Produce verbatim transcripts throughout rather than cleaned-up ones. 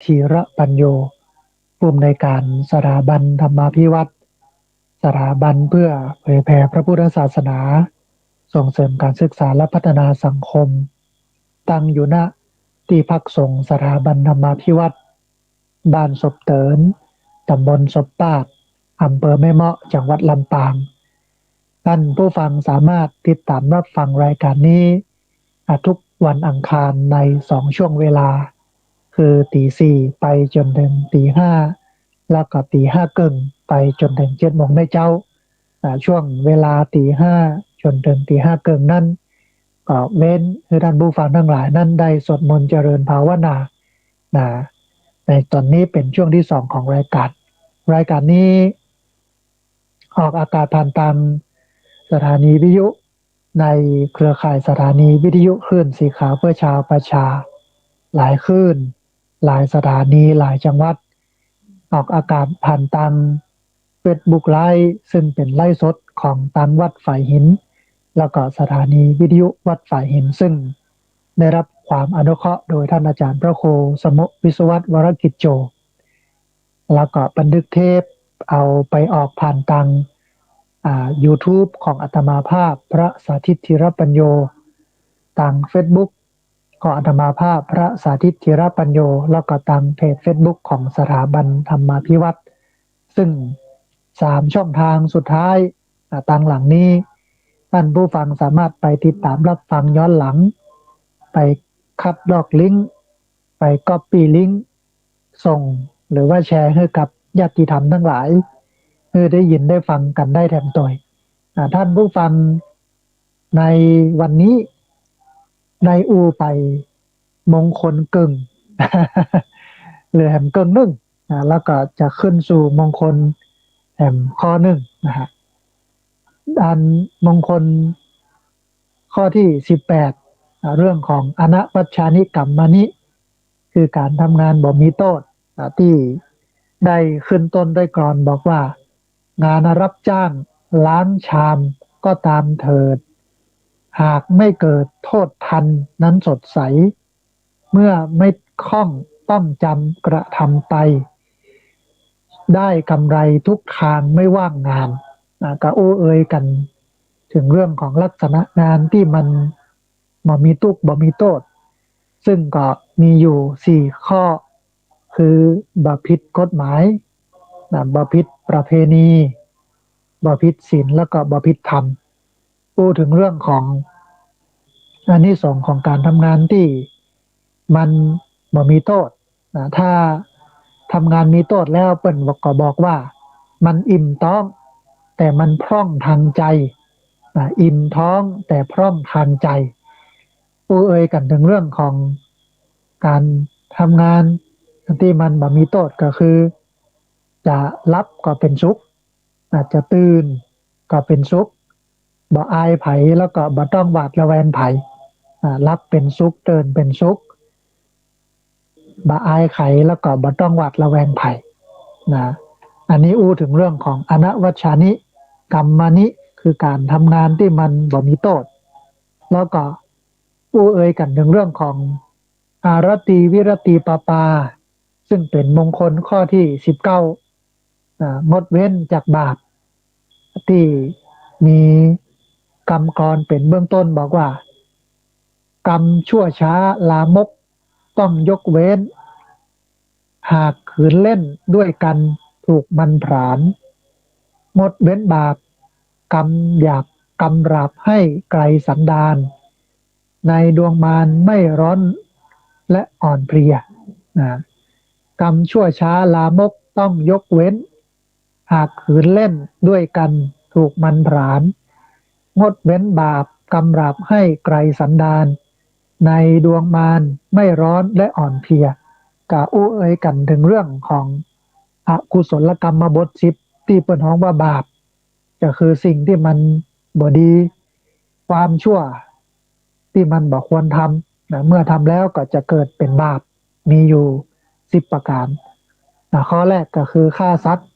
ธีระปัญโญ ผู้อำนวยการสถาบันธรรมาภิวัฒน์ สถาบันเพื่อเผยแผ่พระพุทธศาสนา ส่งเสริมการศึกษาและพัฒนาสังคม ตั้งอยู่ ณ ที่พักสงฆ์สถาบันธรรมาภิวัฒน์ บ้านศพเติน ตำบลศพปาด อำเภอแม่เมาะ จังหวัดลำปาง ท่านผู้ฟังสามารถติดตามรับฟังรายการนี้ อ่ะ ทุกวันอังคารในสองช่วงเวลา คือตีสี่ไปจ๋นเถิงตีห้า แล้วก็ตีห้าเกิ่งไปจ๋นเถิงเจ็ดโมงในเจ๊า อ่ะ ช่วงเวลาตีห้าจ๋นเถิงตีห้าเกิ่งนั้น ก็เว้นหื้อท่านผู้ฟังตังหลายนั้นได้สวดมนต์เจริญภาวนา นะ ในต๋อนนี้เป๋นช่วงตี้สองของรายการ รายการนี้ออกอากาศผ่านตางสถานีวิทยุ ในเครือข่ายสถานีวิทยุคลื่นสีขาวเพื่อชาวประชา หลายคลื่น หลายสถานี หลายจังหวัด ออกอากาศผ่านตางเฟซบุ๊กไลฟ์ ซึ่งเป๋นไลฟ์สดของตางวัดฝายหิน แล้วก็สถานีวิทยุวัดฝายหิน ซึ่งได้รับความอนุเคราะห์โดยท่านอาจารย์พระครูสมุ วิศวัตร วรกิจโจ แล้วก็บันทึกเทปเอาไปออกผ่านตาง อ่า YouTube ของอาตมาภาพพระสาธิตธีรปัญโญ ตางเฟซบุ๊กของอาตมาภาพพระสาธิตธีรปัญโญ แล้วก็ตางเพจเฟซบุ๊กของสถาบันธรรมาภิวัฒน์ ซึ่งสามช่องทางสุดท้าย อ่า ตางหลังนี้ ท่านผู้ฟังสามารถไปติดตามรับฟังย้อนหลัง ไปคัดลอกลิงก์ ไปก๊อปปี้ลิงก์ ส่งหรือว่าแชร์หื้อกับญาติธรรมตังหลาย หื้อได้ยินได้ฟังกั๋นได้แถมตวย อ่า ท่านผู้ฟัง ในวันนี้ได้อู้ไปมงคลเกิ่ง เหลือแหมเกิ่งนึ่ง อ่า แล้วก็จะขึ้นสู่มงคลแหมข้อนึ่งนะฮะ อันมงคลข้อตี้สิบแปด อ่า เรื่องของอนัปปัชชานิกัมมานิ คือก๋านทำงานบ่มีโต้ษ อ่า ตี้ได้ขึ้นต้นด้วยกลอนบอกว่า งานรับจ้างล้างชามก็ตามเถิด หากไม่เกิดโทษทันนั้นสดใส เมื่อไม่คล่องต้องจำกระทำไป ได้กำไรทุกทางไม่ว่างงาน อ่า ก็อู้เอ่ยกั๋นเถิงเรื่องของลักษณะงานตี้มันบ่มีตุ๊กข์บ่มีโต้ษ ซึ่งก็มีอยู่สี่ข้อ คือบ่ผิดกฎหมาย นะ บ่ผิดประเพณี บ่ผิดศีล แล้วก็บ่ผิดธรรม อู้เถิงเรื่องของอานิสงส์ของก๋านทำงานตี้มันบ่มีโต้ษ นะ ถ้าทำงานมีโต้ษแล้วเปิ้นก็บอกว่ามันอิ่มต๊อง แต่มันพร่องทางใจ๋ นะ อิ่มท้องแต่พร่องทางใจ๋ อู้เอ่ยกั๋นเถิงเรื่องของก๋านทำงานตี้มันบ่มีโต้ษก็คือ จะหลับก็เป๋นสุข อาจจะตื่นก็เป๋นสุข บ่อายใผแล้วก็บ่ต้องหวาดระแวงใผ อ่า หลับเป๋นสุข ตื่นเป๋นสุข บ่อายใผแล้วก็บ่ต้องหวาดระแวงใผ นะ อันนี้อู้เถิงเรื่องของอนัปปัชชานิกัมมานิ คือก๋านทำงานตี้มันบ่มีโต้ษ แล้วก็อู้เอ่ยกั๋นเถิงเรื่องของ อารตีวิรตีปาปา ซึ่งเป๋นมงคลข้อตี้สิบเก้า อ่า งดเว้นจากบาป ตี้มีกำกลอนเป๋นเบื้องต้นบอกว่า กรรมชั่วช้าลามกต้องยกเว้น หากขืนเล่นด้วยกันถูกมันผลาญ งดเว้นบาป กรรมหยาบกรรมหลาบให้ไกลสันดาน ในดวงมารไม่ร้อนและอ่อนเพลีย นะ กรรมชั่วช้าลามกต้องยกเว้น หากขืนเล่นด้วยกันถูกมันผลาญ งดเว้นบาปกรรมหลาบให้ไกลสันดาน ในดวงมารไม่ร้อนและอ่อนเพลีย ก็อู้เอ่ยกั๋นเถิงเรื่องของอกุศลกรรมบทสิบ ตี้เปิ้นฮ้องว่าบาป ก็คือสิ่งตี้มันบ่ดี ความชั่วตี้มันบ่ควรทำ นะ เมื่อทำแล้วก็จะเกิดเป๋นบาป มีอยู่สิบประก๋าน นะ ข้อแรกก็คือฆ่าสัตว์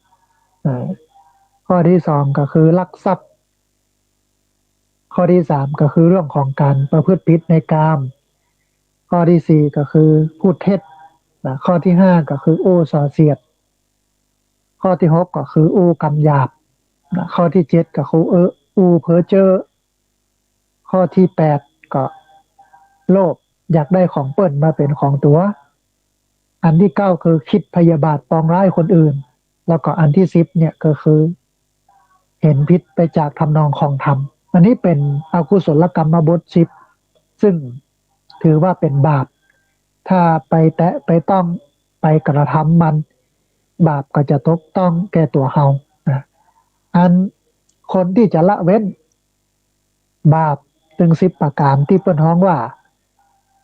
นะ ข้อตี้สองก็คือลักทรัพย์ ข้อตี้สามก็คือเรื่องของก๋านประพฤติผิดในกาม ข้อตี้สี่ก็คือพูดเท็จ นะ ข้อตี้ห้าก็คืออู้ส่อเสียด ข้อตี้หกก็คืออู้กำหยาบ นะ ข้อตี้เจ็ดก็คือ เออ อู้เพ้อเจ้อ ข้อตี้แปดก็โลภ อยากได้ของเปิ้นมาเป๋นของตั๋ว อันตี้เก้าคือคิดพยาบาทปองร้ายคนอื่น แล้วก็อันตี้สิบเนี่ยก็คือ เห็นผิดไปจากทำนองครองธรรม อันนี้เป๋นอกุศลกรรมบทสิบ ซึ่งถือว่าเป๋นบาป ถ้าไปแตะไปต้องไปกระทำมัน บาปก็จะตกต้องแก่ตั๋วเฮา นะ อันคนตี้จะละเว้นบาปตึงสิบประก๋านตี้เปิ้นฮ้องว่า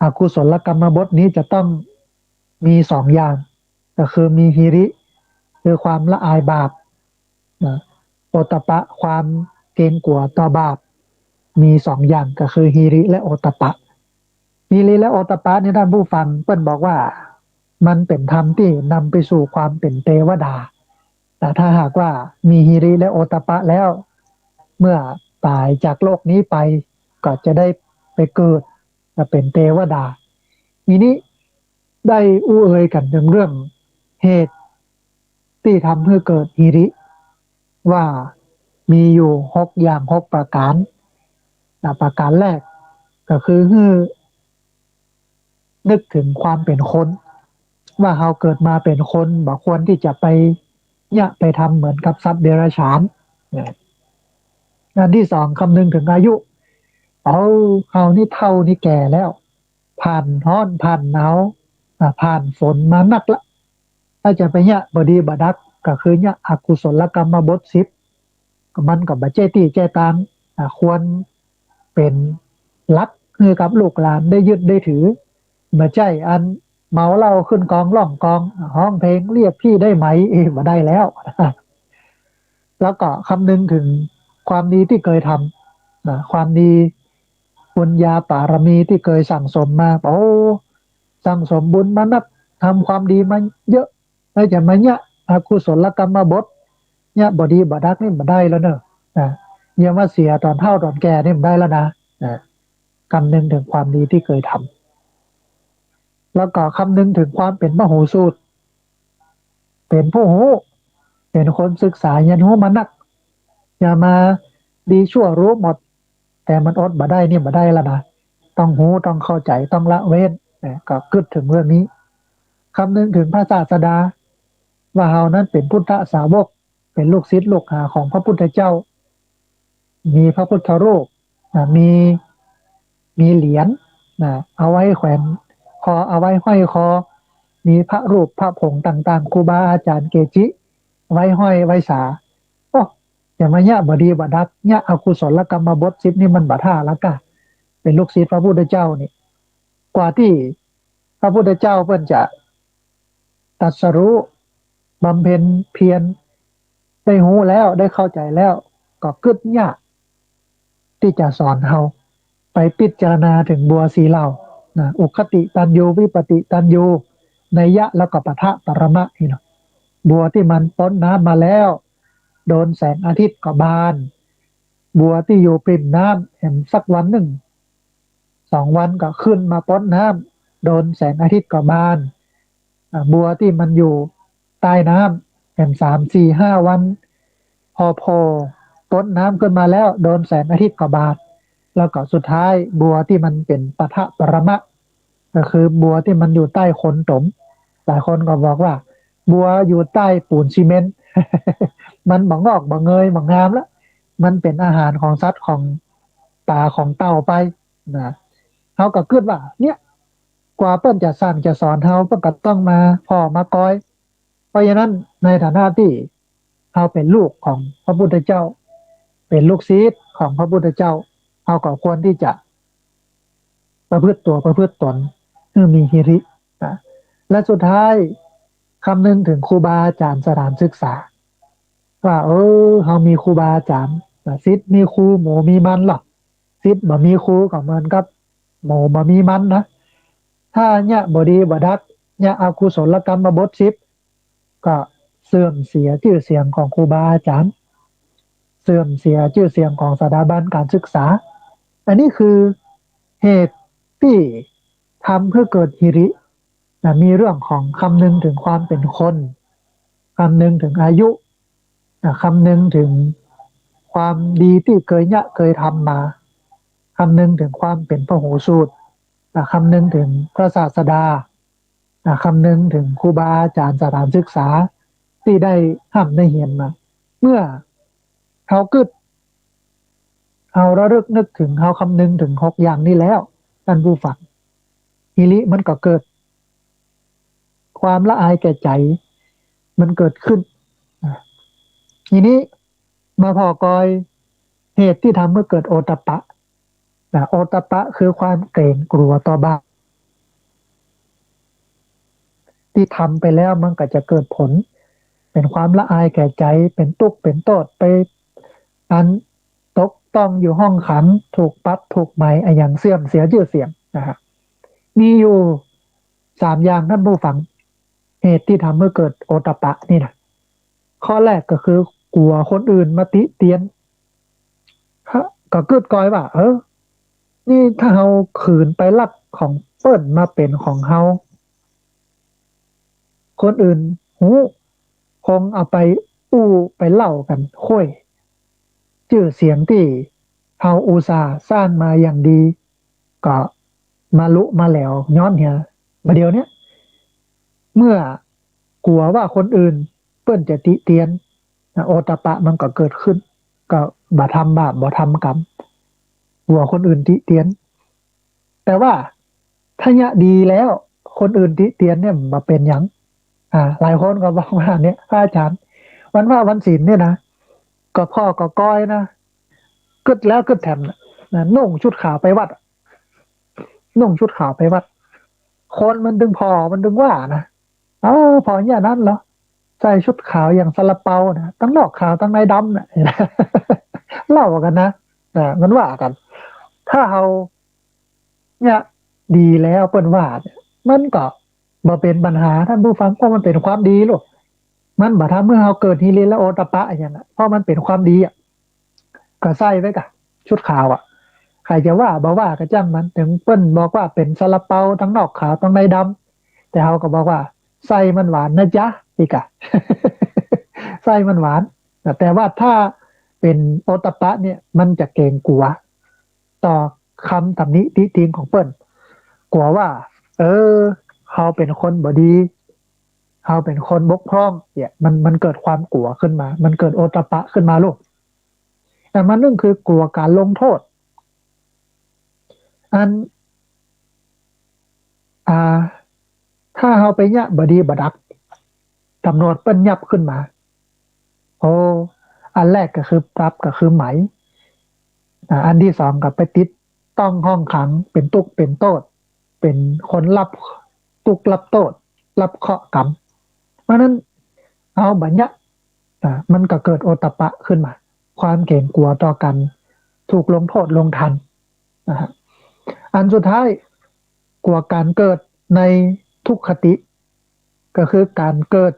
อกุศลกรรมบทนี้จะต้องมีสองอย่าง ก็คือมีหิริ คือความละอายบาป นะ โอตตัปปะ ความเกรงกั๋วต่อบาป มีสองอย่าง ก็คือหิริและโอตตัปปะ หิริและโอตตัปปะเนี่ย ท่านผู้ฟัง เปิ้นบอกว่า มันเป๋นธรรมตี้นำไปสู่ความเป๋นเตวดา แต่ถ้าหากว่ามีหิริและโอตตัปปะแล้ว เมื่อต๋ายจากโลกนี้ไป ก็จะได้ไปเกิดมาเป๋นเตวดา ทีนี้ได้อู้เอ่ยกั๋นเถิงเรื่องเหตุตี้ทำหื้อเกิดหิริ ว่ามีอยู่หกอย่างหกประก๋าน นะ ประก๋านแรกก็คือหื้อนึกเถิงความเป๋นคน ว่าเฮาเกิดมาเป๋นคน บ่ควรตี้จะไปเยียะไปทำเหมือนกับสัตว์เดรัจฉาน นะ อันตี้สอง คำนึงเถิงอายุ เอา เฮานี่เฒ่านี่แก่แล้ว ผ่านฮ้อนผ่านหนาว อ่า ผ่านฝนมานักละ ถ้าจะไปเยียะบ่ดีบ่ดัก ก็คือเยียะอกุศลกรรมบทสิบ ก็มันก็บ่ใจ้ตี้ใจ้ตาง อ่า ควรเป๋นหลักหื้อกับลูกหลานได้ยึดได้ถือ บ่ใจ้อันเมาเหล้าขึ้นกองร้องกอง ฮ้องเพลงเรียกพี่ได้ไหม เอ๊ะ บ่ได้แล้ว แล้วก็คำนึงเถิงความดีตี้เกยทำ นะ ความดีปุญญาปารมีตี้เกยสั่งสมมา โอ้ สั่งสมบุญมานัก ทำความดีมาเยอะ แล้วจะมาเยียะอกุศลกรรมบท เยียะบ่ดีบ่ดักนี่บ่ได้แล้วเนาะ นะ เยียะมาเสียต๋อนเฒ่าต๋อนแก่นี่บ่ได้แล้วนะ นะ คำนึงเถิงความดีตี้เกยทำ แล้วก็คำนึงเถิงความเป๋นมโหสูตร เป๋นผู้ฮู้ เป๋นคนศึกษาเฮียนฮู้มานัก อย่ามาดีชั่วรู้หมด แต่มันอดบ่ได้นี่บ่ได้แล้วนะ ต้องฮู้ ต้องเข้าใจ๋ ต้องละเว้น นะ ก็กึ๊ดเถิงเรื่องนี้ คำนึงเถิงพระศาสดา ว่าเฮานั้นเป๋นพุทธสาวก เป๋นลูกศิษย์ลูกหาของพระพุทธเจ้า มีพระพุทธรูป นะ มี มีเหรียญ นะ เอาไว้แขวนคอ เอาไว้ห้อยคอ มีพระรูปพระผงต่างๆ ครูบาอาจ๋ารย์เกจิ ไว้ห้อยไว้สา โอ้ จะมาเยียะบ่ดีบ่ดัก เยียะอกุศลกรรมบทสิบนี่มันบ่ถ้าละก้า เป๋นลูกศิษย์พระพุทธเจ้านี่ กว่าตี้พระพุทธเจ้าเปิ้นจะตรัสรู้ บำเพ็ญเพียร ได้ฮู้แล้ว ได้เข้าใจ๋แล้ว ก็กึ๊ดยากตี้จะสอนเฮา ไปพิจารณาเถิงบัวสี่เหล่า นะ อุคติตัญญู วิปติตัญญู นัยยะ แล้วก็ปะทะปรมะนี่เนาะ บัวตี้มันป๊นน้ำมาแล้ว โดนแสงอาทิตย์ก็บาน บัวตี้อยู่ปิ่มน้ำ แหมสักวันนึ่ง สองวันก็ขึ้นมาป๊นน้ำ โดนแสงอาทิตย์ก็บาน อ่า บัวตี้มันอยู่ใต้น้ำ แหมสาม สี่ ห้าวัน พอโผล่ป๊นน้ำขึ้นมาแล้ว โดนแสงอาทิตย์ก็บาด แล้วก็สุดท้ายบัวตี้มันเป๋นปะทะปรมะ ก็คือบัวตี้มันอยู่ใต้โคลนตม หลายคนก็บอกว่า บัวอยู่ใต้ปูนซีเมนต์ มันบ่งอกบ่เงยบ่งามละ มันเป๋นอาหารของสัตว์ของป๋าของเต่าไป นะ เฮาก็กึ๊ดว่า เนี่ย กว่าเปิ้นจะสั่งจะสอนเฮา เปิ้นก็ต้องมาผ่อมากอย เพราะฉะนั้นในฐานะตี้เฮาเป๋นลูกของพระพุทธเจ้า เป๋นลูกศิษย์ของพระพุทธเจ้า เฮาก็ควรตี้จะประพฤติตั๋วประพฤติต๋นหื้อมีหิริ นะ และสุดท้ายคำนึงเถิงครูบาอาจ๋ารย์สถานศึกษา ว่า เออ เฮามีครูบาอาจ๋ารย์ นะ ศิษย์มีครู หมูมีมันเนาะ ศิษย์บ่มีครูก็เหมือนกับหมูบ่มีมันนะ ถ้าเยียะบ่ดีบ่ดัก เยียะอกุศลกรรมบทสิบ ก็เสื่อมเสียจื้อเสียงของครูบาอาจ๋ารย์ เสื่อมเสียจื้อเสียงของสถาบันการศึกษา อันนี้คือเหตุตี้ทำหื้อเกิดหิริ นะ มีเรื่องของคำนึงถึงความเป๋นคน คำนึงถึงอายุ นะ คำนึงถึงความดีตี้เกยเยียะเกยทำมา คำนึงถึงความเป๋นพหูสูตร นะ คำนึงถึงพระศาสดา นะ คำนึงถึงครูบาอาจ๋ารย์สถานศึกษาตี้ได้ฮ่ำได้เฮียนมา เมื่อเฮากึ๊ด เฮาระลึกนึกถึง เฮาคำนึงถึงหกอย่างนี้แล้ว ต้านผู้ฟัง ฮิริมันก็เกิด ความละอายแก่ใจ๋มันเกิดขึ้น นะ ทีนี้มาผ่อกอยเหตุตี้ทำหื้อเกิดโอตตัปปะ นะ โอตตัปปะคือความเก๋งกั๋วต่อบาป ตี้ทำไปแล้วมันก็จะเกิดผล เป๋นความละอายแก่ใจ๋ เป๋นตุ๊กข์เป๋นโต้ษ ไปอันตกต้องอยู่ห้องขัง ถูกปรับถูกไหมอะหยัง เสื่อมเสียจื้อเสียงนะฮะ มีอยู่สามอย่างต้านผู้ฟัง เหตุตี้ทำหื้อเกิดโอตตัปปะนี่นะ ข้อแรกก็คือกั๋วคนอื่นมาติเตียน ฮะ ก็กึ๊ดกอยว่า เออ นี่ถ้าเฮาขืนไปลักของเปิ้นมาเป๋นของเฮา คนอื่นฮู้ คงเอาไปอู้ไปเล่ากั๋น โห้ย จื้อเสียงตี้เฮาอุตส่าห์สร้างมาอย่างดี ก็มาลุมาแหลวย้อนเหีย บ่าเดี่ยวเนี้ย เมื่อกั๋วว่าคนอื่นเปิ้นจะติเตียน นะ โอตตัปปะมันก็เกิดขึ้น ก็บ่ทำบาป บ่ทำกรรม กั๋วคนอื่นติเตียน แต่ว่าถ้าเยียะดีแล้ว คนอื่นติเตียนเนี่ยบ่เป๋นหยัง อ่า หลายคนก็บอกว่าเนี่ย พระอาจ๋ารย์ วันพระวันศีลเนี่ยนะ ก็ผ่อกอยนะ กึ๊ดแล้วกึ๊ดแถมนะ นะ นุ่งชุดขาวไปวัดอะ นุ่งชุดขาวไปวัด คนมันตึงผ่อ มันตึงว่านะ เออ ผ่อเยียะนั้นเหรอ ใส่ชุดขาวอย่างซาลาเปานะ ตังนอกขาวตังในดำนะ เล่ากั๋นนะ นะ มันว่ากั๋น ถ้าเฮาเยียะดีแล้วเปิ้นว่าเนี่ย มันก็บ่เป๋นปัญหาต้านผู้ฟัง เพราะมันเป๋นความดีลูก มันบ่ทำหื้อเฮาเกิดหิริและโอตตัปปะอะหยังอะ เพราะมันเป๋นความดีอะ ก็ใส่ไว้ก่ะ ชุดขาวอะ ใผจะว่าบ่ว่าก็จ้างมัน เถิงเปิ้นบอกว่าเป๋นซาลาเปาตังนอกขาวตังในดำ แต่เฮาก็บอกว่า ไส้มันหวานนะจ๊ะ อีกอะ ไส้มันหวาน แต่ว่าถ้าเป๋นโอตตัปปะเนี่ย มันจะเก๋งกั๋วต่อคำตำหนิติติงของเปิ้น กั๋วว่า เออ เฮาเป๋นคนบ่ดี เฮาเป๋นคนบกพร่องเนี่ย มัน มันเกิดความกั๋วขึ้นมา มันเกิดโอตตัปปะขึ้นมาลูก แต่มันนึ่งคือกั๋วก๋านลงโต้ษ อัน อ่า ถ้าเฮาไปเยียะบ่ดีบ่ดัก ต๋ำรวจเปิ้นยับขึ้นมา โอ้ อันแรกก็คือปรับ ก็คือไหม อ่า อันตี้สองก็ไปติดต้องห้องขัง เป๋นตุ๊กข์เป๋นโต้ษ เป๋นคนรับตุ๊กข์รับโต้ษ รับเคราะห์กรรม เพราะนั้นเฮาบ่เยียะ อ่า มันก็เกิดโอตตัปปะขึ้นมา ความเก๋งกั๋วต่อก๋านถูกลงโต้ษลงทัณฑ์นะฮะ อันสุดท้าย กั๋วก๋านเกิดในทุกขติ ก็คือก๋านเกิด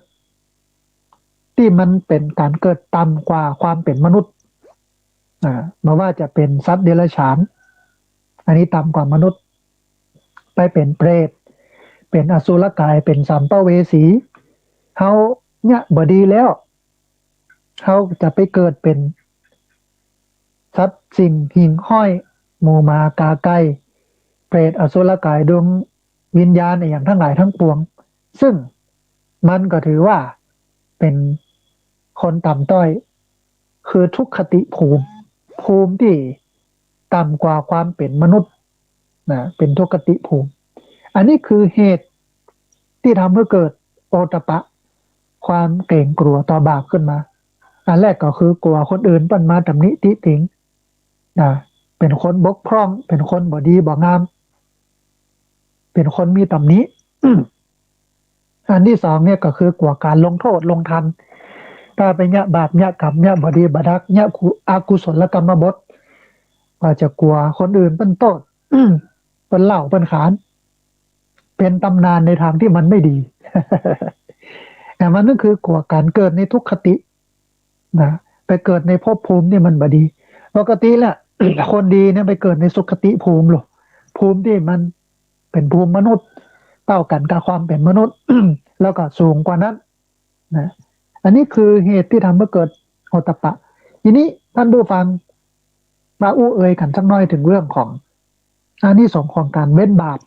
ตี้มันเป๋นก๋านเกิดต่ำกว่าความเป๋นมนุษย์ อ่า บ่ว่าจะเป๋นสัตว์เดรัจฉาน อันนี้ต่ำกว่า มนุษย์ ไปเป๋นเปรต เป๋นอสุรกาย เป๋นสัมภเวสี เฮาเยียะบ่ดีแล้ว เฮาจะไปเกิดเป๋นสัตว์สิ่งหิ่งห้อย หมูหมากาไก่ เปรต อสุรกาย ดวงวิญญาณอะหยังตังหลายตังปวง ซึ่งมันก็ถือว่าเป๋นคนต่ำต้อย คือทุกขติภูมิ ภูมิตี้ต่ำกว่าความเป๋นมนุษย์ นะ เป๋นทุกขติภูมิ อันนี้คือเหตุตี้ทำหื้อเกิดโอตตัปปะ ความเก๋งกั๋วต่อบาปขึ้นมา อันแรกก็คือกั๋วคนอื่นเปิ้นมาตำหนิติติง นะ เป๋นคนบกพร่อง เป๋นคนบ่ดีบ่งาม เป๋นคนมีตำหนิ อันตี้สองเนี่ยก็คือกั๋วก๋านลงโต้ษลงทัณฑ์ ถ้าไปเยียะบาป เยียะกรรม เยียะบ่ดีบ่ดัก เยียะกุ- อกุศลกรรมบท ก็จะกั๋วคนอื่นเปิ้นโต้ษ เปิ้นเล่าเปิ้นขาน เป๋นต๋ำนานในตางตี้มันไม่ดี แต่มันนึ่งคือกั๋วก๋านเกิดในทุกขติ นะ ไปเกิดในภพภูมิตี้มันบ่ดี ปกติแหละ คนดีเนี่ยไปเกิดในสุขติภูมิลูก ภูมิตี้มันเป๋นภูมิมนุษย์ เต้ากั๋นกับความเป๋นมนุษย์ แล้วก็สูงกว่านั้นนะ อันนี้คือเหตุตี้ทำหื้อเกิดโอตตัปปะ ทีนี้ต้านผู้ฟัง มาอู้เอยกั๋นสักหน้อยเถิงเรื่องของอานิสงส์ของก๋านเว้นบาป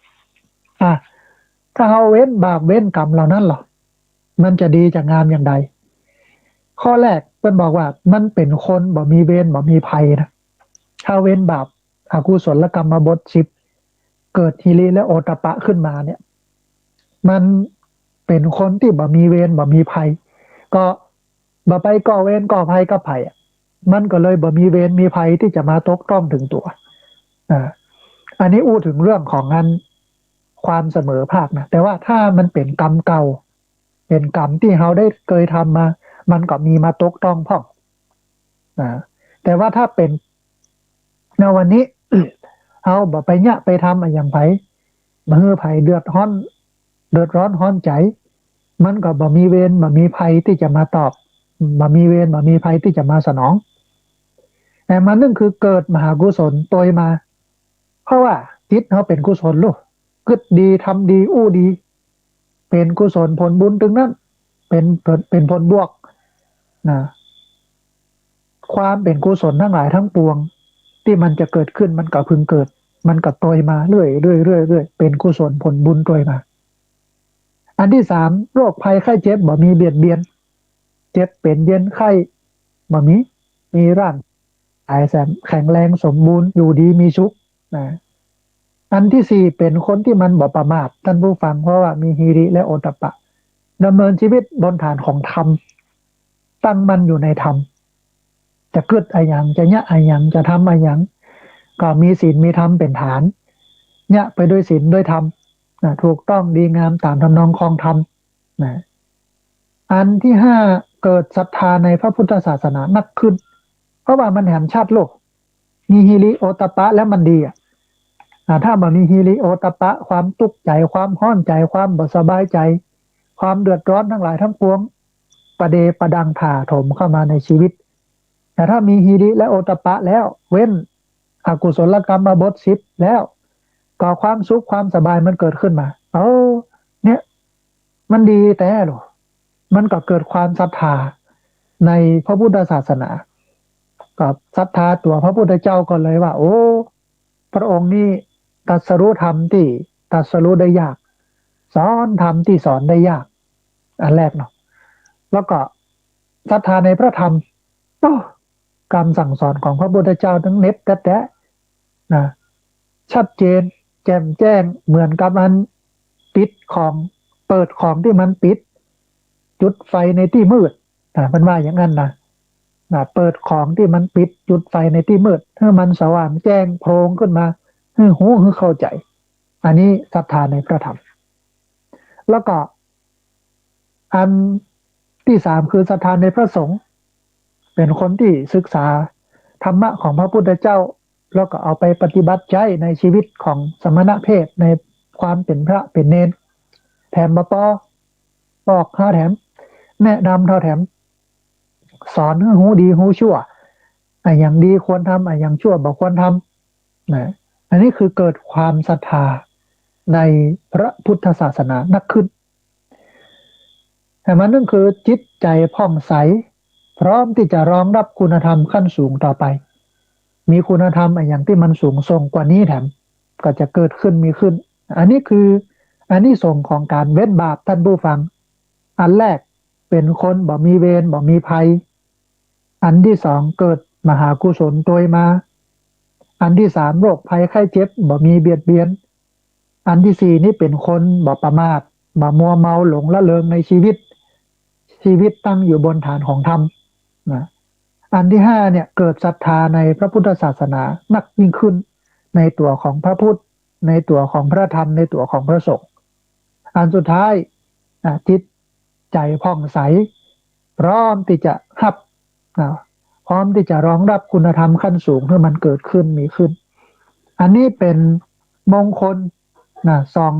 อ่ะ ถ้าเฮาเว้นบาปเว้นกรรมเหล่านั้นล่ะ มันจะดีจะงามอย่างใด ข้อแรกเปิ้นบอกว่ามันเป๋นคนบ่มีเวรบ่มีภัยนะ ถ้าเว้นบาปอกุศลกรรมบทสิบ เกิดหิริและโอตตัปปะขึ้นมาเนี่ย มันเป๋นคนตี้บ่มีเวรบ่มีภัย ก็บ่ไปก่อเวรก่อภัยกับใผอะ มันก็เลยบ่มีเวรมีภัยตี้จะมาตกต้องเถิงตั๋ว อ่า อันนี้อู้เถิงเรื่องของอันความเสมอภาคนะ แต่ว่าถ้ามันเป๋นกรรมเก่า เป๋นกรรมตี้เฮาได้เกยทำมา มันก็มีมาตกต้องพ่อง อ่า แต่ว่าถ้าเป๋น ณ วันนี้ เฮาบ่ไปเยียะไปทำอะหยังใผ บ่หื้อใผเดือดฮ้อน เดือดร้อนฮ้อนใจ๋ มันก็บ่มีเวรบ่มีภัยตี้จะมาตอบ บ่มีเวรบ่มีภัยตี้จะมาสนอง แต่มานึ่งคือเกิดมหากุศลตวยมา เพราะว่าจิตเฮาเป๋นกุศลลูก กึ๊ดดี ทำดี อู้ดี เป๋นกุศลผลบุญตึงนั้น เป๋น เป๋น เป๋นผลบวกนะ ความเป๋นกุศลทั้งหลายทั้งปวง ตี้มันจะเกิดขึ้น มันก็พึงเกิด มันก็ตวยมาเรื่อยๆ เรื่อยๆ เป๋นกุศลผลบุญตวยมา อันตี้สาม โรคภัยไข้เจ็บบ่มีเบียดเบียน เจ็บเป๋นเย็นไข้บ่มี มีร่างกายแข็งแรงสมบูรณ์ อยู่ดีมีสุขนะ อันตี้สี่ เป๋นคนตี้มันบ่ประมาท ต้านผู้ฟัง เพราะว่ามีหิริและโอตตัปปะ ดำเนินชีวิตบนฐานของธรรม ตั้งมั่นอยู่ในธรรม จะกึ๊ดอะหยัง จะเยียะอะหยัง จะทำอะหยัง ก็มีศีลมีธรรมเป๋นฐาน เยียะไปด้วยศีลด้วยธรรมนะ ถูกต้องดีงามต๋ามทำนองคลองธรรมนะ อันตี้ห้า เกิดศรัทธาในพระพุทธศาสนานักขึ้น เพราะว่ามันแหมชัดลูก มีหิริโอตตัปปะแล้วมันดีอะ อ่า ถ้าบ่มีหิริโอตตัปปะ ความตุ๊กข์ใจ๋ ความฮ้อนใจ๋ ความบ่สบายใจ๋ ความเดือดร้อนทั้งหลายทั้งปวง ประเดประดังถ่าโถมเข้ามาในชีวิต แต่ถ้ามีหิริและโอตตัปปะแล้ว เว้นอกุศลกรรมบทสิบแล้ว ก็ความสุขความสบายมันเกิดขึ้นมา เออ เนี่ย มันดีแต๊ลูก มันก็เกิดความศรัทธาในพระพุทธศาสนา ก็ศรัทธาตั๋วพระพุทธเจ้าก็เลยว่า โอ้ พระองค์นี้ตรัสรู้ธรรมตี้ตรัสรู้ได้ยาก สอนธรรมตี้สอนได้ยาก อันแรกเนาะ แล้วก็ศรัทธาในพระธรรม โอ้ กำสั่งสอนของพระพุทธเจ้านั้นเด็ดแต๊ๆ นะ ชัดเจน แจ่มแจ้ง เหมือนกับอันปิดของ เปิดของตี้มันปิด จุดไฟในตี้มืด อ่า เปิ้นว่าอย่างนั้นนะ นะ เปิดของตี้มันปิด จุดไฟในตี้มืด หื้อมันสว่างแจ้งโพลงขึ้นมา หื้อฮู้ หื้อเข้าใจ๋ อันนี้ศรัทธาในพระธรรม แล้วก็ อันตี้สามคือศรัทธาในพระสงฆ์ เป๋นคนตี้ศึกษาธรรมะของพระพุทธเจ้า แล้วก็เอาไปปฏิบัติใจ๊ในชีวิตของสมณเพศ ในความเป๋นพระเป๋นเณร แถมบ่ปอ บอกเฮาแถม แนะนำเฮาแถม สอนหื้อฮู้ดีฮู้ชั่ว อะหยังดีควรทำ อะหยังชั่วบ่ควรทำ นะ อันนี้คือเกิดความศรัทธาในพระพุทธศาสนานักขึ้น แต่มานึ่งคือจิตใจ๋ผ่องใส พร้อมตี้จะรองรับคุณธรรมขั้นสูงต่อไป มีคุณธรรมอะหยังตี้มันสูงส่งกว่านี้แถม ก็จะเกิดขึ้นมีขึ้น อันนี้คืออานิสงส์ของก๋านเว้นบาป ต้านผู้ฟัง อันแรกเป๋นคนบ่มีเวรบ่มีภัย อันตี้สองเกิดมหากุศลตวยมา อันตี้สามโรคภัยไข้เจ็บบ่มีเบียดเบียน อันตี้สี่นี่เป๋นคนบ่ประมาท บ่มัวเมาหลงละเริงในชีวิต ชีวิตตั้งอยู่บนฐานของธรรมนะ อันตี้ห้าเนี่ยเกิดศรัทธาในพระพุทธศาสนานักยิ่งขึ้น ในตั๋วของพระพุทธ ในตั๋วของพระธรรม ในตั๋วของพระสงฆ์ อันสุดท้าย อ่ะ จิตใจ๋ผ่องใส พร้อมตี้จะฮับ อ่ะ พร้อมตี้จะรองรับคุณธรรมขั้นสูงหื้อมันเกิดขึ้นมีขึ้น อันนี้เป๋นมงคลนะ สอง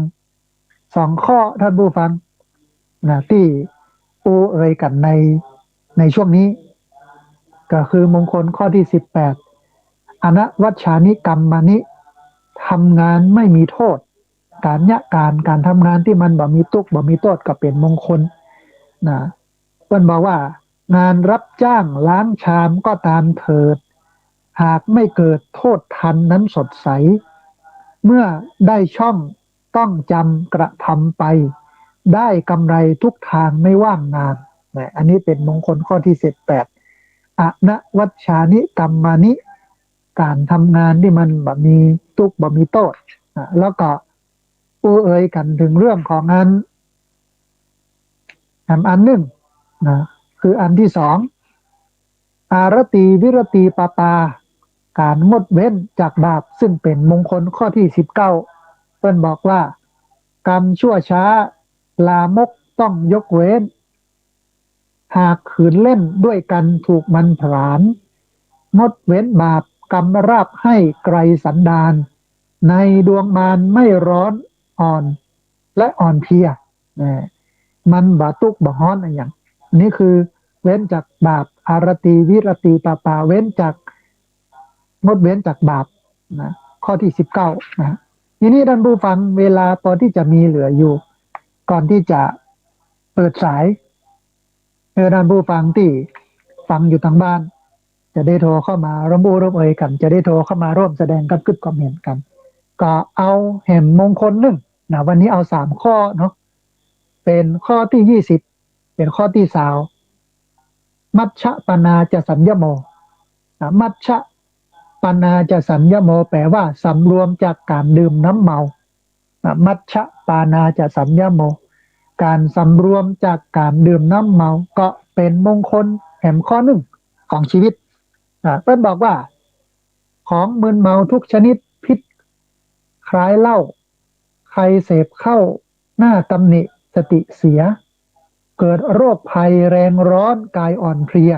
สองข้อ ต้านผู้ฟังนะ ตี้อู้เอยกั๋นใน ในช่วงนี้ ก็คือมงคลข้อตี้สิบแปด อนัวชชานิกัมมานิ ทำงานไม่มีโทษ ก๋านยะก๋าน ก๋านทำงานตี้มันบ่มีตุ๊กข์บ่มีโต้ษก็เป๋นมงคลนะ เปิ้นบอกว่า งานรับจ้างล้างชามก็ตามเถิด หากไม่เกิดโทษทันนั้นสดใส เมื่อได้ช่องต้องจำกระทำไป ได้กำไรทุกทางไม่ว่างงาน นะ อันนี้เป๋นมงคลข้อตี้สิบแปด อนวัชชานิกัมมานิ ก๋านทำงานตี้มันบ่มีตุ๊กข์บ่มีโต้ษ นะ แล้วก็อู้เอ่ยกั๋นเถิงเรื่องของงาน แถมอันนึ่งนะ คืออันตี้สอง อารตีวิรตีปาปา ก๋านงดเว้นจากบาป ซึ่งเป๋นมงคลข้อตี้สิบเก้า เปิ้นบอกว่า กรรมชั่วช้าลามกต้องยกเว้น หากขืนเล่นด้วยกันถูกมันผลาญ งดเว้นบาปกรรมราบให้ไกลสันดาน ในดวงมารไม่ร้อนอ่อนและอ่อนเพลีย นะ มันบ่ตุ๊กข์บ่ฮ้อนอะหยัง อันนี้คือเว้นจากบาป อารตีวิรตีปาปา เว้นจาก งดเว้นจากบาปนะ ข้อตี้สิบเก้านะ ทีนี้ท่านผู้ฟัง เวลาพอตี้จะมีเหลืออยู่ ก่อนตี้จะเปิดสาย เออ ท่านผู้ฟังตี้ฟังอยู่ตางบ้าน จะได้โทรเข้ามาร่วมอู้ร่วมเอ่ยกั๋น จะได้โทรเข้ามาร่วมแสดงกับกึ๊ดความเห็นกั๋น ก็เอาแหมมงคลนึ่งนะ วันนี้เอาสามข้อเนาะ เป๋นข้อตี้ยี่สิบ เป๋นข้อตี้ซาว มัชฌะปานาจะสัญญโม นะ มัชฌะปานาจะสัญญโม แปลว่าสำรวมจากก๋านดื่มน้ำเมา นะ มัชฌะปานาจะสัญญโม ก๋านสำรวมจากก๋านดื่มน้ำเมา ก็เป๋นมงคลแหมข้อนึ่งของชีวิต อ่า เปิ้นบอกว่า ของมึนเมาทุกชนิดพิษคล้ายเหล้า ใครเสพเข้าหน้าตำหนิสติเสีย เกิดโรคภัยแรงร้อนกายอ่อนเพลีย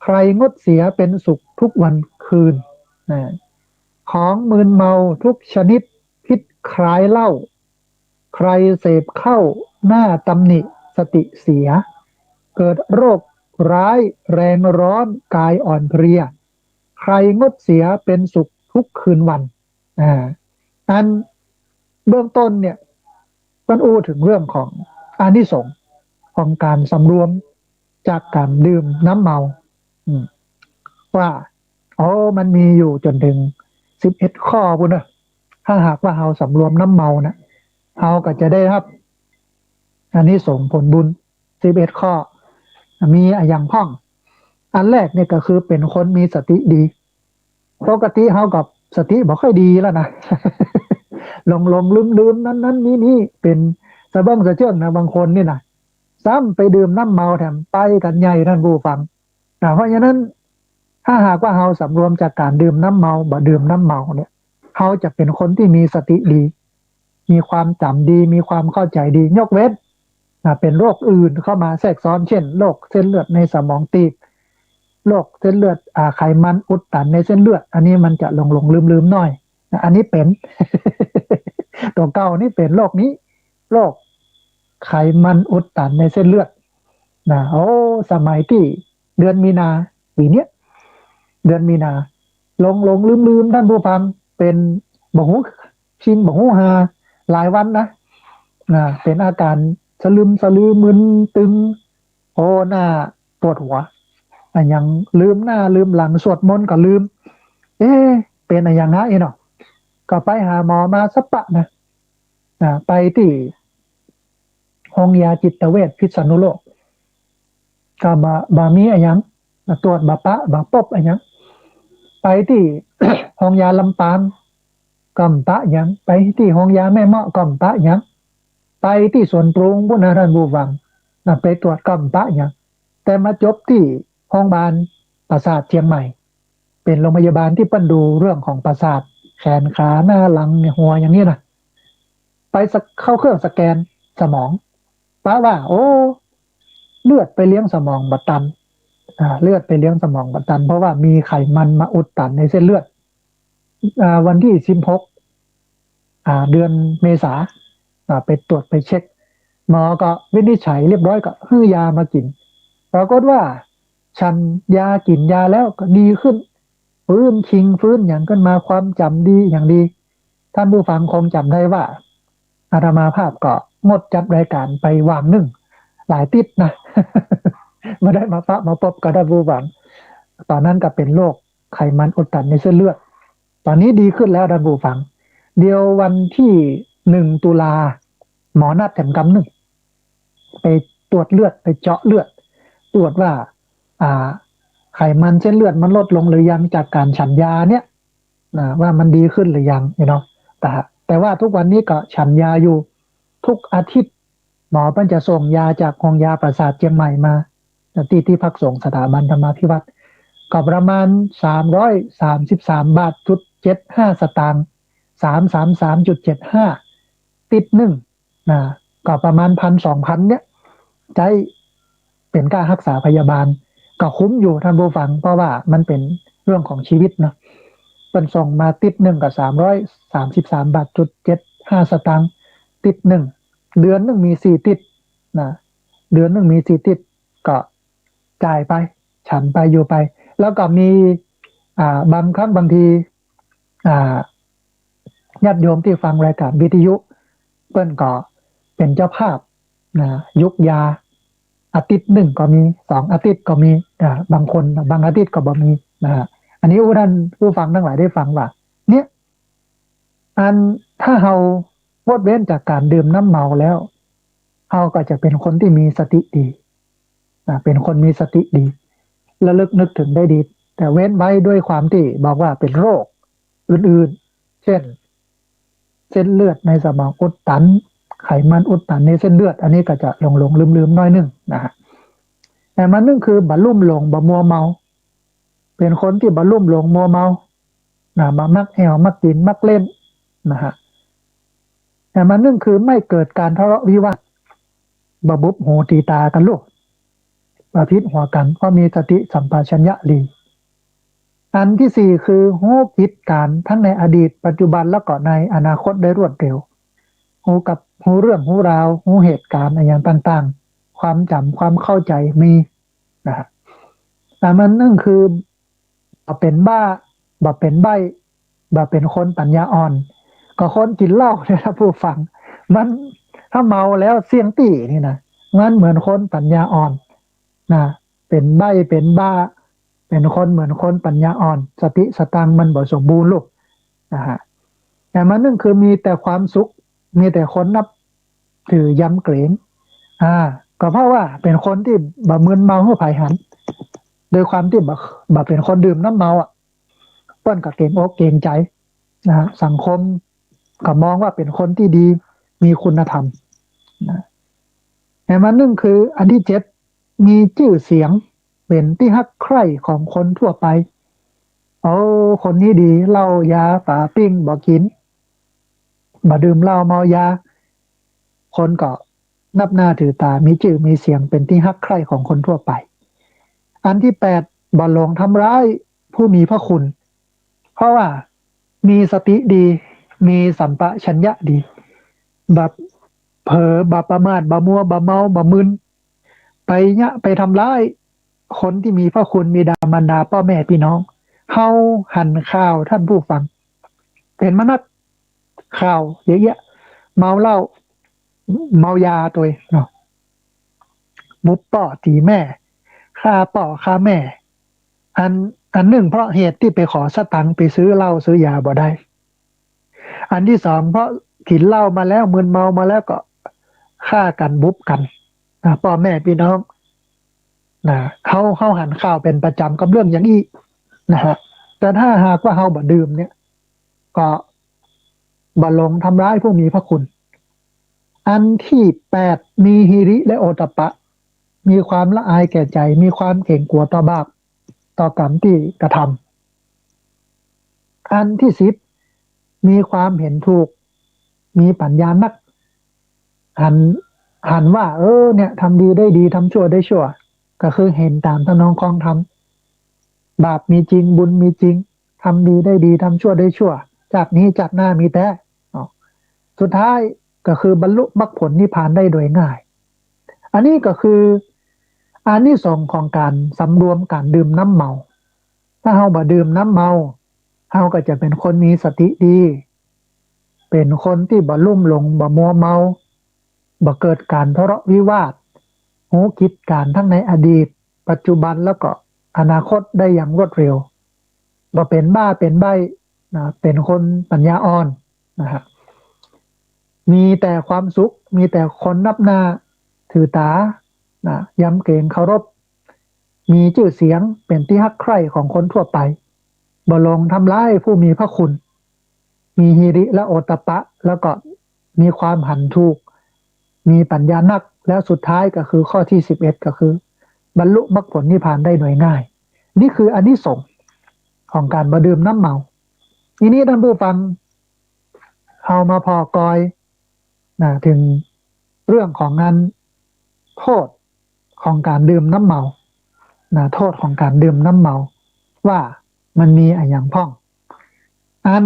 ใครงดเสียเป็นสุขทุกวันคืน นะ ของมึนเมาทุกชนิดพิษคล้ายเหล้า ใครเสพเข้าหน้าตำหนิสติเสีย เกิดโรคร้ายแรงร้อนกายอ่อนเพลีย ใครงดเสียเป็นสุขทุกคืนวัน อ่า อันเบื้องต้นเนี่ย เปิ้นอู้เถิงเรื่องของอานิสงส์ของก๋านสำรวมจากก๋านดื่มน้ำเมา อืม ว่า โอ้ มันมีอยู่จ๋นเถิงสิบเอ็ดข้อปู้นเน่อ ถ้าหากว่าเฮาสำรวมน้ำเมานะ เฮาก็จะได้ฮับอานิสงส์ผลบุญสิบเอ็ดข้อ มีอะหยังพ่อง อันแรกเนี่ยก็คือเป๋นคนมีสติดี ปกติเฮาก็สติบ่ค่อยดีแล้วนะ หลงๆ ลืมๆ นั้นๆ นี้ๆ เป๋นสะเบิ้งสะเจื้องนะ บางคนนี่นะ ซ้ำไปดื่มน้ำเมาแถมไปกั๋นใหญ่ ท่านผู้ฟัง อ่า เพราะฉะนั้น ถ้าหากว่าเฮาสำรวมจากก๋านดื่มน้ำเมา บ่ดื่มน้ำเมาเนี่ย เฮาจะเป๋นคนตี้มีสติดี มีความจ๋ำดี มีความเข้าใจ๋ดี ยกเว้น อ่า เป๋นโรคอื่นเข้ามาแทรกซ้อน เช่น โรคเส้นเลือดในสมองตีบ โรคเส้นเลือด อ่า ไขมันอุดตันในเส้นเลือด อันนี้มันจะหลงๆ ลืมๆ หน้อย นะ อันนี้เป๋น ตั๋วเก่านี่เป๋นโรคนี้ โรคไขมันอุดตันในเส้นเลือด นะ โอ้ สมัยตี้เดือนมีนาปี๋เนี้ย เดือนมีนา หลงๆ ลืมๆ ท่านผู้ฟัง เป๋นบ่ฮู้ชิงบ่ฮู้ฮาหลายวันนะ นะ เป๋นอาก๋านสะลึมสะลือมึนตึง โอ้ หน้าปวดหัว อะหยังลืมหน้าลืมหลัง สวดมนต์ก็ลืม เอ๊ะ เป๋นอะหยังฮะ อี้เนาะ ก็ไปหาหมอมาสักปะนะ อ่า ไปตี้โฮงยาจิตเวชพิษณุโลก ก็บ่ บ่มีอะหยัง ตรวจบ่ปะ บ่ปบอะหยัง ไปตี้ โฮงยาลำปาง ก็บ่ปะหยัง ไปตี้โฮงยาแม่เมาะ ก็บ่ปะหยัง ไปตี้สวนปรุงปู้นนะ ท่านผู้ฟัง นะ ไปตรวจก็บ่ปะหยัง แต่มาจบตี้โฮงบาลประสาทเจียงใหม่ เป๋นโฮงพยาบาลตี้เปิ้นดูเรื่องของประสาท แขนขาหน้าหลังเนี่ย หัวอย่างนี้นะ ไปสะ เข้าเครื่องสแกนสมอง ปะว่า โอ้ เลือดไปเลี้ยงสมองบ่ตัน อ่า เลือดไปเลี้ยงสมองบ่ตัน เพราะว่ามีไขมันมาอุดตันในเส้นเลือด อ่า วันตี้สิบหก อ่า เดือนเมษา อ่า ไปตรวจไปเช็ค หมอก็วินิจฉัยเรียบร้อย ก็หื้อยามากิ๋น ปรากฏว่าฉันยา กิ๋นยาแล้วก็ดีขึ้น ฟื้นคิงฟื้นหยังขึ้นมา ความจ๋ำดีอย่างดี ท่านผู้ฟังคงจ๋ำได้ว่า อาตมาภาพก็งดจัดรายการไปวางนึ่งหลายติ๊ดนะ บ่ได้มาปะมาปบกับท่านผู้ฟัง ตอนนั้นก็เป๋นโรคไขมันอุดตันในเส้นเลือด ตอนนี้ดีขึ้นแล้วท่านผู้ฟัง เดี๋ยววันตี้หนึ่งตุลา หมอนัดแถมกำนึ่ง ไปตรวจเลือด ไปเจาะเลือด ตรวจว่า อ่า ไขมันเส้นเลือดมันลดลงหรือยังจากก๋านฉันยาเนี่ย นะ ว่ามันดีขึ้นหรือยังเนี่ยเนาะ แต่ แต่ว่าทุกวันนี้ก็ฉันยาอยู่ ทุกอาทิตย์ หมอเปิ้นจะส่งยาจากโฮงยาประสาทเจียงใหม่มา ตี้ ตี้พักสงฆ์สถาบันธรรมาภิวัฒน์ ก็ประมาณ สามร้อยสามสิบสามบาทจุดเจ็ดห้าสตางค์ สามสามสามจุดเจ็ดห้า ติ๊ดนึ่ง นะ ก็ประมาณพันสองพันเนี่ย ใจ๊เป๋นก้าฮักษาพยาบาล ก็คุ้มอยู่ท่านผู้ฟัง เพราะว่ามันเป๋นเรื่องของชีวิตเนาะ เปิ้นส่งมาติ๊ดนึ่งก็ สามร้อยสามสิบสามบาทจุดเจ็ดห้าสตางค์ ติ๊ดนึ่ง เดือนนึ่งมีสี่ติ๊ดนะ เดือนนึ่งมีสี่ติ๊ด ก็จ่ายไป ฉันไป อยู่ไป แล้วก็มี อ่า บางครั้งบางที อ่า ญาติโยมตี้ฟังรายการวิทยุ เปิ้นก็เป๋นเจ้าภาพนะ ยุกยา อาทิตย์นึ่งก็มี สองอาทิตย์ก็มี อ่า บางคน บางอาทิตย์ก็บ่มีนะฮะ อันนี้อู้ท่านผู้ฟังตังหลายได้ฟังว่า เนี่ย อันถ้าเฮางดเว้นจากก๋านดื่มน้ำเมาแล้ว เฮาก็จะเป๋นคนตี้มีสติดี อ่า เป๋นคนมีสติดี ระลึกนึกถึงได้ดี แต่เว้นไว้ด้วยความตี้บอกว่าเป๋นโรคอื่นๆ เช่น เส้นเลือดในสมองอุดตัน ไขมันอุดตันในเส้นเลือด อันนี้ก็จะหลงๆ ลืมๆ หน้อยนึ่งนะฮะ แต่มานึ่งคือบ่ลุ่มหลง บ่มัวเมา เป๋นคนตี้บ่ลุ่มหลงมัวเมา นะ บ่มักแอ่ว มักกิ๋น มักเล่น นะฮะ แต่มานึ่งคือไม่เกิดก๋านทะเลาะวิวาท บ่บุบหูตีต๋ากั๋นลูก บ่ผิดหัวกั๋น เพราะมีสติสัมปชัญญะดี อันตี้สี่คือฮู้กิจก๋านทั้งในอดีต ปัจจุบัน แล้วก็ในอนาคตได้รวดเร็ว ฮู้กับ ฮู้เรื่อง ฮู้ราว ฮู้เหตุก๋ารณ์อะหยังต่างๆ ความจ๋ำ ความเข้าใจ๋มี นะฮะ แต่มานึ่งคือ บ่เป๋นบ้า บ่เป๋นใบ้ บ่เป๋นคนปัญญาอ่อน ก็คนกิ๋นเหล้าเนี่ยนะผู้ฟัง มันถ้าเมาแล้วเสี้ยงตี้นี่นะ มันเหมือนคนปัญญาอ่อนนะ เป๋นใบ้ เป๋นบ้า เป๋นคนเหมือนคนปัญญาอ่อน สติสตางค์มันบ่สมบูรณ์ลูก นะฮะ แต่มานึ่งคือมีแต่ความสุข มีแต่คนนับถือยำเกรง อ่า ก็เพราะว่าเป๋นคนตี้บ่มึนเมาหื้อใผหัน โดยความตี้บ่ บ่เป๋นคนดื่มน้ำเมาอ่ะ เปิ้นก็เกรงอกเกรงใจ๋นะฮะ สังคมก็มองว่าเป๋นคนตี้ดี มีคุณธรรมนะ แต่มานึ่งคืออันตี้เจ็ด มีจื้อเสียง เป๋นตี้ฮักใคร่ของคนทั่วไป โอ้ คนนี้ดี เหล้ายาป๋าปิ้งบ่กิ๋น บ่ดื่มเหล้าเมายา คนก็นับหน้าถือต๋า มีจื้อมีเสียง เป๋นตี้ฮักใคร่ของคนทั่วไป อันตี้แปด บ่หลงทำร้ายผู้มีพระคุณ เพราะว่ามีสติดี มีสัมปชัญญะดี บ่เผลอ บ่ประมาท บ่มัว บ่เมา บ่มึน ไปเยียะ ไปทำร้ายคนตี้มีพระคุณ บิดามารดา ป้อแม่ปี้น้อง เฮาหันข่าวท่านผู้ฟัง เป๋นมานักข่าวเยียะแยะ เมาเหล้า เมายาตวยเนาะ บุบป้อตี๋แม่ ฆ่าป้อฆ่าแม่ อัน อันนึ่งเพราะเหตุตี้ไปขอสตางค์ไปซื้อเหล้าซื้อยาบ่ได้ อันตี้สองเพราะกิ๋นเหล้ามาแล้ว มึนเมามาแล้วก็ฆ่ากั๋นบุบกั๋นนะ ป้อแม่ปี้น้องนะ เฮา เฮาหันข่าวเป๋นประจ๋ำกับเรื่องอย่างอี้นะฮะ แต่ถ้าหากว่าเฮาบ่ดื่มเนี่ย ก็บ่หลงทำร้ายผู้มีพระคุณ อันตี้แปด มีหิริและโอตตัปปะ มีความละอายแก่ใจ๋ มีความเกรงกั๋วต่อบาป ต่อกรรมตี้กระทำ อันตี้สิบ มีความเห็นถูก มีปัญญานัก หัน หันว่า เออ เนี่ย ทำดีได้ดี ทำชั่วได้ชั่ว ก็คือเห็นต๋ามทำนองคลองธรรม บาปมีจริง บุญมีจริง ทำดีได้ดี ทำชั่วได้ชั่ว จาตินี้จาติหน้ามีแต๊เนาะ สุดท้ายก็คือบรรลุมรรคผลนิพพานได้โดยง่าย อันนี้ก็คืออานิสงส์ของก๋านสำรวมก๋านดื่มน้ำเมา ถ้าเฮาบ่ดื่มน้ำเมา เฮาก็จะเป๋นคนมีสติดี เป๋นคนตี้บ่ลุ่มหลง บ่มัวเมา บ่เกิดก๋านทะเลาะวิวาท ฮู้กิจก๋านทั้งในอดีต ปัจจุบันแล้วก็อนาคตได้อย่างรวดเร็ว บ่เป๋นบ้าเป๋นใบ้นะ เป๋นคนปัญญาอ่อนนะฮะ มีแต่ความสุข มีแต่คนนับหน้าถือต๋านะ ยำเกรงเคารพ มีจื้อเสียงเป๋นตี้ฮักใคร่ของคนทั่วไป บ่หลงทำร้ายผู้มีพระคุณ มีหิริและโอตตัปปะ แล้วก็มีความหันถูก มีปัญญานัก แล้วสุดท้ายก็คือข้อตี้สิบเอ็ด ก็คือ บรรลุมรรคผลนิพพานได้โดยง่าย นี่คืออานิสงส์ของก๋านบ่ดื่มน้ำเมา ทีนี้ต้านผู้ฟัง เฮามาผ่อกอยนะ เถิงเรื่องของอันโต้ษของก๋านดื่มน้ำเมานะ โต้ษของก๋านดื่มน้ำเมา ว่ามันมีอะหยังพ่อง อัน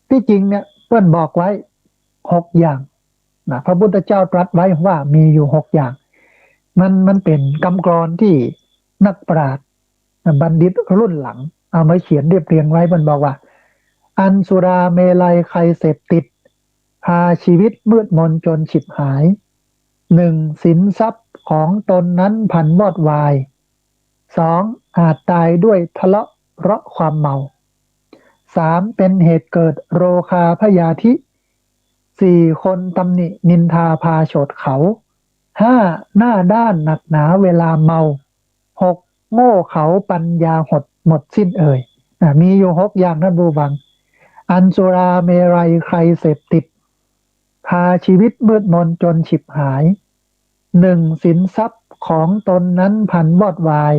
ตี้จริงเนี่ยเปิ้นบอกไว้หกอย่างนะ พระพุทธเจ้าตรัสไว้ว่ามีอยู่หกอย่าง มัน มันเป๋นกำกลอนตี้นักปราชญ์ บัณฑิตรุ่นหลังเอามาเขียนเรียบเรียงไว้ เปิ้นบอกว่า อันสุราเมรัยไครเสพติด พาชีวิตมืดมนจนฉิบหาย หนึ่ง สินทรัพย์ของตนนั้นพลันวอดวาย สอง อาจตายด้วยทะเลาะเพราะความเมา สาม เป็นเหตุเกิดโรคาพยาธิ สี่ คนตำหนินินทาพาโฉดเขา ห้า หน้าด้านหนักหนาเวลาเมา หก โง่เขลาปัญญาหดหมดสิ้นเอ่ย อ่ะ มีอยู่หกอย่างต้านผู้ฟัง อันสุราเมรัยไครเสพติด พาชีวิตมืดมนจนฉิบหาย หนึ่ง สินทรัพย์ของตนนั้นพลันวอดวาย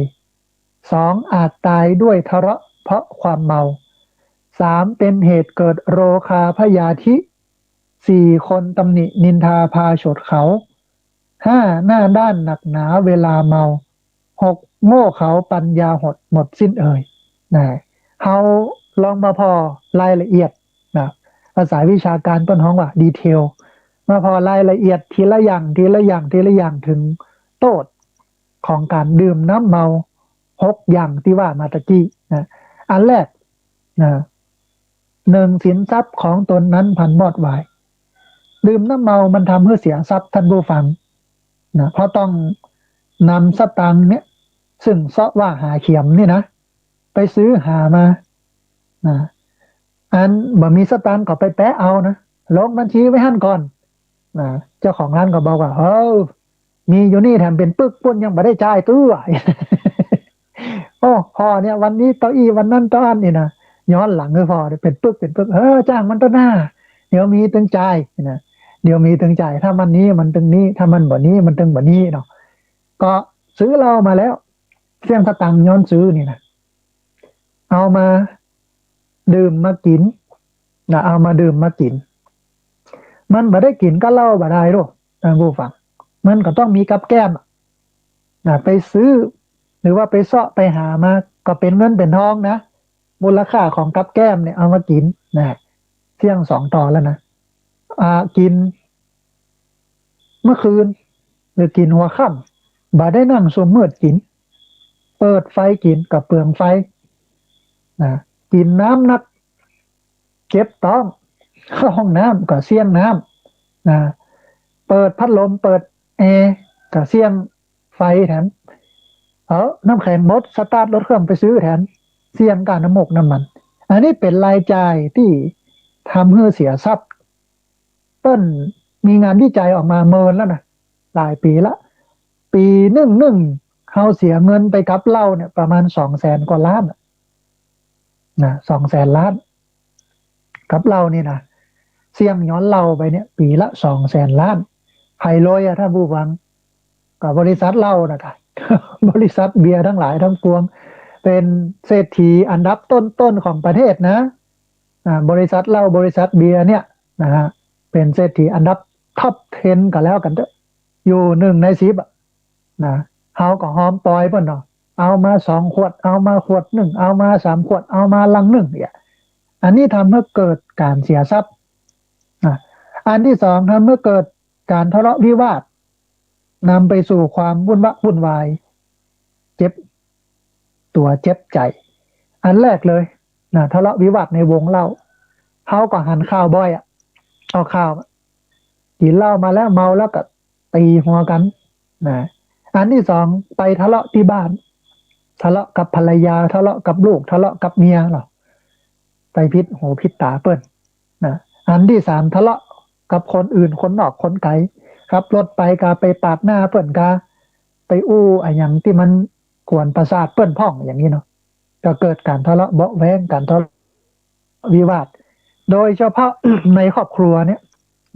สอง อาจตายด้วยทะเลาะเพราะความเมา สาม เป็นเหตุเกิดโรคาพยาธิ สี่ คนตำหนินินทาพาโฉดเขา ห้า หน้าด้านหนักหนาเวลาเมา หก โง่เขลาปัญญาหดหมดสิ้นเอ่ย นะ เฮาลองมาผ่อรายละเอียดนะ ภาษาวิชาการเปิ้นฮ้องว่าดีเทล มาผ่อรายละเอียดทีละอย่าง ทีละอย่าง ทีละอย่าง เถิงโต้ษของก๋านดื่มน้ำเมาหกอย่างตี้ว่ามาตะกี้นะ อันแรกนะ หนึ่ง สินทรัพย์ของตนนั้นพลันวอดวาย ดื่มน้ำเมามันทำหื้อเสียทรัพย์ต้านผู้ฟังนะ เพราะต้องนำสตางค์เนี่ย ซึ่งเซาะว่าหาเขียมนี่นะ ไปซื้อหามานะ อันบ่มีสตางค์ก็ไปแปะเอานะ ลงบัญชีไว้หั้นก่อนนะ เจ้าของร้านก็บอกว่า เฮ้อ มีอยู่นี่แถมเป๋นปึกปู๊นยังบ่ได้จ่ายตั๋ว โอ้ ผ่อเนี่ย วันนี้เต้าอี้ วันนั้นเต้าอั้นนี่นะ ย้อนหลังหื้อผ่อเนี่ย เป๋นปึก เป๋นปึก เออ จ้างมันเต๊อะหน้า เดี๋ยวมีตึงจ่ายนะ เดี๋ยวมีตึงจ่าย ถ้ามันนี้มันตึงนี้ ถ้ามันบ่นี้มันตึงบ่นี้เนาะ ก็ซื้อเหล้ามาแล้ว เสี้ยงสตางค์ย้อนซื้อนี่นะ เอามาดื่มมากิ๋นนะ เอามาดื่มมากิ๋น มันบ่ได้กิ๋นกับเหล้าบ่ได้ดอกต้านผู้ฟัง มันก็ต้องมีกับแกล้มอะนะ ไปซื้อ หรือว่าไปเซาะไปหามา ก็เป๋นเงินเป๋นทองนะ มูลค่าของกับแกล้มเนี่ยเอามากิ๋นนะ เสี้ยงสองต่อแล้วนะ อ่า กิ๋นเมื่อคืน หรือกิ๋นหัวค่ำ บ่ได้นั่งซุ่มมืดกิ๋น เปิดไฟกิ๋นก็เปลืองไฟนะ กิ๋นน้ำนัก เจ็บต๊อง เข้าห้องน้ำก็เสี้ยงน้ำนะ เปิดพัดลม เปิดแอร์ก็เสี้ยงไฟแถม เอาน้ำแข็งหมด สตาร์ทรถเครื่องไปซื้อแถม เสี้ยงก้าน้ำมูกน้ำมัน อันนี้เป๋นรายจ่ายตี้ทำหื้อเสียทรัพย์ เปิ้นมีงานวิจัยออกมาเมินแล้วนะ หลายปี๋ละ ปี๋นึ่งนึ่ง เฮาเสียเงินไปกับเหล้าเนี่ย ประมาณสองแสนกว่าล้านอะนะ สองแสนล้าน กับเหล้านี่นะ เสี้ยงย้อนเหล้าไปเนี่ย ปี๋ละสองแสนล้าน ใผรวยอะต้านผู้ฟัง ก็บริษัทเหล้านะกะ บริษัทเบียร์ทั้งหลายทั้งปวง เป๋นเศรษฐีอันดับต้นๆของประเทศนะ อ่า บริษัทเหล้า บริษัทเบียร์เนี่ยนะฮะ เป๋นเศรษฐีอันดับ top ten ก็แล้วกั๋นเต๊อะ อยู่นึ่งในสิบอะนะ เฮาก็ฮอมปอยเปิ้นเนาะ เอามาสองขวด เอามาขวดนึ่ง เอามาสามขวด เอามาลังนึ่งเนี่ย อันนี้ทำหื้อเกิดก๋านเสียทรัพย์นะ อันตี้สอง ทำหื้อเกิดก๋านทะเลาะวิวาท นำไปสู่ความวุ่นวะวุ่นวาย เจ็บตั๋วเจ็บใจ๋ อันแรกเลยนะ ทะเลาะวิวาทในวงเหล้า เฮาก็หันข่าวบ่อยอะ เอาข้าว กิ๋นเหล้ามาแล้วเมาแล้วก็ตี๋หัวกั๋นนะ อันตี้สองไปทะเลาะตี้บ้าน ทะเลาะกับภรรยา ทะเลาะกับลูก ทะเลาะกับเมียเหรอ ไปผิดหูผิดต๋าเปิ้นนะ อันตี้สามทะเลาะกับคนอื่นคนนอกคนไก๋ ขับรถไปก็ไปปาดหน้าเปิ้นกา ไปอู้อะหยังตี้มันกวนประสาทเปิ้นพ่องอย่างนี้เนาะ ก็เกิดก๋านทะเลาะเบาะแว้ง ก๋านทะเลาะวิวาท โดยเฉพาะ ในครอบครัวเนี่ย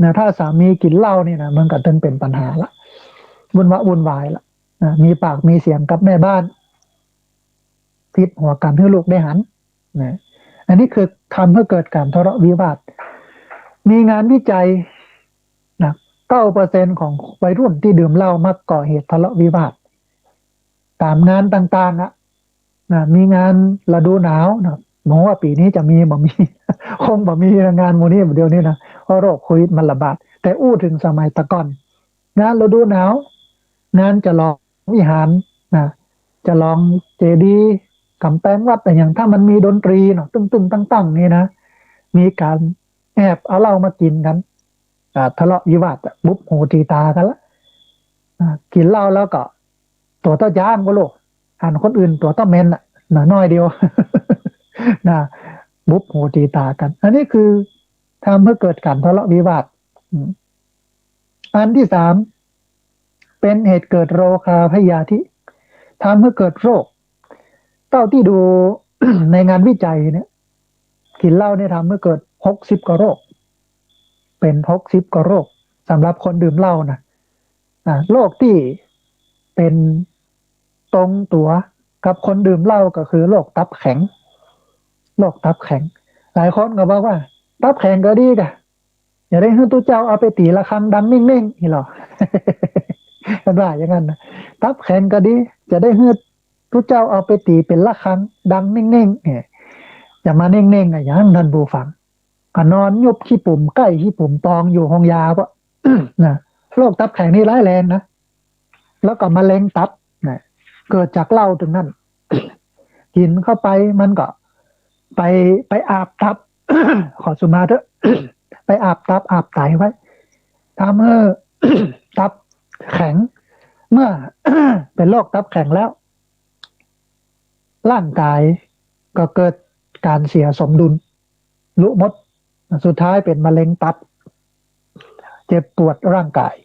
นะ ถ้าสามีกิ๋นเหล้านี่นะ มันก็ตึงเป๋นปัญหาละ วุ่นวะวุ่นวายละนะ มีปากมีเสียงกับแม่บ้าน ผิดหัวกั๋นหื้อลูกได้หันนะ อันนี้คือทำให้เกิดก๋านทะเลาะวิวาท มีงานวิจัยนะ เก้าเปอร์เซ็นต์ของวัยรุ่นตี้ดื่มเหล้ามักก่อเหตุทะเลาะวิวาท ต๋ามงานต่างๆ อะนะ มีงานฤดูหนาวนะ บ่ฮู้ว่าปี๋นี้จะมีบ่มี คงบ่มีนะ งานหมู่นี้เดี๋ยวนี้นะ เพราะโรคโควิดมันระบาด แต่อู้เถิงสมัยตะก่อน งานฤดูหนาว งานฉลองวิหารนะ ฉลองเจดีย์ ก๋ำแปงวัดอะหยัง ถ้ามันมีดนตรีเนาะ ตึ้งๆ ตั้งๆ นี่นะ มีก๋านแอบเอาเหล้ามากิ๋นกั๋น อ่า ทะเลาะวิวาทอะ บุบหูตีต๋ากั๋นละ อ่า กิ๋นเหล้าแล้วก็ตั๋วเต้าจ๊านก็โลก หันคนอื่นตั๋วเต้าแมนน่ะนะ น้อยเดียว นะ บุบหูตีต๋ากั๋น อันนี้คือทำให้เกิดก๋านทะเลาะวิวาท อืม อันตี้สาม เป๋นเหตุเกิดโรคาพยาธิ ทำให้เกิดโรค เต้าตี้ดู ในงานวิจัยเนี่ย กิ๋นเหล้าเนี่ยทำให้เกิดหกสิบกว่าโรค เป๋นหกสิบกว่าโรค สำหรับคนดื่มเหล้านะ อ่า โรคตี้เป๋นตรงตั๋วกับคนดื่มเหล้าก็คือโรคตับแข็ง โรคตับแข็ง หลายคนก็บอกว่า ตับแข็งก็ดีกะ อย่าได้หื้อตุ๊เจ้าเอาไปตี๋ระฆังดังเน่งๆ นี่หรอ มันว่าอย่างนั้นนะ ตับแข็งก็ดี จะได้หื้อตุ๊เจ้าเอาไปตี๋เป๋นระฆังดังเน่งๆ เนี่ย อย่ามาเน่งๆ อะหยัง ท่านผู้ฟัง ก็นอนยุบขี้ปุ๋มไก้ขี้ปุ๋มปองอยู่โฮงยาปะ นะ โรคตับแข็งนี่ร้ายแรงนะ แล้วก็มะเร็งตับนะ เกิดจากเหล้าตรงนั้น กิ๋นเข้าไปมันก็ไป ไปอาบตับ ขอสุมาเถอะ ไปอาบตับอาบไตไว้ ทำให้ ตับแข็ง เมื่อ เป๋นโรคตับแข็งแล้ว ร่างกายก็เกิดก๋านเสียสมดุล ลุบหมด สุดท้ายเป๋นมะเร็งตับ เจ็บปวดร่างกาย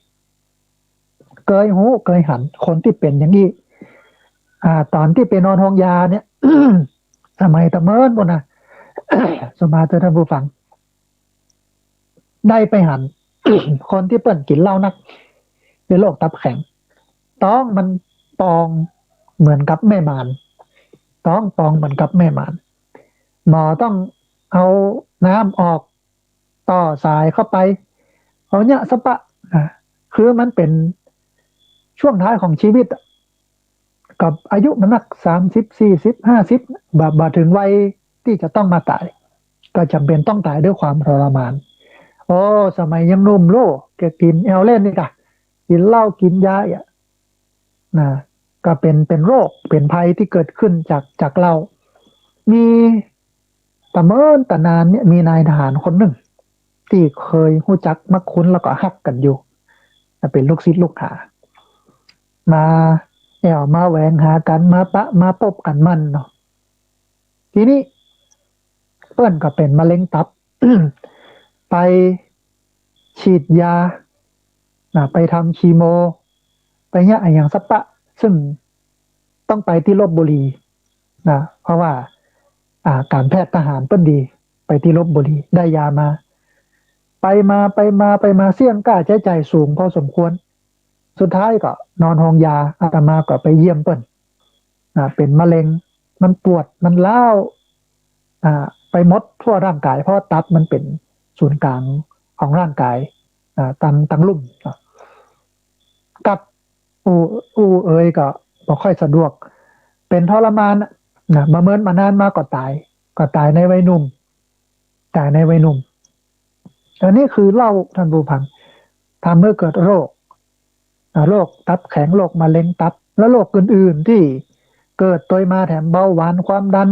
เกยฮู้เกยหันคนตี้เป๋นอย่างอี้ อ่า ต๋อนตี้ไปนอนโฮงยาเนี่ย สมัยตะเมินปู้นนะ สุมาเถอะท่านผู้ฟัง ได้ไปหัน คนตี้เปิ้นกิ๋นเหล้านัก เป๋นโรคตับแข็ง ต๊องมันปองเหมือนกับแม่หมาน ต๊องปองเหมือนกับแม่หมาน หมอต้องเอาน้ำออก ต่อสายเข้าไป เอาเยียะสะปะ อ่ะ คือมันเป๋นช่วงท้ายของชีวิตอะ กับอายุมันนัก สามสิบ สี่สิบ ห้าสิบ บ่ บ่เถิงวัยตี้จะต้องมาต๋าย ก็จ๋ำเป๋นต้องต๋ายด้วยความทรมาน โอ้ สมัยยังหนุ่มโลก แกกิ๋นแอลเล่นนี่กะ กิ๋นเหล้ากิ๋นยาอ่ะ นะ ก็เป๋น เป๋นโรค เป๋นภัยตี้เกิดขึ้นจาก จากเหล้า มีตะเมินตะนานเนี่ย มีนายทหารคนนึ่ง ตี้เคยฮู้จักมักคุ้นแล้วก็ฮักกั๋นอยู่ นะ เป๋นลูกศิษย์ลูกหา มาแอ่วมาแหวงหากั๋น มาปะมาปบกั๋นมั่นเนาะ ทีนี้เปิ้นก็เป๋นมะเร็งตับ ไปฉีดยา นะ ไปทำคีโม ไปเยียะอะหยังสะปะ ซึ่งต้องไปตี้ลพบุรี นะ เพราะว่า อ่า ก๋านแพทย์ทหารเปิ้นดี ไปตี้ลพบุรี ได้ยามา ไปมา ไปมา ไปมา เสี้ยงก้าใจ๊จ่ายสูงพอสมควร สุดท้ายก็นอนโฮงยา อาตมาก็ไปเยี่ยมเปิ้น อ่า เป๋นมะเร็ง มันปวด มันร้าว อ่า ไปหมดทั่วร่างกาย เพราะตับมันเป๋นศูนย์กลางของร่างกาย อ่า ตัง ตังลุ่ม อ่ะ กับอู้ อู้เอยก็บ่ค่อยสะดวก เป๋นทรมานน่ะ นะ บ่เมินบ่นานมาก็ต๋าย ก็ต๋ายในวัยหนุ่ม ต๋ายในวัยหนุ่ม อันนี้คือเหล้า ท่านผู้ฟัง ทำให้เกิดโรค อ่า โรคตับแข็ง โรคมะเร็งตับ และโรคอื่นๆ ตี้เกิดตวยมาแถมเบาหวาน ความดัน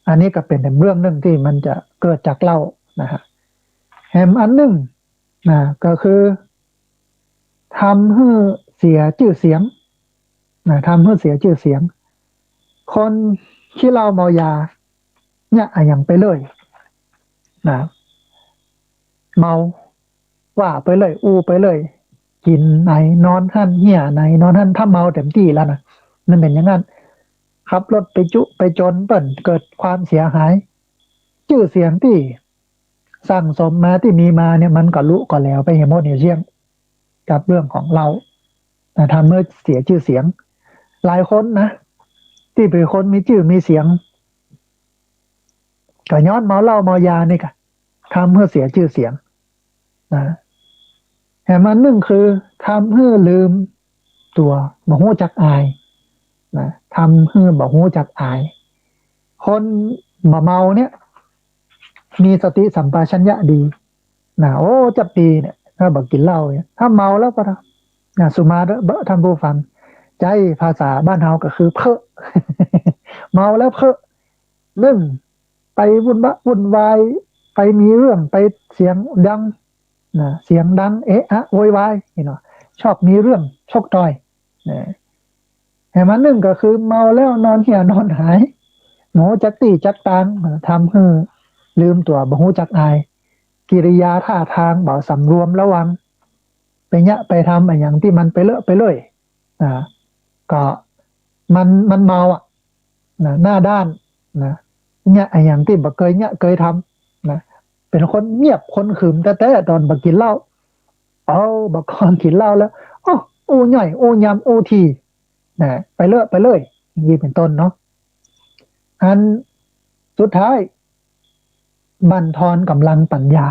อันนี้ก็เป๋นแถมเรื่องนึ่งตี้มันจะเกิดจากเหล้านะฮะ แหมอันนึ่งนะ ก็คือ ทำหื้อเสียจื้อเสียงนะ ทำหื้อเสียจื้อเสียง คนขี้เหล้าเมายา เยียะอะหยังไปเรื่อยนะ เมา ว่าไปเรื่อย อู้ไปเรื่อย กิ๋นไหนนอนหั้น เหี่ยไหนนอนหั้น ถ้าเมาเต๋มตี้แล้วนะ มันเป๋นอย่างนั้น ขับรถไปจุไปจนเปิ้น เกิดความเสียหาย จื้อเสียงตี้สั่งสมมาตี้มีมาเนี่ย มันก็ลุก็แหลวไปเหียหมดเหียเสี้ยง กับเรื่องของเหล้านะ ทำหื้อเสียจื้อเสียง หลายคนนะ ตี้เป๋นคนมีจื้อมีเสียง ก็ย้อนเมาเหล้าเมายานี่กะ ทำหื้อเสียจื้อเสียงนะ แหมอันนึ่งคือ ทำหื้อลืมตั๋ว บ่ฮู้จักอายนะ ทำหื้อบ่ฮู้จักอาย คนบ่เมาเนี่ย มีสติสัมปชัญญะดีนะ โอ้ จั๊บดีเนี่ย ถ้าบ่กิ๋นเหล้าเนี่ย ถ้าเมาแล้วก็นะ สุมาเถอะเบ้อท่านผู้ฟัง ใจ๊ภาษาบ้านเฮาก็คือเพ้อ เมาแล้วเพ้อ นึ่ง ไปวุ่นวะ วุ่นวาย ไปมีเรื่อง ไปเสียงดังนะ เสียงดัง เอะอะโวยวาย นี่เนาะ ชอบมีเรื่องชกต่อยนะ แหมอันนึ่งก็คือเมาแล้วนอนเหี่ยนอนหาย บ่ฮู้จักตี้จักตาง ทำหื้อลืมตั๋ว บ่ฮู้จักอาย กิริยาท่าทางบ่สำรวมระวัง ไปเยียะไปทำอะหยังตี้มันไปเรื่อยไปเรื่อย อ่า ก็มัน มันเมาอะนะ หน้าด้านนะ เยียะอะหยังตี้บ่เกยเยียะเกยทำนะ เป๋นคนเงียบคนขึมแต๊ๆ ต๋อนบ่กิ๋นเหล้า เอา บ่ก่อนกิ๋นเหล้าแล้ว โอ้ อู้ย่อย อู้ยำ อู้ถี่นะ ไปเรื่อยไปเรื่อย อย่างนี้เป๋นต้นเนาะ อันสุดท้าย บั่นทอนก๋ำลังปัญญา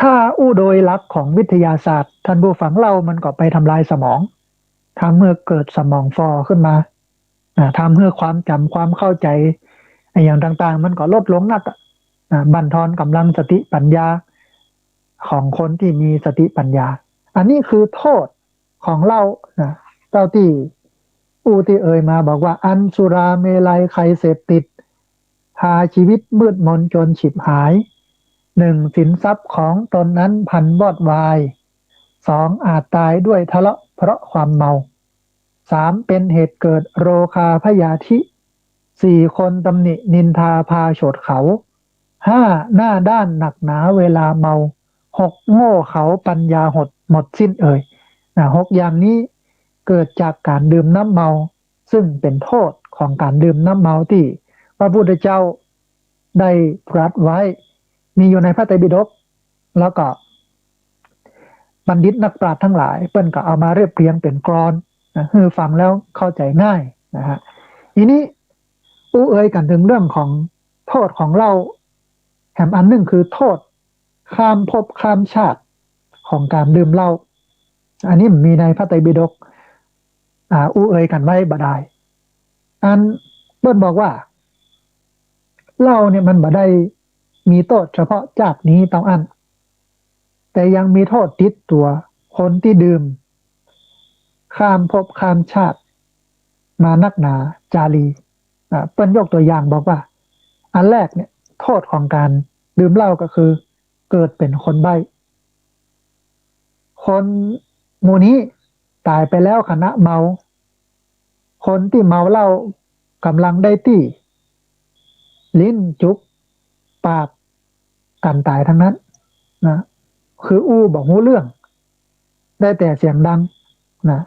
ถ้าอู้โดยหลักของวิทยาศาสตร์ ท่านผู้ฟัง เหล้ามันก็ไปทำลายสมอง ทำหื้อเกิดสมองฝ่อขึ้นมา อ่า ทำหื้อความจ๋ำความเข้าใจ๋อะหยังต่างๆ มันก็ลดลงนักอะ อ่า บั่นทอนก๋ำลังสติปัญญาของคนตี้มีสติปัญญา อันนี้คือโต้ษของเหล้านะ เต้าตี้อู้ตี้เอ่ยมาบอกว่า อันสุราเมรัยไคยเสพติด พาชีวิตมืดมนจนฉิบหาย หนึ่ง สินทรัพย์ของตนนั้นพลันวอดวาย สอง อาจต๋ายด้วยทะเลาะเพราะความเมา สาม เป๋นเหตุเกิดโรคาพยาธิ สี่ คนตำหนินินทาพาโฉดเขา ห้า หน้าด้านหนักหนาเวลาเมา หก โง่เขลาปัญญาหดหมดสิ้นเอ่ย นะ หก อย่างนี้เกิดจากก๋านดื่มน้ำเมา ซึ่งเป๋นโต้ษของก๋านดื่มน้ำเมาตี้พระพุทธเจ้าได้ตรัสไว้ มีอยู่ในพระไตรปิฎก แล้วก็บัณฑิตนักปราชญ์ทั้งหลายเปิ้นก็เอามาเรียบเรียงเป๋นกลอนนะ หื้อฟังแล้วเข้าใจ๋ง่ายนะฮะ ทีนี้อู้เอ่ยกั๋นเถิงเรื่องของโต้ษของเหล้า แหมอันนึ่งคือโต้ษข้ามภพข้ามชาติของก๋านดื่มเหล้า อันนี้มีในพระไตรปิฎก อ่า อู้เอ่ยกั๋นไว้บ่ดาย อันเปิ้นบอกว่า เหล้าเนี่ยมันบ่ได้มีโต้ษเฉพาะจาตินี้เต้าอั้น แต่ยังมีโต้ษติดตั๋วคนตี้ดื่มข้ามภพข้ามชาติมานักหนาจารี อ่า เปิ้นยกตั๋วอย่างบอกว่า อันแรกเนี่ย โต้ษของก๋านดื่มเหล้าก็คือเกิดเป๋นคนใบ้ คนหมู่นี้ต๋ายไปแล้วขณะเมา คนตี้เมาเหล้าก๋ำลังได้ตี้ ลิ้นจุกปากกั๋นต๋ายทั้งนั้นนะ คืออู้บ่ฮู้เรื่อง ได้แต่เสียงดังนะ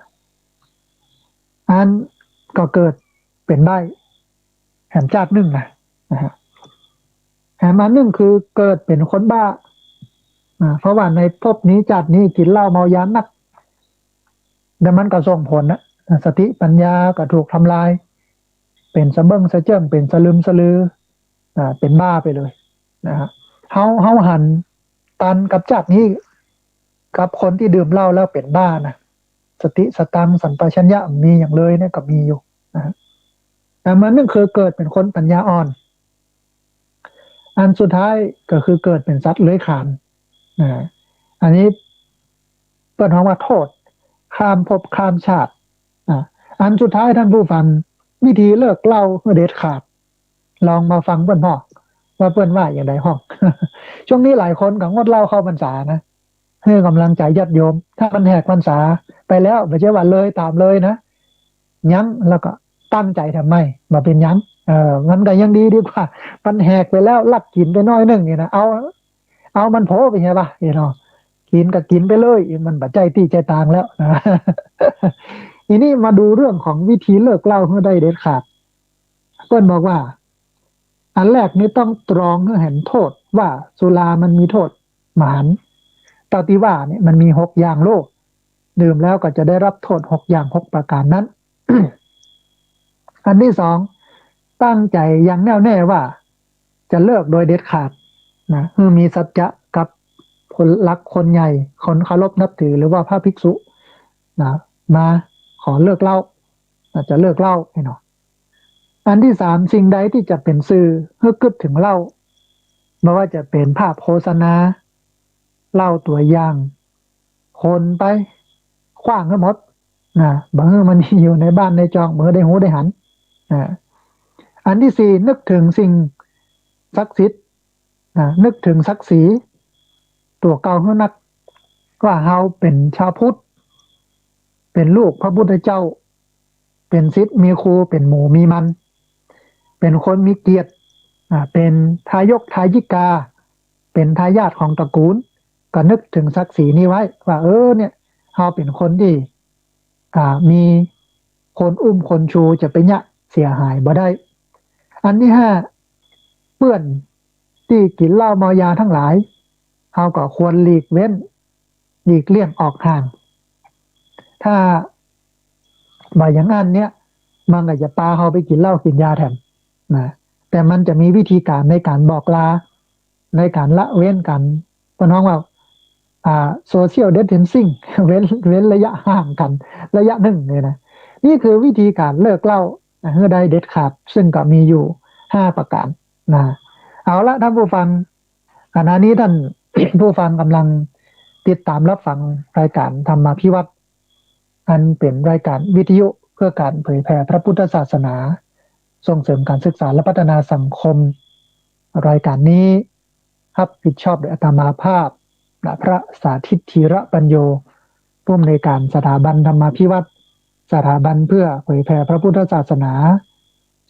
อันก็เกิดเป๋นใบ้ แหมจาตินึ่งนะ นะฮะ แหมอันนึ่งคือเกิดเป๋นคนบ้า อ่า เพราะว่าในภพนี้จาตินี้กิ๋นเหล้าเมายานัก แล้วมันก็ส่งผลนะ สติปัญญาก็ถูกทำลาย เป๋นสะเบิ่งสะเจิ่ง เป๋นสะลึมสะลือ อ่า เป๋นบ้าไปเลยนะฮะ เฮา เฮาหันตันกับจาตินี้ กับคนตี้ดื่มเหล้าแล้วเป๋นบ้านะ สติสตังค์สัมปชัญญะบ่มีหยังเลยเนี่ยก็มีอยู่นะฮะ แต่มันนึ่งคือเกิดเป๋นคนปัญญาอ่อน อันสุดท้ายก็คือเกิดเป๋นสัตว์เลื้อยคลาน อ่า อันนี้เปิ้นฮ้องว่าโต้ษข้ามภพข้ามชาติ อ่า อันสุดท้ายท่านผู้ฟัง วิธีเลิกเหล้าหื้อเด็ดขาด ลองมาฟังเปิ้นพ่อง ว่าเปิ้นว่าอย่างใดห้อง ช่วงนี้หลายคนก็งดเหล้าเข้าพรรษานะ หื้อกำลังใจ๋ญาติโยม ถ้ามันแหกพรรษาไปแล้ว บ่ใจ้ว่าเลยต๋ามเลยนะ ยั้งแล้วก็ตั้งใจ๋ทำไม บ่เป๋นหยัง เออ มันก็ยังดีดีกว่า มันแหกไปแล้ว ลักกิ๋นไปหน้อยนึ่งนี่นะ เอา เอามันโผไปเหียบ่ะ เนาะ กิ๋นก็กิ๋นไปเลย มันบ่ใจ้ตี้ใจ้ตางแล้วนะ ทีนี้มาดูเรื่องของวิธีเลิกเหล้าหื้อได้เด็ดขาด เปิ้นบอกว่า อันแรกนี่ต้องตรองหื้อหันโทษว่าสุรามันมีโทษมหันต์ เต้าตี้ว่าเนี่ยมันมีหกอย่างโล ดื่มแล้วก็จะได้รับโทษหกอย่างหกประก๋านนั้น อันตี้สอง ตั้งใจ๋อย่างแน่วแน่ว่าจะเลิกโดยเด็ดขาดนะ หื้อมีสัจจะกับคนรักคนใหญ่ คนเคารพนับถือ หรือว่าพระภิกษุนะ มาขอเลิกเหล้า นะ จะเลิกเหล้า เนาะ อันตี้สาม สิ่งใดตี้จะเป๋นสื่อหื้อกึ๊ดเถิงเหล้า บ่ว่าจะเป๋นภาพโฆษณา เหล้าตั๋วอย่าง ขนไป ขว้างหื้อหมดนะ บ่หื้อมันอยู่ในบ้านในจอง บ่หื้อได้ฮู้ได้หันนะ อันตี้สี่ นึกเถิงสิ่งศักดิ์สิทธิ์นะ นึกเถิงศักดิ์ศรีตั๋วเก่าหื้อนัก ว่าเฮาเป๋นชาวพุทธ เป๋นลูกพระพุทธเจ้า เป๋นศิษย์มีครู เป๋นหมู่มีมัน เป๋นคนมีเกียรติ อ่า เป๋นทายกทายิกา เป๋นทายาทของตระกูล ก็นึกเถิงศักดิ์ศรีนี้ไว้ ว่า เออ เนี่ย เฮาเป๋นคนตี้ อ่า มีคนอุ้มคนชู จะไปเยียะเสียหายบ่ได้ อันตี้ห้า เปื้อนตี้กิ๋นเหล้าเมายาตังหลาย เฮาก็ควรหลีกเว้น หลีกเลี่ยงออกห่าง ถ้าบ่อย่างอั้นเนี่ย มันก็จะปาเฮาไปกิ๋นเหล้ากิ๋นยาแถมนะ แต่มันจะมีวิธีก๋านในก๋านบอกลา ในก๋านละเว้นกั๋น เปิ้นฮ้องว่า อ่า social distancing เว้น เว้นระยะห่างกั๋นระยะนึ่งเนี่ยนะ นี่คือวิธีก๋านเลิกเหล้านะ หื้อได้เด็ดขาด ซึ่งก็มีอยู่ห้าประก๋านนะ เอาละท่านผู้ฟัง ขณะนี้ท่าน ผู้ฟังก่ำลังติดต๋ามฮับฟังรายก๋านธรรมาภิวัฒน์ อันเป๋นรายก๋านวิทยุเพื่อก๋านเผยแผ่พระพุทธศาสนา ส่งเสริมก๋านศึกษาและพัฒนาสังคม รายก๋านนี้ฮับผิดชอบโดยอาตมาภาพ พระสาธิต ธีระปัญโญ ผู้อำนวยก๋านสถาบันธรรมาภิวัฒน์ สถาบันเพื่อเผยแผ่พระพุทธศาสนา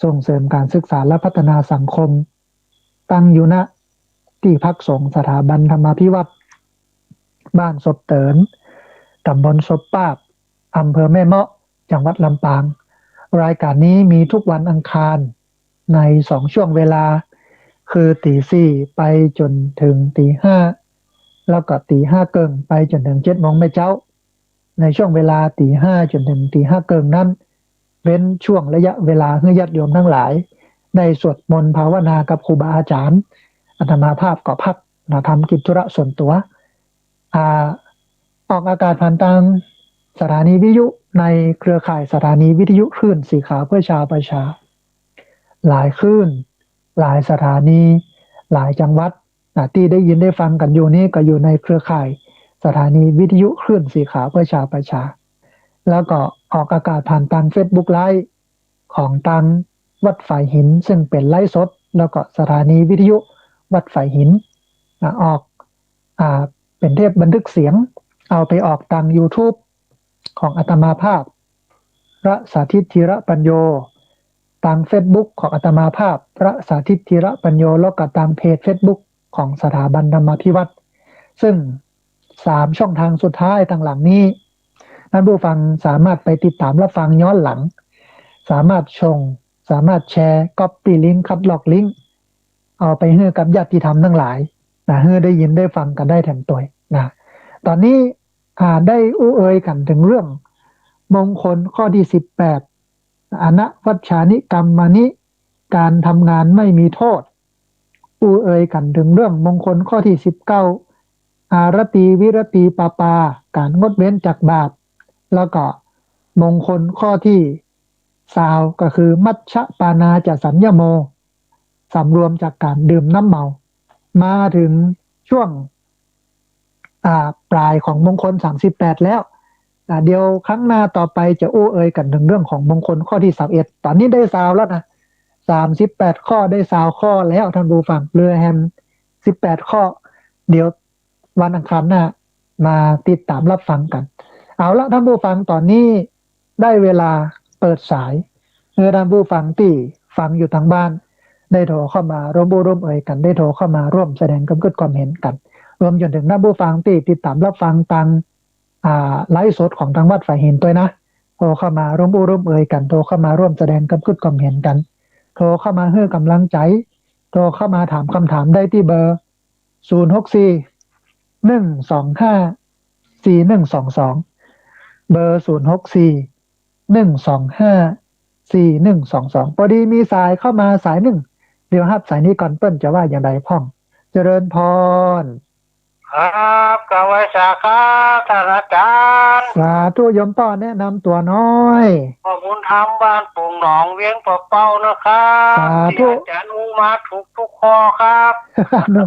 ส่งเสริมก๋านศึกษาและพัฒนาสังคม ตั้งอยู่ ณ ตี้พักสงฆ์สถาบันธรรมาภิวัฒน์ บ้านศพเติน ต๋ำบลศพปาบ อำเภอแม่เมาะ จังหวัดลำปาง รายก๋านนี้มีทุกวันอังคาร ในสองช่วงเวลา คือตี๋สี่ไปจ๋นเถิงตี๋ห้า แล้วก็ตี๋ห้าเกิ่งไปจ๋นเถิงเจ็ดโมงแม่เจ๊า ในช่วงเวลาตี๋ห้าจ๋นเถิงตี๋ห้าเกิ่งนั้น เว้นช่วงระยะเวลาหื้อญาติโยมตังหลาย ได้สวดมนต์ภาวนากับครูบาอาจ๋ารย์ อาตมาภาพก็พักนะ ทำกิจธุระส่วนตั๋ว อ่า ออกอากาศผ่านตางสถานีวิทยุในเครือข่ายสถานีวิทยุคลื่นสีขาวเพื่อชาวประชา หลายคลื่น หลายสถานี หลายจังหวัดนะ ตี้ได้ยินได้ฟังกั๋นอยู่นี้ก็อยู่ในเครือข่ายสถานีวิทยุคลื่นสีขาวเพื่อชาวประชา แล้วก็ออกอากาศผ่านตางเฟซบุ๊กไลฟ์ของตางวัดฝายหิน ซึ่งเป๋นไลฟ์สด แล้วก็สถานีวิทยุวัดฝายหินนะ ออก อ่า เป๋นเทปบันทึกเสียง เอาไปออกตางยูทูบของอาตมาภาพ พระสาธิต ธีระปัญโญ ตางเฟซบุ๊กของอาตมาภาพ พระสาธิต ธีระปัญโญ แล้วก็ตางเพจเฟซบุ๊กของสถาบันธรรมาภิวัฒน์ ซึ่งสามช่องทางสุดท้ายตังหลังนี้ ท่านผู้ฟังสามารถไปติดต๋ามฮับฟังย้อนหลัง สามารถส่ง สามารถแชร์ ก๊อปปี้ลิงก์ คัดลอกลิงก์ เอาไปหื้อกับญาติธรรมตังหลายนะ หื้อได้ยินได้ฟังกั๋นได้แถมตวยนะ ต๋อนนี้ อ่า ได้อู้เอยกั๋นเถิงเรื่องมงคลข้อตี้สิบแปด อนวัชชานิกัมมานิ ก๋านทำงานไม่มีโทษ อู้เอยกั๋นเถิงเรื่องมงคลข้อตี้สิบเก้า อารตีวิรตีปาปา ก๋านงดเว้นจากบาป แล้วก็มงคลข้อตี้ซาว ก็คือมัชฌปานาจะสัญญโม สำรวมจากก๋านดื่มน้ำเมา มาเถิงช่วง อ่า ปลายของมงคลสามสิบแปดแล้ว อ่า เดี๋ยวครั้งหน้าต่อไปจะอู้เอยกั๋นเถิงเรื่องของมงคลข้อตี้ซาวเอ็ด ต๋อนนี้ได้ซาวแล้วนะ สามสิบแปดข้อ ได้ซาวข้อแล้วท่านผู้ฟัง เหลือแหมสิบแปดข้อ เดี๋ยววันอังคารหน้ามาติดต๋ามรับฟังกั๋น เอาละท่านผู้ฟัง ต๋อนนี้ได้เวลาเปิดสาย หื้อท่านผู้ฟังตี้ฟังอยู่ตางบ้าน ได้โทรเข้ามาร่วมอู้ร่วมเอยกั๋น ได้โทรเข้ามาร่วมแสดงความกึ๊ดความเห็นกั๋น รวมจ๋นเถิงท่านผู้ฟังตี้ติดต๋ามรับฟังตาง อ่า ไลฟ์สดของตางวัดฝายหินตวยนะ โทรเข้ามาร่วมอู้ร่วมเอยกั๋น โทรเข้ามาร่วมแสดงความกึ๊ดความเห็นกั๋น โทรเข้ามาหื้อกำลังใจ๋ โทรเข้ามาถามกำถามได้ตี้เบอร์ ศูนย์หกสี่ หนึ่งสองห้า สี่หนึ่งสองสอง เบอร์ ศูนย์หกสี่ หนึ่งสองห้า สี่หนึ่งสองสอง ปอดีมีสายเข้ามาสายนึ่ง เดี๋ยวฮับสายนี้ก่อน เปิ้นจะว่าอย่างใดพ่อง เจริญพร ครับ กราบไหว้สาครับ ต้านอาจ๋ารย์ สาธุ โยมป้อแนะนำตั๋วหน้อย ป้อบุญธรรม บ้านโป่งหนอง เวียงป่าเป้านะครับ สาธุ ตี้อาจ๋ารย์อู้มาถูกกู้ข้อครับ อนุ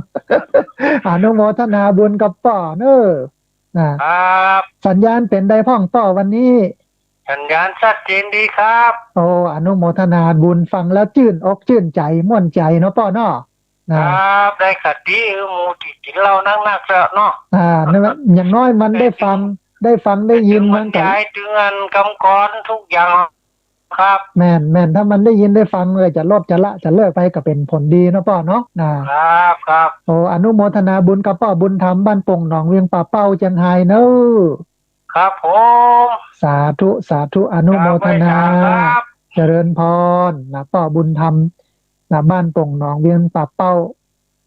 อนุโมทนาบุญกับป้อเน้อ นะครับ สัญญาณเป๋นใดพ่องป้อวันนี้ สัญญาณชัดเจนดีครับ โอ้ อนุโมทนาบุญ ฟังแล้วจื้นอกจื้นใจ๋ ม่วนใจ๋เนาะป้อเนาะ นะครับ ได้คติ หื้อหมู่ตี้กิ๋นเหล้านักๆ เถอะเนาะ อ่า นั่นแหละ อย่างน้อยมันได้ฟัง ได้ฟังได้ยินมันก็ ใจ๋เตื๋อนกำกรทุกอย่างครับ แม่น แม่น ถ้ามันได้ยินได้ฟังเลย จะลดจะละจะเลิกไปก็เป๋นผลดีเนาะป้อเนาะ นะครับ ครับ โอ้ อนุโมทนาบุญกับป้อบุญธรรม บ้านโป่งหนอง เวียงป่าเป้า เจียงฮายเน้อ ครับผม สาธุ สาธุ อนุโมทนา ครับ เจริญพรนะ ป้อบุญธรรมนะ บ้านโป่งหนอง เวียงป่าเป้า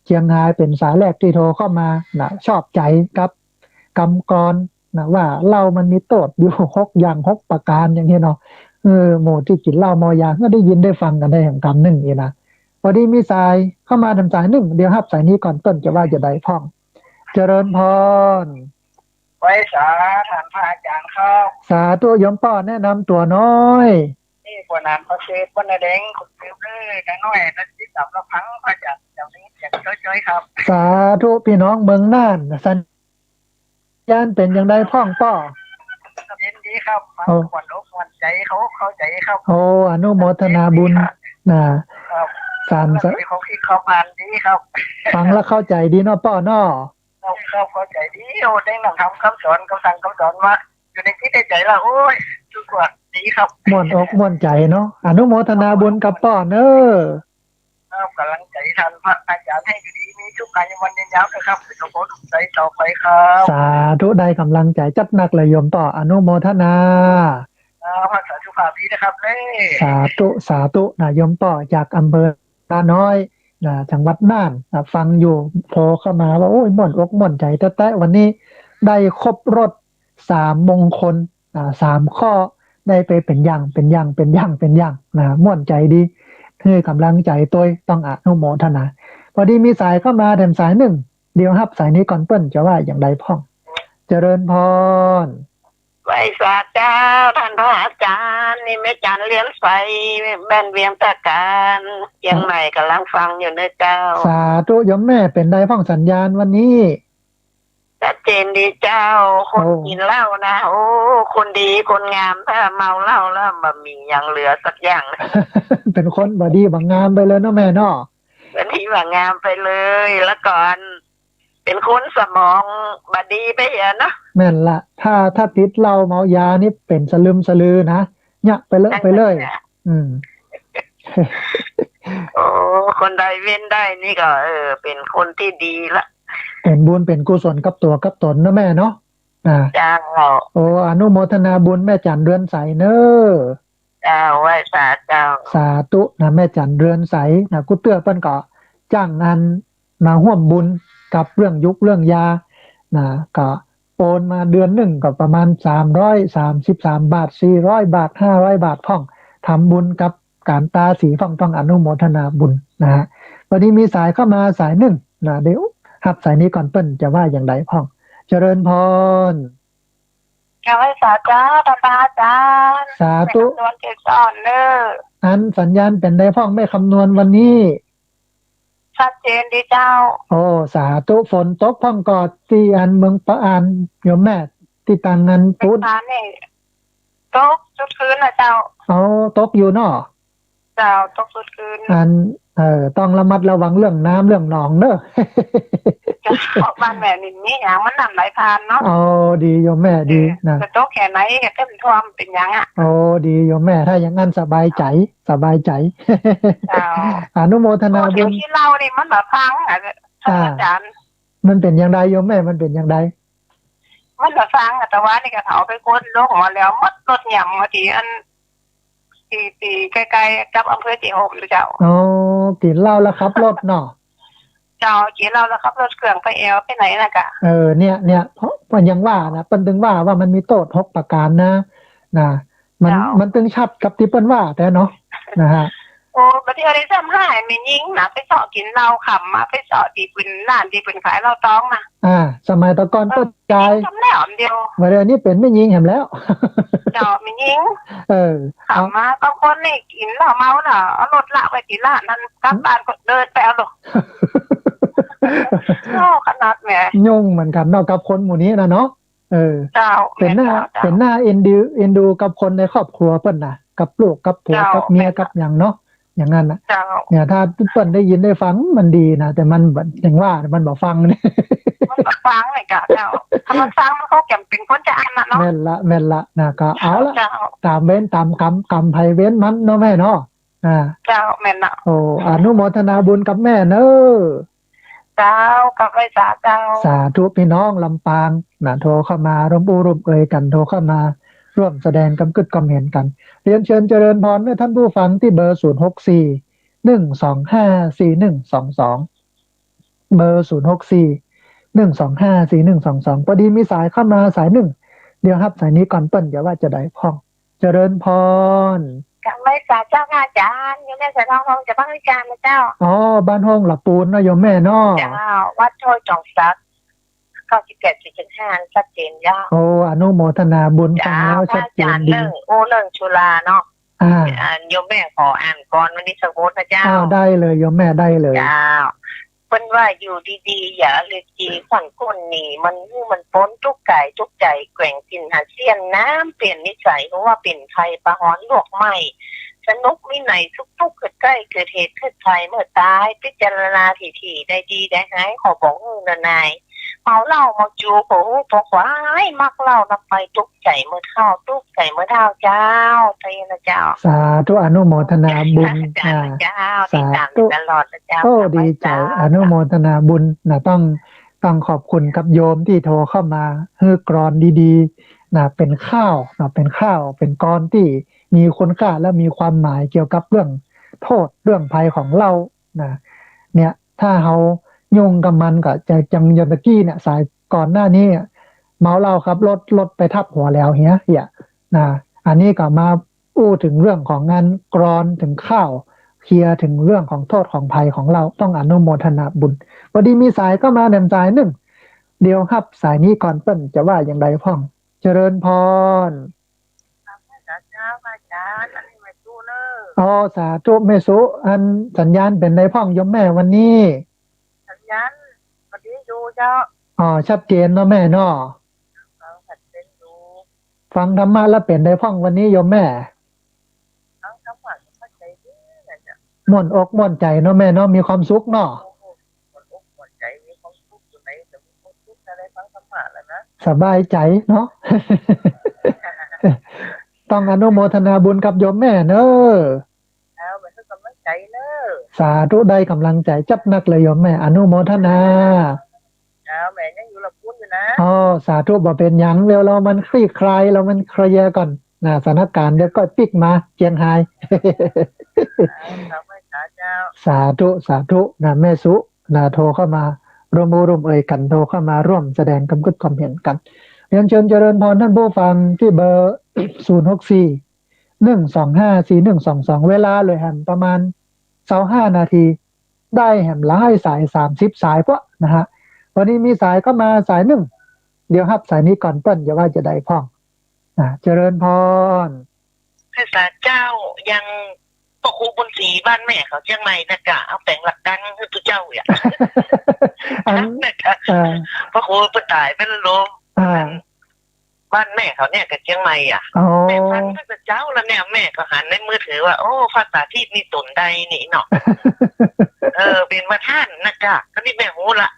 เจียงฮาย เป๋นสายแรกตี้โทรเข้ามานะ ชอบใจ๋กับกำกรนะ ว่าเหล้ามันมีโต้ษอยู่หกอย่าง หกประก๋านอย่างนี้เนาะ เออ หมู่ตี้กิ๋นเหล้าเมายา ก็ได้ยินได้ฟังกั๋นได้แหมกำนึ่งนี่นะ ปอดีมีสายเข้ามาแหมสายนึ่ง เดี๋ยวฮับสายนี้ก่อน เปิ้นจะว่าจะใดพ่อง เจริญพร ไหว้สาท่านพระอาจ๋ารย์ครับ สาธุ โยมป้อแนะนำตั๋วหน้อย นี่ป้อหนาน ประเสริฐ บ้านนาแดง คนเดิมเลย น้อยๆ นะ ติดต๋ามรับฟังพระอาจ๋ารย์ เดี๋ยวนี้เสียงจ้อยๆ ครับ สาธุ ปี้น้องเมืองน่าน สัญญาณเป๋นอย่างใดพ่องป้อ เย็นดีครับ ฟัง โอ้ ม่วนอกม่วนใจ๋ เข้า เข้าใจ๋ครับ โอ้ อนุโมทนาบุญ ครับ นะ ครับ สาม สะ มีของคิดของอ่านดีครับ ฟังแล้วเข้าใจ๋ดีเนาะป้อเนาะ ครับ ครับ เข้าใจ๋ดี โอ้ ได้นำธรรมคำสอน คำสั่งคำสอนมา อยู่ในจิตในใจ๋แล้ว โอ้ย สุขสวัสดีครับ ม่วนอกม่วนใจ๋เนาะ อนุโมทนาบุญกับป้อเน้อ ครับ ก๋ำลังใจ๋ท่านพระอาจ๋ารย์ หื้ออยู่ดีมีสุข อายุมั่นยืนยาวเถอะครับ เป๋นกำลังใจ๋ต่อไปครับ สาธุ ได้ก๋ำลังใจ๋จัดหนักเลยโยมป้อ อนุโมทนา ครับ รักษาสุขภาพดีนะครับเน้อ สาธุ สาธุนะ โยมป้อจากอำเภอ นาน้อยนะ จังหวัดน่านนะ ฟังอยู่ โทรเข้ามาว่า โอ้ย ม่วนอกม่วนใจ๋แต๊ๆ วันนี้ได้ครบรสสามมงคลนะ สามข้อ ได้ไปเป๋นอย่าง เป๋นอย่าง เป๋นอย่าง เป๋นอย่างนะ ม่วนใจ๋ดี หื้อกำลังใจ๋ตวย ต้องอนุโมทนา ปอดีมีสายเข้ามาแหมสายนึ่ง เดี๋ยวฮับสายนี้ก่อน เปิ้นจะว่าอย่างใดพ่อง เจริญพร ไหว้สาเจ้า ต้านพระอาจ๋ารย์ นี่แม่จั๋น เรือนใส บ้านเวียงตะกาน เจียงใหม่ ก๋ำลังฟังอยู่เน้อเจ้า สาธุ โยมแม่ เป๋นใดพ่องสัญญาณวันนี้ ชัดเจนดีเจ้า คน โอ้ กิ๋นเหล้านะ โอ้ คนดีคนงาม ถ้าเมาเหล้าแล้วบ่มีอย่างเหลือสักอย่าง เป๋นคนบ่ดีบ่งามไปเลยเนาะแม่เนาะ บ่ดีบ่งามไปเลย แล้วก่อน เป๋นคนสมองบ่ดีไปเหียเนาะ แม่นละ ถ้า ถ้าติดเหล้าเมายานี่เป๋นสลึมสลือนะ เยียะไปเลอะไปเลย นั่นแหละ อืม โอ้ คนใดเว้นได้นี่ก็ เออ เป๋นคนตี้ดีละ เป๋นบุญเป๋นกุศลกับตั๋วกับต๋นนะแม่เนาะ อ่า เจ้า โอ้ อนุโมทนาบุญแม่จั๋น เรือนใสเน้อ เจ้า ไหว้สาเจ้า สาธุนะ แม่จั๋น เรือนใสนะ กู้เตื้อเปิ้นก็จ้างอันมาฮ่วมบุญกับเรื่องยุกเรื่องยานะ ก็โอนมาเดือนนึ่งก็ประมาณสามร้อยสามสิบสามบาท สี่ร้อยบาท ห้าร้อยบาทพ่อง ทำบุญกับก๋านต๋าสีพ่อง ต้องอนุโมทนาบุญนะฮะ วันนี้มีสายเข้ามาสายนึ่งนะ เดี๋ยวฮับสายนี้ก่อน เปิ้นจะว่าอย่างใดพ่อง เจริญพร กราบไหว้สาเจ้า ต้านพระอาจ๋ารย์ สาธุ แม่คำนวณเกษรเน้อ อันสัญญาณเป๋นใดพ่องแม่คำนวณวันนี้ ชัดเจนดีเจ้า โอ้ สาธุ ฝนตกพ่องก่อตี้อันเมืองปะอาน โยมแม่ ตี้ตางอันปู๊น เมืองปะอานนี่ ตกจุดคืนนะเจ้า โอ้ ตกอยู่เนาะ เจ้า ตกสุดคืน อัน เอ่อ ต้องระมัดระวังเรื่องน้ำเรื่องหนองเนอะ เจ้า บ้านแม่นี่มีหยังมันน้ำไหลผ่านเนาะ อ๋อ ดีโยมแม่ ดีนะ เออ จะตกแค่ไหนก็เต็มท่วมเป๋นหยังอะ อ๋อ ดีโยมแม่ ถ้าอย่างนั้นสบายใจ๋ สบายใจ๋ เจ้า อนุโมทนาบุญ โอ้ เดี๋ยวขี้เหล้านี่มันบ่ฟังอะ อ่า อาจ๋ารย์ มันเป๋นอย่างใดโยมแม่ มันเป๋นอย่างใด มันบ่ฟังอะ แต่ว่านี่ก็เขาเอาไปขนลงมาแล้วหมด รถหย่ำมาตี้อัน ตี้ ตี้ใก้ๆ กับอำเภอเจ๊โฮมอยู่เจ้า อ๋อ กิ๋นเหล้าแล้วขับรถเนาะ เจ้า กิ๋นเหล้าแล้วขับรถเครื่องไปแอ่วไปไหนน่ะกะ เออ เนี่ย เนี่ย เพราะ เพราะยังว่านะ เปิ้นตึงว่า ว่ามันมีโต้ษหกประก๋านนะ นะ มัน เจ้า มันตึงชัดกับตี้เปิ้นว่าแต๊เนาะ นะฮะ โอ้ บ่าเทื่อได้ซ้ำหาแม่ญิงนะ ไปเซาะกิ๋นเหล้าค่ำมา ไปเซาะตี้เปิ้น ร้านตี้เปิ้นขายเหล้าตองนะ อ่า สมัยตะก่อน เออ เปิ้นจ่าย ซ้ำแล้วอันเดียว บ่าเทื่อนี้เป๋นแม่ญิงแหมแล้ว เจ้า แม่ญิง เออ ค่ำมา บางคนนี่กิ๋นเหล้าเมาน่ะ เอารถละไว้ตี้ร้านนั้น กลับบ้านก็เดินไปเอาโลด โอ้ ขนาดแหม ยุ่งเหมือนกั๋นเนาะ กับคนหมู่นี้นะเนาะ เออ เจ้า เป๋นหน้า แม่นเจ้า เป๋นหน้าเอ็นดู เอ็นดูกับคนในครอบครัวเปิ้นนะ กับลูกกับผัว เจ้า กับเมีย แม่นเจ้า กับหยังเนาะ อย่างนั้นน่ะ เจ้า เนี่ย ถ้าเปิ้นได้ยินได้ฟังมันดีนะ แต่มันบ่ ยังว่ามันบ่ฟังนี่ มันบ่ฟังเลยกะเจ้า ถ้ามันฟังมันก็จ๋ำเป๋นคนจะอั้นน่ะเนาะ แม่นละ แม่นละนะ ก็เอาละ เจ้า ต๋ามเวรต๋ามกรรม กรรมใผเวรมันเนาะแม่เนาะ อ่า เจ้า แม่นละ โอ้ อนุโมทนาบุญกับแม่เนอะ เจ้า กราบไหว้สาเจ้า สาธุ พี่น้องลำปางนะ โทรเข้ามาร่วมอู้ร่วมเอยกั๋น โทรเข้ามาร่วมแสดงกำกึ๊ดกำเห็นกั๋น เรียนเชิญเจริญพรเนอะท่านผู้ฟัง ตี้เบอร์ ศูนย์หกสี่ หนึ่งสองห้า สี่หนึ่งสองสอง เบอร์ ศูนย์หกสี่ หนึ่งสองห้า สี่หนึ่งสองสอง ปอดีมีสายเข้ามาสายนึ่ง เดี๋ยวฮับสายนี้ก่อนเปิ้น จะว่าจะใดพ่อง เจริญพร กราบไหว้สาเจ้าค่ะอาจ๋ารย์ โยมแม่สายทอง ทองจากบ้านห้วยจานนะเจ้า อ๋อ บ้านห้วยหละปูนเนาะโยมแม่เนาะ เจ้า วัดห้วยจองสัก เก้าสิบแปดจุดเจ็ดห้า ชัดเจนเจ้า โอ้ อนุโมทนาบุญ ฟังแล้วชัดเจนดี เจ้า พระอาจ๋ารย์ เรื่อง โอ้ เรื่องสุราเนาะ อ่า อ่า โยมแม่ขออ่านกลอนวันนี้สักบทนะเจ้า อ้าว ได้เลยโยมแม่ ได้เลย เจ้า เปิ้นว่าอยู่ดีๆ อย่าเอาฤๅษี ขวัญก้นหนี มันหื้อมันป๊น ตุ๊กข์กายตุ๊กข์ใจ๋ แกว่งถิ่นหาเสี้ยน น้ำเปลี่ยนนิสัย เพราะว่าเป๋นภัย ปะฮ้อนลวกไหม้ สนุกมิไหน สุขทุกข์เกิดใกล้ เกิดเหตุเกิดภัย เมื่อต๋าย พิจารณาถี่ๆ ได้ดีได้ฮ้าย ขอบอกหื้อเน่อหน่าย เมาเหล้าเมาจู โผหัวโผขวาย มักเหล้านักไป ตุ๊กข์ใจ๋เมื่อเฒ่า ตุ๊กข์ใจ๋เมื่อเฒ่าเจ้า เท่านี้นะเจ้า สาธุ อนุโมทนาบุญ เจ้า อ่า เจ้า สาธุ ติดต๋ามต๋อดตลอดนะเจ้า โอ้ ดีใจ๋ อนุโมทนาบุญนะ ต้อง ต้องขอบคุณกับโยมตี้โทรเข้ามา หื้อกลอนดีๆ นะ เป๋นข่าวนะ เป๋นข่าว เป๋นกลอนตี้มีคุณค่าและมีความหมายเกี่ยวกับเรื่องโต้ษ เรื่องภัยของเหล้านะ เนี่ย ถ้าเฮายุ่งกับมันก็จะจังอย่างตะกี้เนี่ย สายก่อนหน้านี้อะ เมาเหล้าขับรถ รถไปทับหัวแล้วเหีย เหีย นะ อันนี้ก็มาอู้เถิงเรื่องของงานกลอน เถิงข่าว เคลียร์เถิงเรื่องของโต้ษของภัยของเหล้า ต้องอนุโมทนาบุญ ปอดีมีสายเข้ามาแหนมสายนึ่ง เดี๋ยวฮับสายนี้ก่อนเปิ้นจะว่าอย่างใดพ่อง เจริญพร สาธุเจ้า พระอาจ๋ารย์ อันนี้แม่สุเน่อ อ๋อ สาธุแม่สุ อันสัญญาณเป๋นใดพ่องโยมแม่วันนี้ สัญญาณปอดีอยู่เจ้า อ๋อ ชัดเจนเนาะแม่เนาะ ฟังชัดเจนอยู่ ฟังธรรมะแล้วเป๋นใดพ่องวันนี้โยมแม่ ฟังธรรมะก็เข้าใจ๋ดีนะเจ้า ม่วนอกม่วนใจ๋เนาะแม่เนาะ มีความสุขเนาะ โอ้โห ม่วนอกม่วนใจ๋ มีความสุขอยู่ไหน แต่มีความสุขอะไร ฟังธรรมะแล้วนะ สบายใจ๋เนาะ ต้องอนุโมทนาบุญกับโยมแม่เนอะ เจ้า แม่หื้อกำลังใจ๋เนอะ สาธุ ได้กำลังใจ๋จัดหนักเลยโยมแม่ อนุโมทนา เจ้า แม่ยังอยู่ละปูนอยู่นะ อ๋อ สาธุ บ่เป๋นหยัง เดี๋ยวเหล้ามันคลี่คลาย เหล้ามันเคลียร์ก่อนนะ สถานก๋ารณ์เดี๋ยวก็ปิ๊กมาเจียงฮาย เจ้า เจ้า สาธุ สาธุนะ แม่สุนะ โทรเข้ามาร่วมอู้ร่วมเอยกั๋น โทรเข้ามาร่วมแสดงกำกึ๊ดกำเห็นกั๋น เรียนเชิญเจริญพรท่านผู้ฟังตี้เบอร์ ศูนย์หกสี่ หนึ่งสองห้า สี่หนึ่งสองสอง เวลาเหลือแหมประมาณซาวห้านาที ได้แหมหลายสาย สามสิบสายพอนะฮะ วันนี้มีสายเข้ามาสายนึ่ง เดี๋ยวฮับสายนี้ก่อนเปิ้นจะว่าจะใดพ่อง อ่า เจริญพร พระสาเจ้า ยังพระครูบุญศรีบ้านแม่เขาเจียงใหม่นะกะ เอาแป๋งหลักดังหื้อตุ๊เจ้าอ่ะ อัน นะกะ อ่า พระครูเปิ้นต๋ายไปแล้วลม อ่า บ้านแม่เขาเนี่ยกับเจียงใหม่อะ อ๋อ แม่ฟังตั้งแต่เจ๊าแล้วเนี่ย แม่ก็หันในมือถือว่า โอ้ พระสาธิตนี่ต๋นใดนี่เนาะ เออ เป๋นประธานนะก้า ต๋อนนี้แม่ฮู้ละ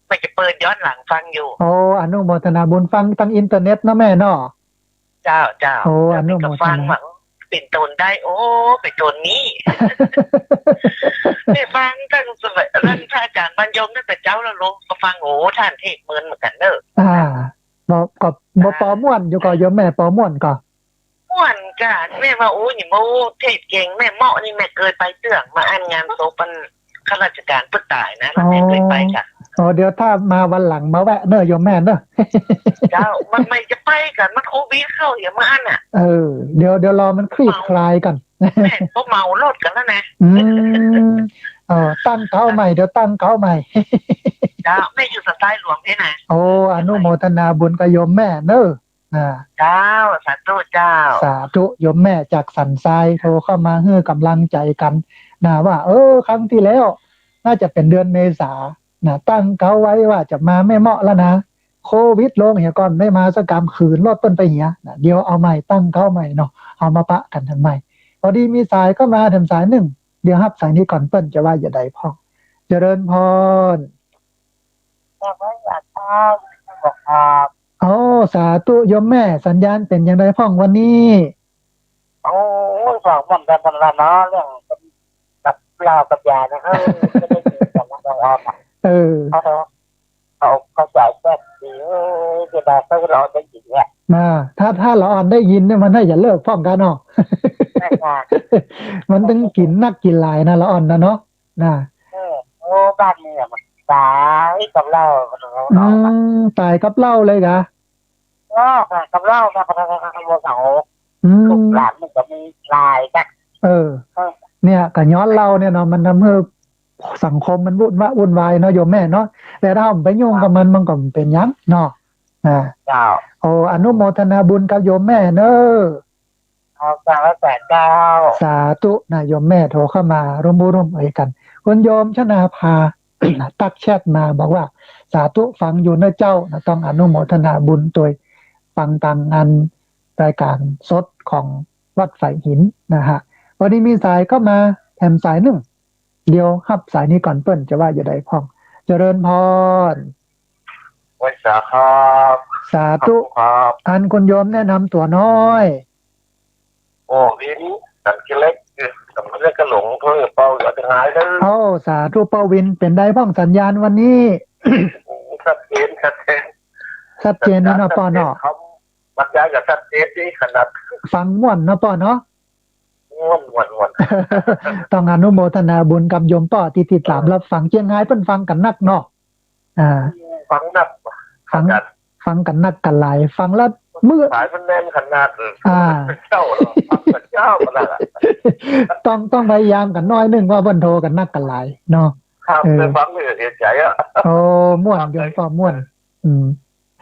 แม่จะเปิดย้อนหลังฟังอยู่ โอ้ อนุโมทนาบุญ ฟังตางอินเทอร์เน็ตเนาะแม่เนาะ เจ้า เจ้า โอ้ อนุโมทนา แม่ก็ฟังว่า เป๋นต๋นใด โอ้ เป๋นต๋นนี้ แม่ฟังตั้งสมัย ตั้งพระอาจารย์บรรยมตั้งแต่เจ๊าแล้วลงก็ฟัง โอ้ ต้านเทศน์เมินเหมือนกั๋นเนอะ อ่า บ่ ก็บ่ปอม่วนอยู่ก่อ โยมแม่ ปอม่วนก่อ ม่วนก้า แม่ว่า โอ้ นี่โม่เทศน์เก่ง แม่เมาะนี่แม่เกยไปเตื้อง มาอั้นงานศพอันข้าราชการเปิ้นต๋ายนะ แล้วแม่เกยไปก้า อ๋อ เดี๋ยวถ้ามาวันหลังมาแวะเนอะโยมแม่เนอะ เจ้า มันไม่จะไปกั๋น มันโควิดเข้าอย่างมาอั้นน่ะ เออ เดี๋ยว เดี๋ยวรอมันคลี่คลายก่อน แม่ก็เหมารถกั๋นแล้วนะ อืม เออ ตั้งเก๊าใหม่ เดี๋ยวตั้งเก๊าใหม่ เจ้า แม่อยู่สันทรายหลวงนี่นะ โอ้ อนุโมทนาบุญกับโยมแม่เนอะ นะ เจ้า สาธุเจ้า สาธุ โยมแม่จากสันทรายโทรเข้ามาหื้อกำลังใจ๋กั๋นนะ ว่า เออ ครั้งตี้แล้ว น่าจะเป๋นเดือนเมษานะ ตั้งเก๊าไว้ว่าจะมาแม่เมาะแล้วนะ โควิดลงเหียก่อน ได้มาสักกำ ขืนรถเปิ้นไปเหียนะ เดี๋ยวเอาใหม่ ตั้งเก๊าใหม่เนาะ เอามาปะกั๋นตังใหม่ พอดีมีสายเข้ามาแถมสายนึ่ง เดี๋ยวฮับสายนี้ก่อน เปิ้นจะว่าจะใดพ่อง เจริญพร ครับ โอ้ สาธุ โยมแม่ สัญญาณเป๋นอย่างใดพ่องวันนี้ โอ้ย ฟังม่วนไปม่วนมาเนาะ เรื่องกับเหล้ากับยานะ เออ จะได้ยินกันนะ เออ เขา เขา เขาจ่ายแซ่บดี เออ เสียดายเขาละอ่อนได้ยินเนี่ย อ่า ถ้า ถ้าละอ่อนได้ยินเนี่ย มันน่าจะเลิกพ่องกั๋นเนาะ ใช่ค่ะ มันตึงกิ๋นนักกิ๋นหลายนะ ละอ่อนนะเนาะ นะ เออ โอ้ บ้านเนี่ยมันต๋ายกับเหล้า อืม ต๋ายกับเหล้าเลยกา เออ กับเหล้านะ อืม ลูกหลานมันก็มีหลายนะ เออ เออ เนี่ย ก็ย้อนเหล้าเนี่ยเนาะ มันทำหื้อสังคมมันวุ่นวะ วุ่นวายเนาะโยมแม่เนาะ แต่ถ้าเฮาบ่ไปยุ่งกับมัน มันก็บ่เป๋นหยังเนาะ อ่า เจ้า โอ้ อนุโมทนาบุญกับโยมแม่เนอะ เอา สาธุเจ้า สาธุนะ โยมแม่โทรเข้ามาร่วมอู้ร่วมเอยกั๋น คุณโยมชนาภา ตั๊กแชทมาบอกว่า สาธุ ฟังอยู่เนอะเจ้านะ ต้องอนุโมทนาบุญตวย ฟังตางอันรายก๋านสดของวัดฝายหินนะฮะ วันนี้มีสายเข้ามาแถมสายนึ่ง เดี๋ยวฮับสายนี้ก่อน เปิ้นจะว่าจะใดพ่อง เจริญพร ไหว้สาครับ สาธุ ครับ อันคุณโยมแนะนำตั๋วน้อย โอ้ วิน สันกิเล็ก คือสำเร็จก็หลงเพื่อเป้าเหลือจะหายเลย โอ้ สาธุ ป้อวิน เป๋นใดพ่องสัญญาณวันนี้ โอ้ ชัดเจน ชัดเจน ชัดเจนนี่เนาะป้อเนาะ บรรยายก็ชัดเจนดีขนาด ฟังม่วนเนาะป้อเนาะ ม่วน ม่วน ม่วน ต้องอนุโมทนาบุญกับโยมป้อตี้ติดต๋าม เออ รับฟัง เจียงฮายเปิ้นฟังกั๋นนักเนาะ อ่า ฟังนัก ฟัง อาจารย์ ฟังกั๋นนักกั๋นหลาย ฟังแล้วเมื่อ สายมันแน่นขนาด อ่า เจ้าเหรอ ฟังกับเจ้าขนาดอะ ต้อง ต้องพยายามกั๋นหน้อยนึ่ง ว่าเปิ้นโทรกั๋นนักกั๋นหลายเนาะ ครับ เออ เคยฟังเลยเสียใจอะ โอ้ ม่วน ฟังเลย โยมป้อม่วน อืม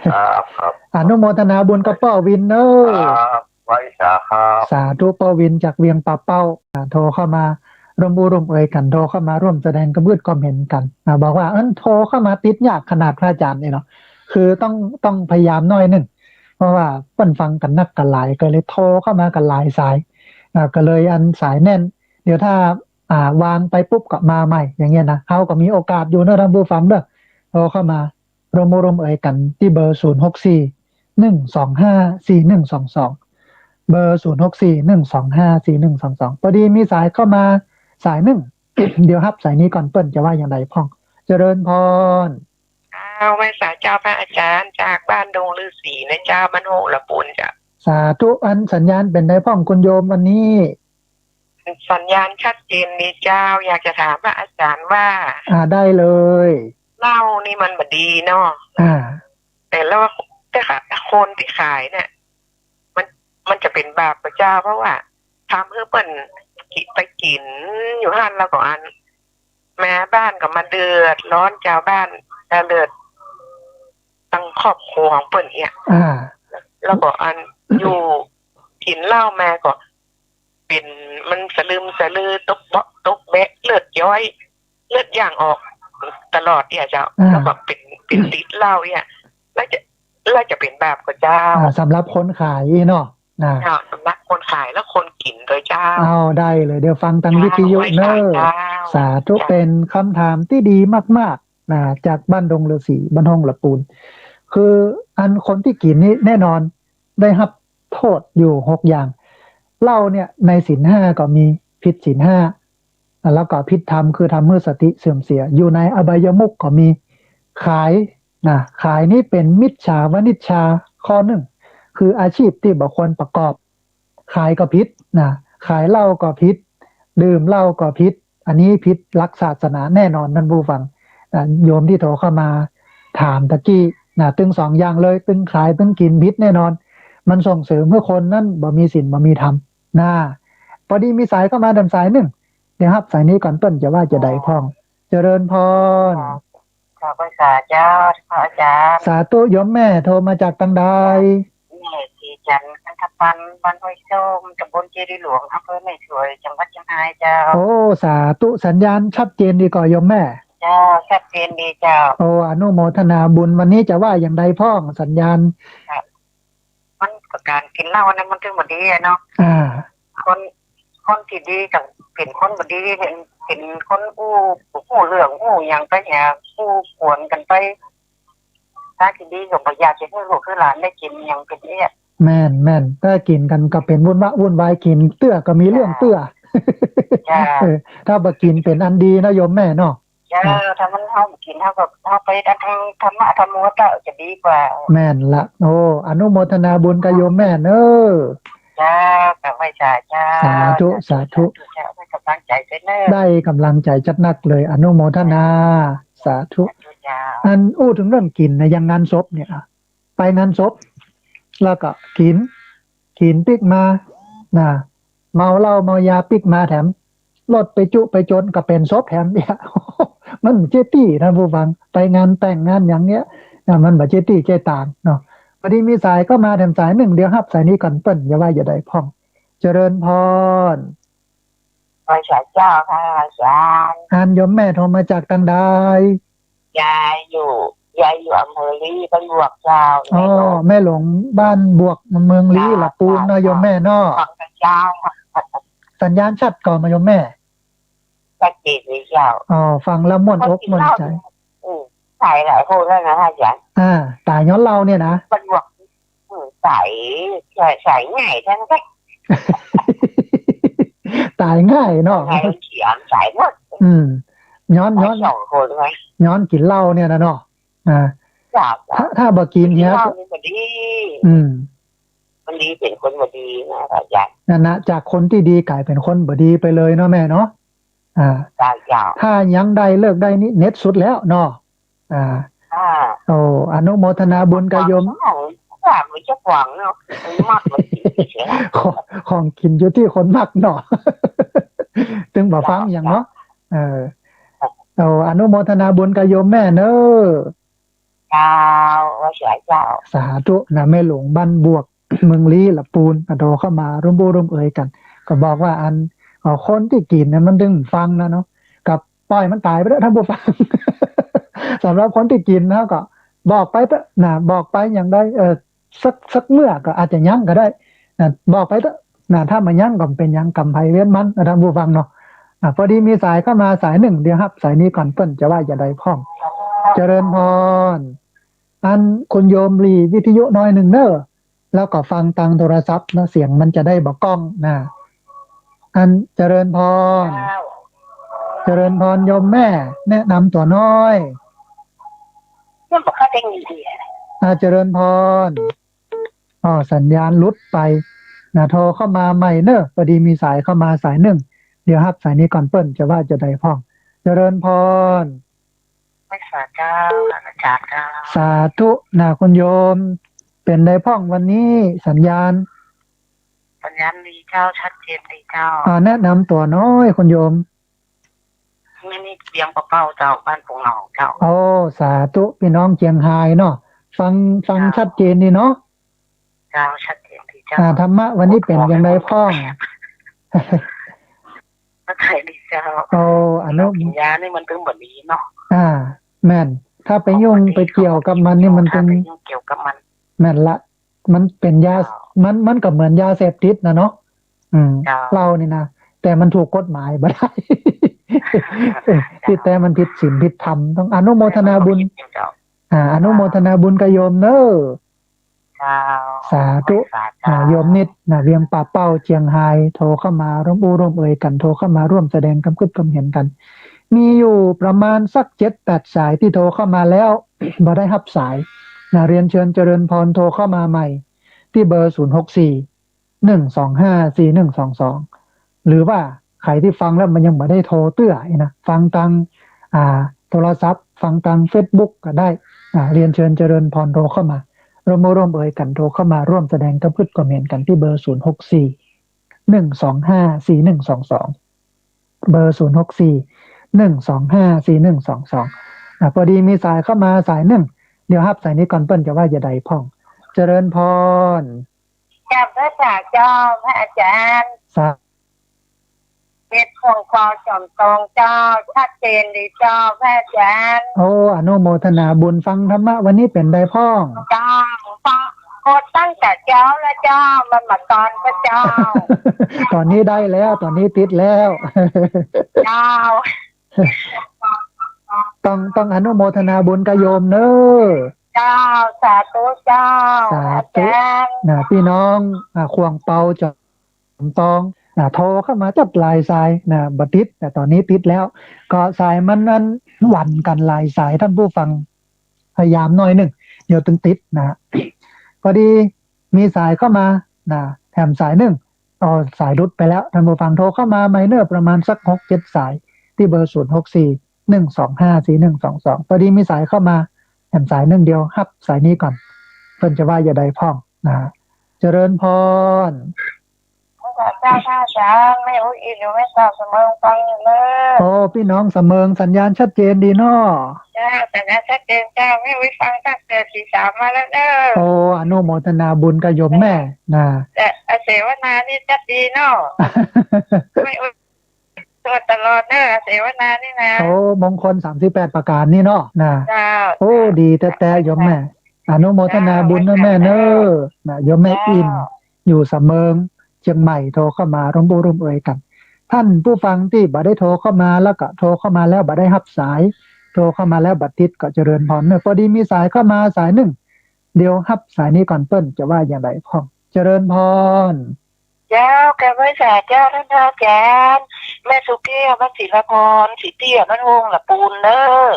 ครับ ครับ อนุโมทนาบุญกับป้อวินเนอะ ครับ ไหว้สาครับ สาธุ ป้อวินจากเวียงป่าเป้า อ่า โทรเข้ามาร่วมอู้ร่วมเอยกั๋น โทรเข้ามาร่วมแสดงความคิดความเห็นกั๋น อ่า บอกว่า เอิ้น โทรเข้ามาติดยากขนาดพระอาจารย์นี่เนาะ คือต้อง ต้องพยายามหน้อยนึ่ง เพราะว่าเปิ้นฟังกั๋นนักกั๋นหลาย ก็เลยโทรเข้ามากั๋นหลายสาย อ่า ก็เลยอันสายแน่น เดี๋ยวถ้า อ่า วางไปปุ๊บก็มาใหม่ อย่างเงี้ยนะ เฮาก็มีโอกาสอยู่เนอะ ท่านผู้ฟังเด้อ โทรเข้ามา ร่วมอู้ร่วมเอยกั๋นตี้เบอร์ ศูนย์หกสี่ หนึ่งสองห้า สี่หนึ่งสองสอง เบอร์ ศูนย์หกสี่ หนึ่งสองห้า สี่หนึ่งสองสอง พอดีมีสายเข้ามาสายนึ่ง เดี๋ยวฮับสายนี้ก่อน เปิ้นจะว่าอย่างใดพ่อง เจริญพร อ้าว ไหว้สาเจ้าพระอาจารย์ จากบ้านดงฤๅษีนะเจ้า บ้านโฮกละปูนเจ้า สาธุ อันสัญญาณเป๋นใดพ่องคุณโยมวันนี้ สัญญาณชัดเจนดีเจ้า อยากจะถามพระอาจารย์ว่า อ่า ได้เลย เหล้านี่มันบ่ดีเนาะ อ่า แต่แล้วว่า แต่ค่ะ คนตี้ขายเนี่ย มัน มันจะเป๋นบาปบ่เจ้า เพราะว่าทำหื้อเปิ้นกิ ไปกิ๋นอยู่หั้น แล้วก็อัน แม่บ้านก็มาเดือดร้อน จาวบ้านจะเดือด ตังครอบครัวของเปิ้นเอี้ย อ่า แล้วก็อันอยู่กิ๋นเหล้ามาก็เป๋น มันสลึมสะลือ ตกเบาะตกแบะ เลือดย้อย เลือดย่างออกตลอดเอี้ยเจ้า อ่า แล้วก็เป๋น เป๋นติดเหล้าเอี้ย แล้วจะ แล้วจะเป๋นบาปก่อเจ้า อ่า สำหรับคนขายเนาะ นะ เจ้า สำหรับคนขายและคนกิ๋นโดยเจ้า เอา ได้เลย เดี๋ยวฟังตางวิทยุเน่อ เจ้า สาธุ เจ้า เป๋นกำถามตี้ดีมากๆ นะ จากบ้านดงฤๅษี บ้านห้องละปูน คืออันคนตี้กิ๋นนี่แน่นอนได้ฮับโต้ษอยู่หกอย่าง เหล้าเนี่ยในศีลห้าก็มี ผิดศีลห้า แล้วก็ผิดธรรม คือทำหื้อสติเสื่อมเสีย อยู่ในอบายมุขก็มี ขาย นะ ขายนี้เป๋นมิจฉาวณิชฌาข้อนึ่ง คืออาชีพตี้บ่ควรประกอบ ขายก็ผิดนะ ขายเหล้าก็ผิด ดื่มเหล้าก็ผิด อันนี้ผิดหลักศาสนาแน่นอน ต้านผู้ฟัง นะ โยมตี้โทรเข้ามาถามตะกี้นะ ตึงสองอย่างเลย ตึงขาย ตึงกิ๋นผิดแน่นอน มันส่งเสริมหื้อคนนั้นบ่มีศีล บ่มีธรรมนะ ปอดีมีสายเข้ามาแถมสายนึ่ง เดี๋ยวฮับสายนี้ก่อน เปิ้นจะว่าจะใดพ่อง เจริญพร ครับ ขอบคุณเจ้า พระอาจารย์ สาธุ โยมแม่โทรมาจากตางใด แม่ศรีจันทร์ คันธปัน บ้านห้วยส้ม ตำบลเจดีย์หลวง อำเภอแม่สวย จังหวัดเชียงรายเจ้า โอ้ สาธุ สัญญาณชัดเจนดีก่อโยมแม่ เจ้า ชัดเจนดีเจ้า โอ้ อนุโมทนาบุญ วันนี้จะว่าอย่างใดพ่อง สัญญาณ ครับ มันก็ก๋านกิ๋นเหล้านั้นมันตึงบ่ดีอะเนาะ อ่า คน คนตี้ดีก็เป๋นคนบ่ดี เป๋น เป๋นคนอู้ อู้เรื่องอู้หยังไปหา อู้กวนกั๋นไป ถ้าตี้ดีก็บ่อยากจะหื้อลูกหื้อหลานได้กิ๋นหยังเป๋นเอี้ย แม่น แม่น ถ้ากิ๋นกั๋นก็เป๋นวุ่นวะ วุ่นวาย กิ๋นเตื้อก็มีเรื่องเตื้อ เจ้า เออ ถ้าบ่กิ๋นเป๋นอันดีนะโยมแม่เนาะ เจ้า ถ้ามันเฮากิ๋น เฮาก็ เฮาไปทางธรรมะธรรมโมเต๊อะ จะดีกว่า แม่นละ โอ้ อนุโมทนาบุญกับโยมแม่เน่อ เจ้า ขอบคุณเจ้า สาธุ สาธุ สาธุเจ้า ได้ก๋ำลังใจ๋ด้วยเน่อ ได้ก๋ำลังใจ๋จัดหนักเลย อนุโมทนา สาธุ สาธุเจ้า อันอู้เถิงเรื่องกิ๋นนะ อย่างงานศพเนี่ย ไปงานศพ แล้วก็กิ๋น กิ๋นปิ๊กมา นะ เมาเหล้าเมายาปิ๊กมาแถม รถไปจุไปจนก็เป๋นศพแถมเนี่ย มันบ่ใจ้ตี้ ต้านผู้ฟัง ไปงานแต่งงานอย่างเนี้ย นะ มันบ่ใจ้ตี้ใจ้ตางเนาะ ปอดีมีสายเข้ามาแถมสายนึ่ง เดี๋ยวฮับสายนี้ก่อน เปิ้นจะว่าอย่างใดพ่อง เจริญพร ไหว้สาเจ้าค่ะ อาจารย์ อันโยมแม่โทรมาจากตางใด ยายอยู่ ยายอยู่อำเภอลี้ บ้านบวกเจ้า อ๋อ แม่หลวง แม่หลวงบ้านบวก เมืองลี้ เจ้า ละปูนเนาะ เจ้า โยมแม่เนาะ ฟังเจ้า สัญญาณชัดก่อโยมแม่ ชัดเจนเลยเจ้า อ๋อ ฟังแล้วม่วนอกม่วนใจ๋ คนกิ๋นเหล้า อืม ต๋ายหลายคนแล้วนะอาจารย์ อ่า ต๋ายย้อนเหล้าเนี่ยนะ บ้านบวก อืม ต๋าย ต๋าย ต๋ายง่ายทั้งนั้น ต๋ายง่ายเนาะ ต๋ายง่าย เสีย ต๋ายหมด อืม ย้อน ต๋าย ย้อน สองคนไง ย้อนกิ๋นเหล้าเนี่ยนะเนาะ อ่า ครับ ถ้า ถ้าบ่กิ๋นเนี่ย กิ๋นเหล้านี่บ่ดี อืม มันดีเป๋นคนบ่ดีนะอาจารย์ นั่นนะ จากคนตี้ดีก๋ายเป๋นคนบ่ดีไปเลยเนาะแม่เนาะ อ่า เจ้า เจ้า ถ้ายังได้เลิกได้นี่เน็ตสุดแล้วเนาะ อ่า อ่า โอ้ อนุโมทนาบุญกับโยม ว่ามันจะขวางเนาะ มันมากมันกิ๋นเสีย ของ ของกิ๋นอยู่ตี้คนมักเนาะ ตึงบ่ฟังหยังเนาะ เออ โอ้ อนุโมทนาบุญกับโยมแม่เน่อ เจ้า ไหว้สาเจ้า สาธุนะ แม่หลวงบ้านบวก เมืองลี้ ละปูน ก็โทรเข้ามาร่วมอู้ร่วมเอยกั๋น ก็บอกว่าอัน เอ่อ คนตี้กิ๋นเนี่ยมันตึงฟังนะเนาะ ก็ป่อยมันต๋ายไปเต๊อะ ต้านผู้ฟัง สำหรับคนตี้กิ๋นนะ ก็บอกไปเต๊อะนะ บอกไปอย่างใด เอ่อ สัก สักเมื่อก็อาจจะยั้งก็ได้นะ บอกไปเต๊อะนะ ถ้าบ่ยั้งก็บ่เป๋นหยัง กรรมใผเวรมันนะ ต้านผู้ฟังเนาะ อ่ะ ปอดีมีสายเข้ามาสายนึ่ง เดี๋ยวฮับสายนี้ก่อน เปิ้นจะว่าอย่างใดพ่อง เจริญพร อันคุณโยมหลีวิทยุหน้อยนึ่งเน่อ แล้วก็ฟังตางโทรศัพท์นะ เสียงมันจะได้บ่ก้องนะ อันเจริญพร เจ้า เจริญพรโยมแม่ แนะนำตั๋วน้อย มันบ่ค่อยได้ยินดีอะ อ่า เจริญพร อ๋อ สัญญาณหลุดไปนะ โทรเข้ามาใหม่เน่อ ปอดีมีสายเข้ามาสายนึ่ง เดี๋ยวฮับสายนี้ก่อน เปิ้นจะว่าจะใดพ่อง เจริญพร ไหว้สาเจ้า อาจารย์เจ้า สาธุนะคุณโยม เป๋นใดพ่องวันนี้สัญญาณ สัญญาณดีเจ้า ชัดเจนดีเจ้า อ่า แนะนำตั๋วน้อยคุณโยม แม่นิด เวียงป่าเป้าเจ้า บ้านปงหนองเจ้า โอ้ สาธุ ปี้น้องเจียงฮายเนาะ ฟัง ฟัง เจ้า ชัดเจนดีเนาะ เจ้า ชัดเจนดีเจ้า อ่า ธรรมะวันนี้เป๋นอย่างใดพ่อง เข้าใจ๋ดีเจ้า โอ้ อนุ กิ๋นยานี่มันตึงบ่ดีเนาะ อ่า แม่น ถ้าไปยุ่งไปเกี่ยวกับมันนี่มันตึง ถ้าไปยุ่งเกี่ยวกับมัน แม่นละ มันเป๋นยา เจ้า มัน มันก็เหมือนยาเสพติดน่ะเนาะ อืม เจ้า เหล้านี่นะ แต่มันถูกกฎหมายบ่ได้ เจ้า ตี้แต๊มันผิดศีลผิดธรรม ต้องอนุโมทนาบุญ เจ้า อ่า อนุโมทนาบุญกับโยมเน้อ เจ้า สาธุ สาธุ อ่า โยมนิดนะ เวียงป่าเป้า เจียงฮาย โทรเข้ามาร่วมอู้ร่วมเอ่ยกั๋น โทรเข้ามาร่วมแสดงความคิดความเห็นกั๋น มีอยู่ประมาณสักเจ็ดแปดสายตี้โทรเข้ามาแล้ว บ่ได้ฮับสายนะ เรียนเชิญเจริญพรโทรเข้ามาใหม่ ตี้เบอร์ ศูนย์หกสี่ หนึ่งสองห้า สี่หนึ่งสองสอง หรือว่าใผตี้ฟังแล้วมันยังบ่ได้โทรเตื้อนะ ฟังตาง อ่า โทรศัพท์ ฟังตางเฟซบุ๊กก็ได้ อ่า เรียนเชิญเจริญพรโทรเข้ามา ร่วมอู้ร่วมเอ่ยกั๋น โทรเข้ามาร่วมแสดงความคิดความเห็นกั๋นตี้เบอร์ ศูนย์หกสี่ หนึ่งสองห้า สี่หนึ่งสองสอง เบอร์ ศูนย์หกสี่ หนึ่งสองห้า สี่หนึ่งสองสอง อ่า พอดีมีสายเข้ามาสายนึ่ง เดี๋ยวฮับสายนี้ก่อน เปิ้นจะว่าจะใดพ่อง เจริญพร กราบนมัสก๋ารเจ้า พระอาจ๋ารย์ สา เทศน์ของพ่อจ๋อมตองเจ้า ชัดเจนดีเจ้า พระอาจ๋ารย์ โอ้ อนุโมทนาบุญ ฟังธรรมะวันนี้เป๋นใดพ่อง เจ้า ฟัง กดตั้งแต่เจ๊าแล้วเจ้า มันบ่ตอนก็เจ้า ต๋อนนี้ได้แล้ว ต๋อนนี้ติดแล้ว เจ้า ต้อง ต้องอนุโมทนาบุญกับโยมเน้อ เจ้า สาธุเจ้า สาธุ อาจ๋ารย์ นะ ปี้น้อง อ่า ข่วงเปาจ๋อมตอง นะ โทรเข้ามาจั๊ดหลายสาย นะ บ่ติด แต่ต๋อนนี้ติดแล้ว ก็สายมันนั้นหวั่นกั๋นหลายสาย ต้านผู้ฟัง พยายามหน้อยนึ่ง เดี๋ยวตึงติดนะ พอดีมีสายเข้ามานะ แถมสายนึ่ง อ๋อ สายหลุดไปแล้ว ต้านผู้ฟัง โทรเข้ามาใหม่เน้อ ประมาณสักหกเจ็ดสาย ตี้เบอร์ ศูนย์หกสี่ หนึ่งสองห้า สี่หนึ่งสองสอง พอดีมีสายเข้ามา แถมสายนึ่ง เดี๋ยวฮับสายนี้ก่อน เปิ้นจะว่าจะใดพ่องนะ เจริญพร พระเจ้า พระอาจ๋ารย์ แม่อุ๊ยอินอยู่แม่สอดสะเมิงฟังอยู่เน้อ โอ้ ปี้น้องสะเมิง สัญญาณชัดเจนดีเนาะ เจ้า สัญญาณชัดเจนเจ้า แม่อุ๊ยฟังตั้งแต่ตีสามมาแล้วเน้อ โอ้ อนุโมทนาบุญกับโยมแม่นะ แต่อาเสวนานี่ชัดดีเนาะ แม่อุ๊ยตรวจตลอดเน้อ อาเสวนานี่นะ โอ้ มงคลสามสิบแปดประการนี่เนาะนะ เจ้า โอ้ ดีแต๊ๆ โยมแม่ อนุโมทนาบุญเน้อแม่เน้อ นะ โยมแม่อิน อยู่สะเมิง เจียงใหม่ โทรเข้ามาร่วมอู้ร่วมเอ่ยกั๋น ต้านผู้ฟังตี้บ่ได้โทรเข้ามาแล้วก็โทรเข้ามาแล้วบ่ได้ฮับสาย โทรเข้ามาแล้วบ่ติดก็เจริญพรเน้อ พอดีมีสายเข้ามาสายนึ่ง เดี๋ยวฮับสายนี้ก่อน เปิ้นจะว่าอย่างใดพ่อง เจริญพร เจ้า กราบไหว้สาเจ้าต้านพระอาจ๋ารย์ แม่สุเกี้ยว บ้านศิลาพร ศรีเตี้ย บ้านโฮงละปูนเน้อ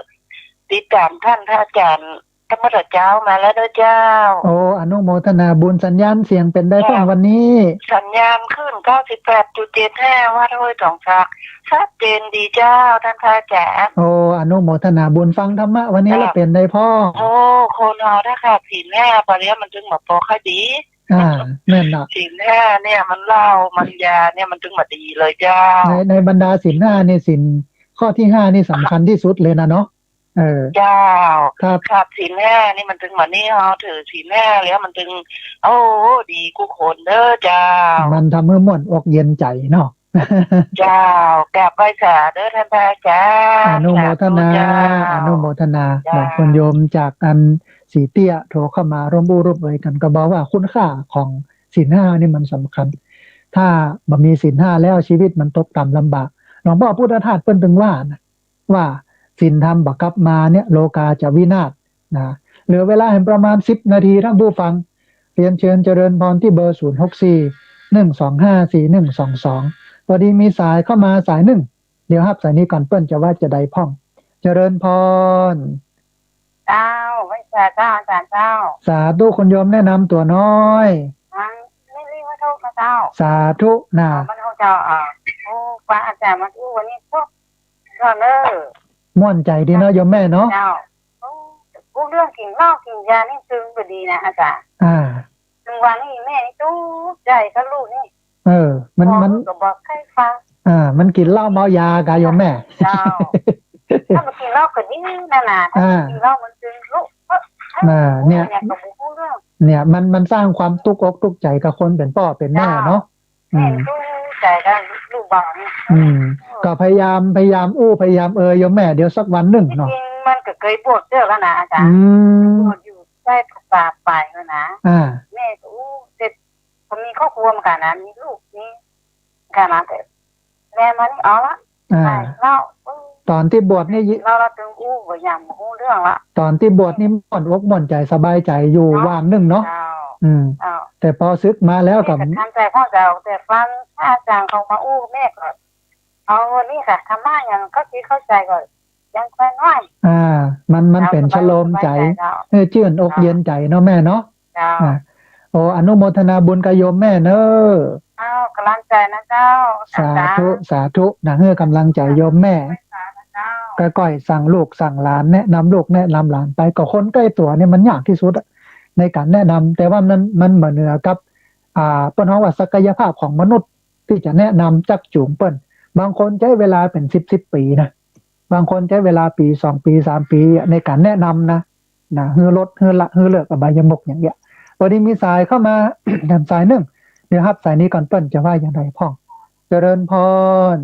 ติดต๋ามต้านพระอาจ๋ารย์ ตั้งแต่เจ๊ามาแล้วเน้อเจ้า โอ้ อนุโมทนาบุญ สัญญาณเสียงเป๋นใดพ่องวันนี้ สัญญาณคลื่น เก้าสิบแปดจุดเจ็ดห้า วัดห้วยตองสัก ชัดเจนดีเจ้า ต้านพระอาจ๋ารย์ โอ้ อนุโมทนาบุญ ฟังธรรมะวันนี้แล้วเป๋นใดพ่อง โอ้ คนเฮาถ้าขาดศีลห้าไปแล้วมันจึงบ่ปอใค่ดี อ่า แม่นเนาะ ศีลห้าเนี่ยมันเหล้า มันยาเนี่ยมันจึงบ่ดีเลยเจ้า ใน ในบรรดาศีลห้านี่ศีลข้อที่ห้านี่สำคัญตี้สุดเลยนะเนาะ เออ เจ้า ครับ ขาดศีลห้านี่มันจึงบ่นี่ เฮาถือศีลห้าแล้วมันจึง โอ้ ดีกู้คนเน้อเจ้า มันทำหื้อม่วนอกเย็นใจ๋เนาะ เจ้า กราบไหว้สาเน้อต้านพระอาจ๋ารย์ อนุโมทนา สาธุเจ้า อนุโมทนา เจ้า บอกคุณโยมจากอันศรีเตี้ยโทรเข้ามาร่วมอู้ร่วมเอ่ยกั๋น ก็บอกว่าคุณค่าของศีลห้านี่มันสำคัญ ถ้าบ่มีศีลห้าแล้วชีวิตมันตกต่ำลำบาก หลวงป้อพุทธทาสเปิ้นตึงว่านะ ว่าศีลธรรมบ่กลับมาเนี่ย โลกาจะวินาศนะ เหลือเวลาแหมประมาณสิบนาที ต้านผู้ฟัง เรียนเชิญเจริญพรตี้เบอร์ ศูนย์หกสี่ หนึ่งสองห้า สี่หนึ่งสองสอง พอดีมีสายเข้ามาสายนึ่ง เดี๋ยวฮับสายนี้ก่อน เปิ้นจะว่าจะใดพ่อง เจริญพร เจ้า ไหว้สาเจ้า อาจ๋ารย์เจ้า สาธุ คุณโยมแนะนำตั๋วน้อย ทางนี่รีบมาทุกนะเจ้า สาธุนะ เอามันเอาเจ้า อ่า โอ้ พระอาจ๋ารย์มาอู้วันนี้ทุก ก็เน้อ ม่วนใจ๋ดีเนาะโยมแม่เนาะ เจ้า โอ้ อู้เรื่องกิ๋นเหล้ากิ๋นยานี่ตึงบ่ดีนะอาจ๋ารย์ อ่า ตึงวันนี้แม่นี่ตุ๊กใจ๋กับลูกนี่ เออ มัน พ่อ มัน ก็บ่ใค่ฟัง อ่า มันกิ๋นเหล้าเมายากะโยมแม่ เจ้า ถ้ามันกิ๋นเหล้าก็ดีนะนะ ถ้า อ่า กิ๋นเหล้ามันตึงลูก เอ้อ อ่า เนี่ย เนี่ยก็บ่ฮู้เรื่อง เนี่ย มัน มันสร้างความตุ๊กอกตุ๊กใจ๋กับคนเป๋นป้อเป๋นแม่เนาะ เจ้า อืม แม่นตุ๊กใจ๋กับลูกบ่าวนี่ อืม ก็พยายาม พยายามอู้ พยายามเอ่ยโยมแม่ เดี๋ยวสักวันนึ่งเนาะ จริงๆมันก็เกยบวชเตื้อแล้วนะอาจ๋ารย์ อืม บวชอยู่ใต้ สามปลายแล้วนะ อ่า แม่ก็อู้ แต่ก็มีครอบครัวเหมือนกั๋นนะ มีลูก มีกั๋นนะ แต่แม่มานี่เอาละ อ่า ไปแล้ว เออ ต๋อนตี้บวชนี่ แล้วเราตึงอู้ ก็ยังบ่ฮู้เรื่องละ ต๋อนตี้บวชนี่ม่วนอกม่วนใจ๋ สบายใจ๋อยู่ เนาะ ว่างนึ่งเนาะ เจ้า อืม เจ้า แต่ปอสึกมาแล้วก็ แต่ทางใจ๋ของเจ้า แต่ฟังพระอาจ๋ารย์เขามาอู้ แม่ก็ เอาอันนี้ค่ะ ธรรมะอย่างเข้าจิตเข้าใจ๋ก็ยังค่อยน้อย อ่า มัน มันเป๋นชโลมใจ๋ สบายใจ๋เจ้า เออ จื้นอกเย็นใจ๋เนาะแม่เนาะ เจ้า อ่า โอ้ อนุโมทนาบุญกับโยมแม่เน่อ เจ้า ก๋ำลังใจ๋นะเจ้า สาธุ อาจ๋ารย์ สาธุ นะ หื้อก๋ำลังใจ๋โยมแม่ เจ้า ก้อยๆ สั่งลูกสั่งหลาน แนะนำลูกแนะนำหลานไป ก็คนใก้ตั๋วเนี่ยมันยากตี้สุดอะ ในก๋านแนะนำ แต่ว่ามัน มันบ่เหนือกับ อ่า เปิ้นฮ้องว่าศักยภาพของมนุษย์ตี้จะแนะนำจั๊กจูงเปิ้น บางคนใจ๊เวลาเป๋นสิบสิบปี๋นะ บางคนใจ๊เวลาปี๋สองปี๋สามปี๋อะ ในก๋านแนะนำนะ นะ หื้อลด หื้อละ หื้อเลิกอบายมุขอย่างเนี้ย วันนี้มีสายเข้ามา แถมสายนึ่ง เดี๋ยวฮับสายนี้ก่อน เปิ้นจะว่าอย่างใดพ่อง เจริญพร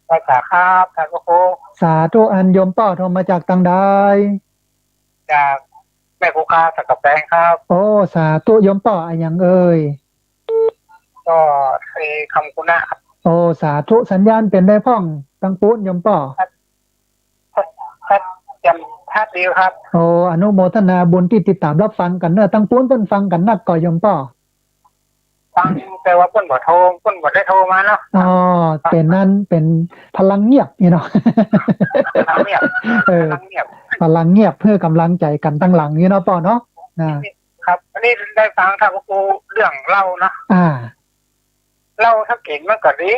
ไหว้สาครับ ท่านพระครู สาธุ อันโยมป้อโทรมาจากตางใด จากแม่คงคาสันก๋ำแปงครับ โอ้ สาธุ โยมป้ออะหยังเอ่ย ก็เอ่อ คำคุณะครับ โอ้ สาธุ สัญญาณเป๋นใดพ่อง ตางปู๊นโยมป้อ ครับ ครับ แจ่มชัดดีครับ โอ้ อนุโมทนาบุญตี้ติดต๋ามฮับฟังกั๋นเน่อ ตางปู๊นเปิ้นฟังกั๋นนักก่อโยมป้อ ฟัง แต่ว่าเปิ้นบ่โทร เปิ้นบ่ได้โทรมาเนาะ อ๋อ เป๋นนั้น เป๋นพลังเงียบนี่เนาะ พลังเงียบ เออ พลังเงียบ พลังเงียบ หื้อก๋ำลังใจ๋กั๋นตังหลังนี่เนาะป้อเนาะ อ่า ครับ อันนี้ได้ฟังครับ พระครู เรื่องเหล้าเนาะ อ่า เหล้าถ้ากิ๋นมันก็ดี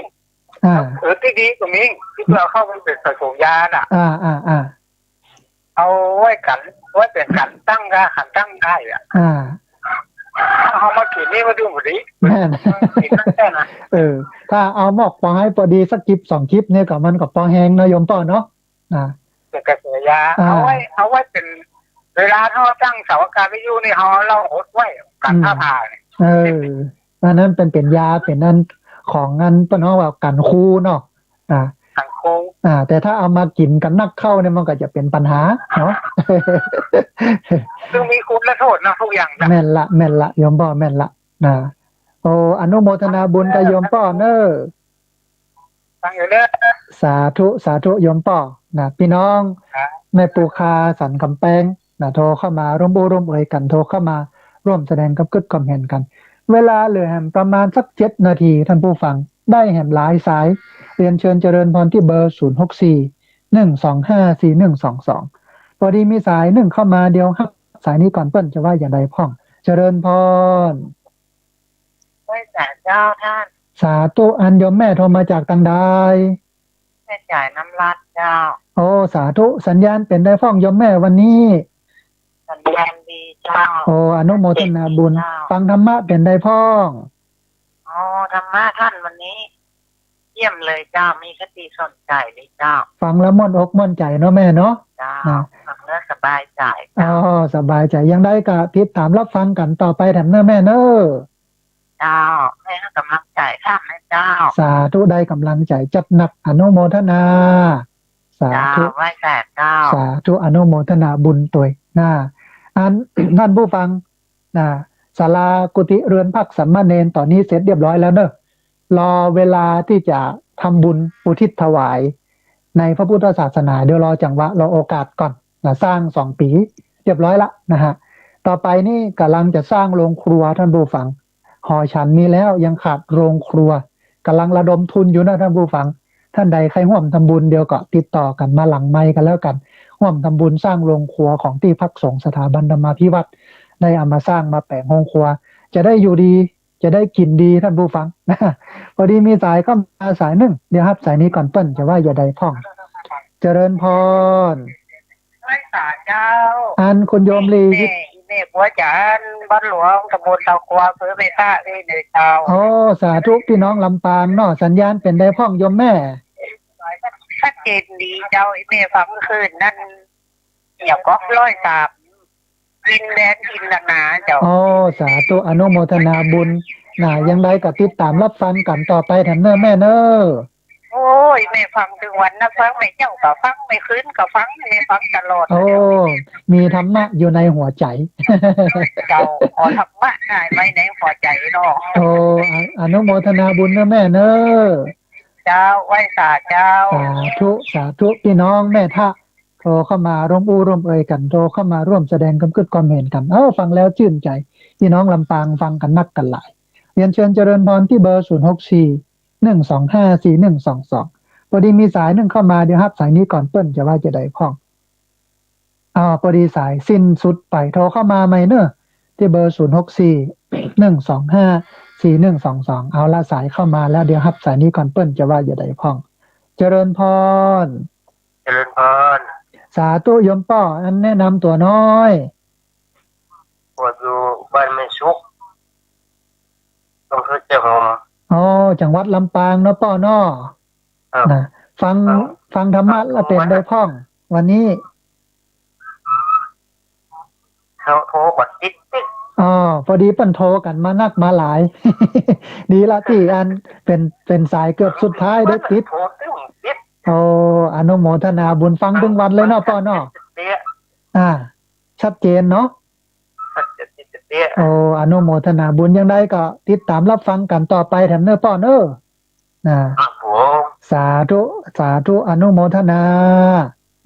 อ่า เออ ตี้ดีก็มี ตี้เปิ้นเอาเข้าไปใส่ผงยาน่ะ อ่า อ่า อ่า เอาไว้กั๋น ไว้เป๋นกั๋นตั้งกา กั๋นตั้งได้อะ อ่า เอามากิ๋นนี่มันดูบ่ดี แม่น กิ๋นตั้งแต่นะ เออ ถ้าเอาหมอกปอไฮปอดีสักจิบสองจิบเนี่ยก็มันก็ปอแฮงเนาะโยมป้อเนาะ อ่า เป๋นกระแสยา อ่า เอาไว้ เอาไว้เป๋นเวลาเฮาตั้งเสาอากาศวิทยุนี่ เฮาเอาเหล้าหดไว้กั๋น อืม ผ้าผ่าเนี่ย เออ อันนั้นเป๋น เป๋นยา เป๋นอันของอันเปิ้นฮ้องว่ากั๋นคูเนาะ อ่า กั๋นคู อ่า แต่ถ้าเอามากิ๋นกั๋นนักเข้าเนี่ยมันก็จะเป๋นปัญหาเนาะ ซึ่งมีคุณและโทษนะทุกอย่างนะ แม่นละ แม่นละ โยมป้อแม่นละ นะ โอ้ อนุโมทนาบุญกับโยมป้อเน่อ ฟังอยู่เน่อ สาธุ สาธุ โยมป้อ นะ ปี้น้อง ครับ แม่ปูคาสันก๋ำแปง นะ โทรเข้ามาร่วมอู้ร่วมเอยกั๋น โทรเข้ามาร่วมแสดงความกึ๊ดความเห็นกั๋น เวลาเหลือแหมประมาณสักเจ็ดนาที ท่านผู้ฟัง ได้แหมหลายสาย เรียนเชิญเจริญพรตี้เบอร์ ศูนย์หกสี่ หนึ่งสองห้า สี่หนึ่งสองสอง ปอดีมีสายนึ่งเข้ามา เดี๋ยวฮับสายนี้ก่อน เปิ้นจะว่าอย่างใดพ่อง เจริญพร ไหว้สาเจ้าต้าน สาธุ อันโยมแม่โทรมาจากตางใด แม่จ๋ายน้ำรัดเจ้า โอ้ สาธุ สัญญาณเป๋นใดพ่องโยมแม่วันนี้ สัญญาณดีเจ้า โอ้ อนุโมทนาบุญ ชัดเจนดีเจ้า ฟังธรรมะเป๋นใดพ่อง อ๋อ ธรรมะต้านวันนี้ เยี่ยมเลยเจ้า มีคติสอนใจ๋ดีเจ้า ฟังแล้วม่วนอกม่วนใจ๋เนาะแม่เนาะ เจ้า นะ ฟังแล้วสบายใจ๋ อ๋อ เจ้า สบายใจ๋ อย่างใดก็ติดต๋ามฮับฟังกั๋นต่อไปแถมเน่อแม่เน่อ เจ้า แม่หื้อก๋ำลังใจ๋ต้านนะเจ้า สาธุ ได้ก๋ำลังใจ๋จัดหนัก อนุโมทนา สาธุ เจ้า ไหว้สาเจ้า สาธุ อนุโมทนาบุญตวย นะ อัน ท่านผู้ฟัง นะ ศาลากุฏิเรือนพักสามเณรต๋อนนี้เสร็จเรียบร้อยแล้วเน่อ รอเวลาตี้จะทำบุญอุทิศถวายในพระพุทธศาสนา เดี๋ยวรอจังหวะ รอโอกาสก่อน นะ สร้างสองปี๋เรียบร้อยละนะฮะ ต่อไปนี่ก๋ำลังจะสร้างโรงครัวท่านผู้ฟัง หอฉันมีแล้วยังขาดโรงครัว ก๋ำลังระดมทุนอยู่นะท่านผู้ฟัง ท่านใดใค่ฮ่วมทำบุญเดี๋ยวก็ติดต่อกั๋นมาหลังไมค์กั๋นแล้วกั๋น ฮ่วมทำบุญสร้างโรงครัวของตี้พักสงฆ์สถาบันธรรมาภิวัฒน์ ได้เอามาสร้างมาแป๋งโฮงครัว จะได้อยู่ดี จะได้กิ๋นดีท่านผู้ฟัง พอดีมีสายเข้ามาสายนึ่ง เดี๋ยวฮับสายนี้ก่อนเปิ้นจะว่าอย่างใดพ่อง เจริญพร ไหว้สาเจ้า อันคุณโยมลี แม่ แม่บัวจันทร์ บ้านหลวง ตำบลเตาควา อำเภอแม่สะ นี่เน่อเจ้า โอ้ สาธุ ปี้น้องลำปางเนาะ สัญญาณเป๋นใดพ่องโยมแม่ ชัดเจนดีเจ้า แม่ฟังเมื่อคืนนั้น เดี๋ยวก็ร้อยสาม ดินแดนจินตนาเจ้า โอ้ สาธุ อนุโมทนาบุญ นะ อย่างใดก็ติดต๋ามฮับฟังกั๋นต่อไปแถมเน่อแม่เน่อ โอ้ โอ้ย แม่ฟังตึงวันนะ ฟัง แม่เจ๊าก็ฟัง แม่คืนก็ฟัง แม่ฟังตลอด โอ้ เลย มีธรรมะอยู่ในหัวใจ๋ เจ้า เอาธรรมะน่ะไว้ในหัวใจ๋เนาะ โอ้ อ- อนุโมทนาบุญเน้อแม่เน้อ เจ้า ไหว้สาเจ้า สาธุ สาธุ ปี้น้องแม่ทะ โทรเข้ามาร่วมอู้ร่วมเอยกั๋น โทรเข้ามาร่วมแสดงความกึ๊ดความเห็นกั๋น เอ้า ฟังแล้วจื้นใจ๋ ปี้น้องลำปางฟังกั๋นนักกั๋นหลาย เรียนเชิญเจริญพรตี้เบอร์ ศูนย์หกสี่ หนึ่งสองห้า สี่หนึ่งสองสอง ปอดีมีสายนึ่งเข้ามา เดี๋ยวฮับสายนี้ก่อน เปิ้นจะว่าจะใดพ่อง อ้าว ปอดีสายสิ้นสุดไป โทรเข้ามาใหม่เน้อ ตี้เบอร์ ศูนย์หกสี่ หนึ่งสองห้า สี่หนึ่งสองสอง เอาละ สายเข้ามาแล้ว เดี๋ยวฮับสายนี้ก่อน เปิ้นจะว่าจะใดพ่อง เจริญพร เจริญพร สาธุโยมป้อ อันแนะนำตั๋วน้อย ป้ออยู่บ้านแม่สุข อำเภอแจ้ห่ม อ๋อ จังหวัดลำปางเนาะป้อเนาะ ครับ นะ ฟัง ครับ ฟังธรรมะแล้วเป๋นใดพ่อง วันนี้ เขาโทรกว่าติดติด อ๋อ ปอดีเปิ้นโทรกั๋นมานักมาหลาย ดีละตี้อันเป๋น เป๋นสายเกือบสุดท้ายได้ติด โทรตึงติด โอ้ อนุโมทนาบุญ ฟังตึงวันเลยเนาะป้อเนาะ เตี้ย อ่า ชัดเจนเนาะ ชัดเจนติดเตี้ย โอ้ อนุโมทนาบุญ ยังใดก็ติดต๋ามฮับฟังกั๋นต่อไปแถมเน้อป้อเน้อ นะครับผม สาธุ สาธุ อนุโมทนา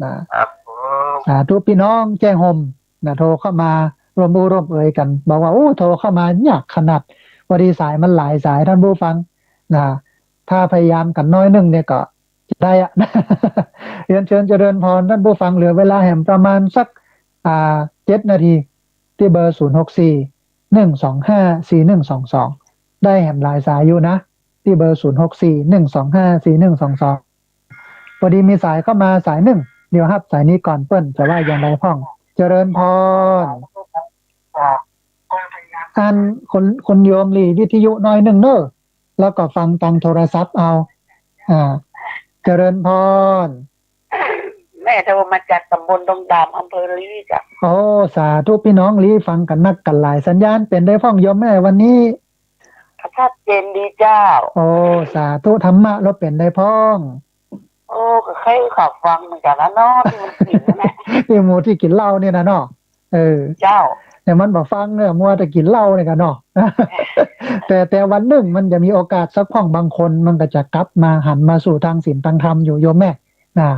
นะครับผม สาธุ ปี้น้องแจ้ห่มนะ โทรเข้ามาร่วมอู้ร่วมเอยกั๋น บอกว่า โอ้ โทรเข้ามายากขนาด ปอดีสายมันหลายสาย ท่านผู้ฟังนะ ถ้าพยายามกั๋นน้อยนึ่งเนี่ยก็จะได้อะ เรียนเชิญเจริญพร ท่านผู้ฟัง เหลือเวลาแหมประมาณสัก อ่า เจ็ดนาที ตี้เบอร์ ศูนย์หกสี่ หนึ่งสองห้า สี่หนึ่งสองสอง ได้แหมหลายสายอยู่นะ ตี้เบอร์ ศูนย์หกสี่ หนึ่งสองห้า สี่หนึ่งสองสอง ปอดีมีสายเข้ามาสายนึ่ง เดี๋ยวฮับสายนี้ก่อน เปิ้นจะว่าอย่างใดพ่อง เจริญพร อันคุณ คุณโยมหลีวิทยุน้อยนึ่งเน้อ แล้วก็ฟังตางโทรศัพท์เอา อ่า เจริญพร แม่โทรมาจากต๋ำบลดงดาม อำเภอลีเจ้า โอ้ สาธุ ปี้น้องลีฟังกั๋นนักกั๋นหลาย สัญญาณเป๋นใดพ่องโยมแม่วันนี้ ชัดเจนดีเจ้า โอ้ สาธุ ธรรมะลาวเป๋นใดพ่อง โอ้ ก็ใค่เขาฟังเหมือนกั๋นนะเนาะ ตี้มันกิ๋นนะ ตี้หมู่ตี้กิ๋นเหล้าเนี่ยนะเนาะ เออ เจ้า แต่มันบ่ฟังเนี่ย มัวแต่กิ๋นเหล้าเนี่ยกั๋นเนาะ แต่ แต่วันนึ่งมันจะมีโอกาสสักพ่อง บางคนมันก็จะกลับมาหันมาสู่ตางศีลตางธรรมอยู่โยมแม่ นะ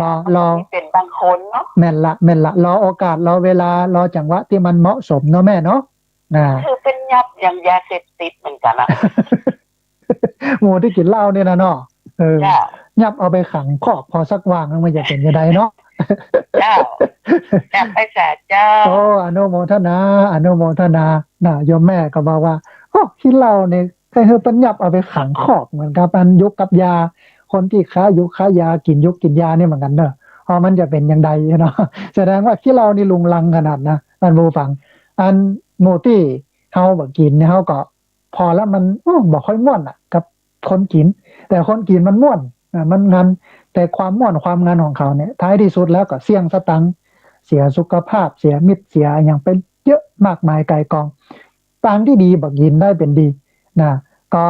รอ รอ เป๋นบางคนเนาะ แม่นละ แม่นละ รอโอกาส รอเวลา รอจังหวะตี้มันเหมาะสมเนาะแม่เนาะ นะ คือเปิ้นยับยังยาเสพติดเหมือนกั๋นอะ หมู่ตี้กิ๋นเหล้าเนี่ยนะเนาะ เออ เจ้า ยับเอาไปขังคอก พอสักวางมันจะเป๋นจะใดเนาะ เจ้า อยากไปสาเจ้า โอ้ อนุโมทนา อนุโมทนา นะ โยมแม่ก็บอกว่า โอ้ ขี้เหล้าเนี่ย ใค่หื้อเปิ้นยับเอาไปขังคอกเหมือนกับอันยุกกับยา คนตี้ค้ายุกค้ายา กิ๋นยุกกิ๋นยาเนี่ยเหมือนกั๋นเนาะ เพราะมันจะเป๋นอย่างใดเนาะ แสดงว่าขี้เหล้านี่รุงรังขนาดนะ ท่านผู้ฟัง อันหมู่ตี้เฮาบ่กิ๋นเนี่ย เฮาก็พอแล้ว มัน โอ้ บ่ค่อยม่วนอะ กับคนกิ๋น แต่คนกิ๋นมันม่วน อ่ะ มันงัน แต่ความม่วนความงันของเขาเนี่ย ท้ายตี้สุดแล้วก็เสี้ยงสตางค์ เสียสุขภาพ เสียมิตร เสียอะหยังไปเยอะมากมายก่ายกอง ตางตี้ดีบ่กิ๋นได้เป๋นดี นะ ก็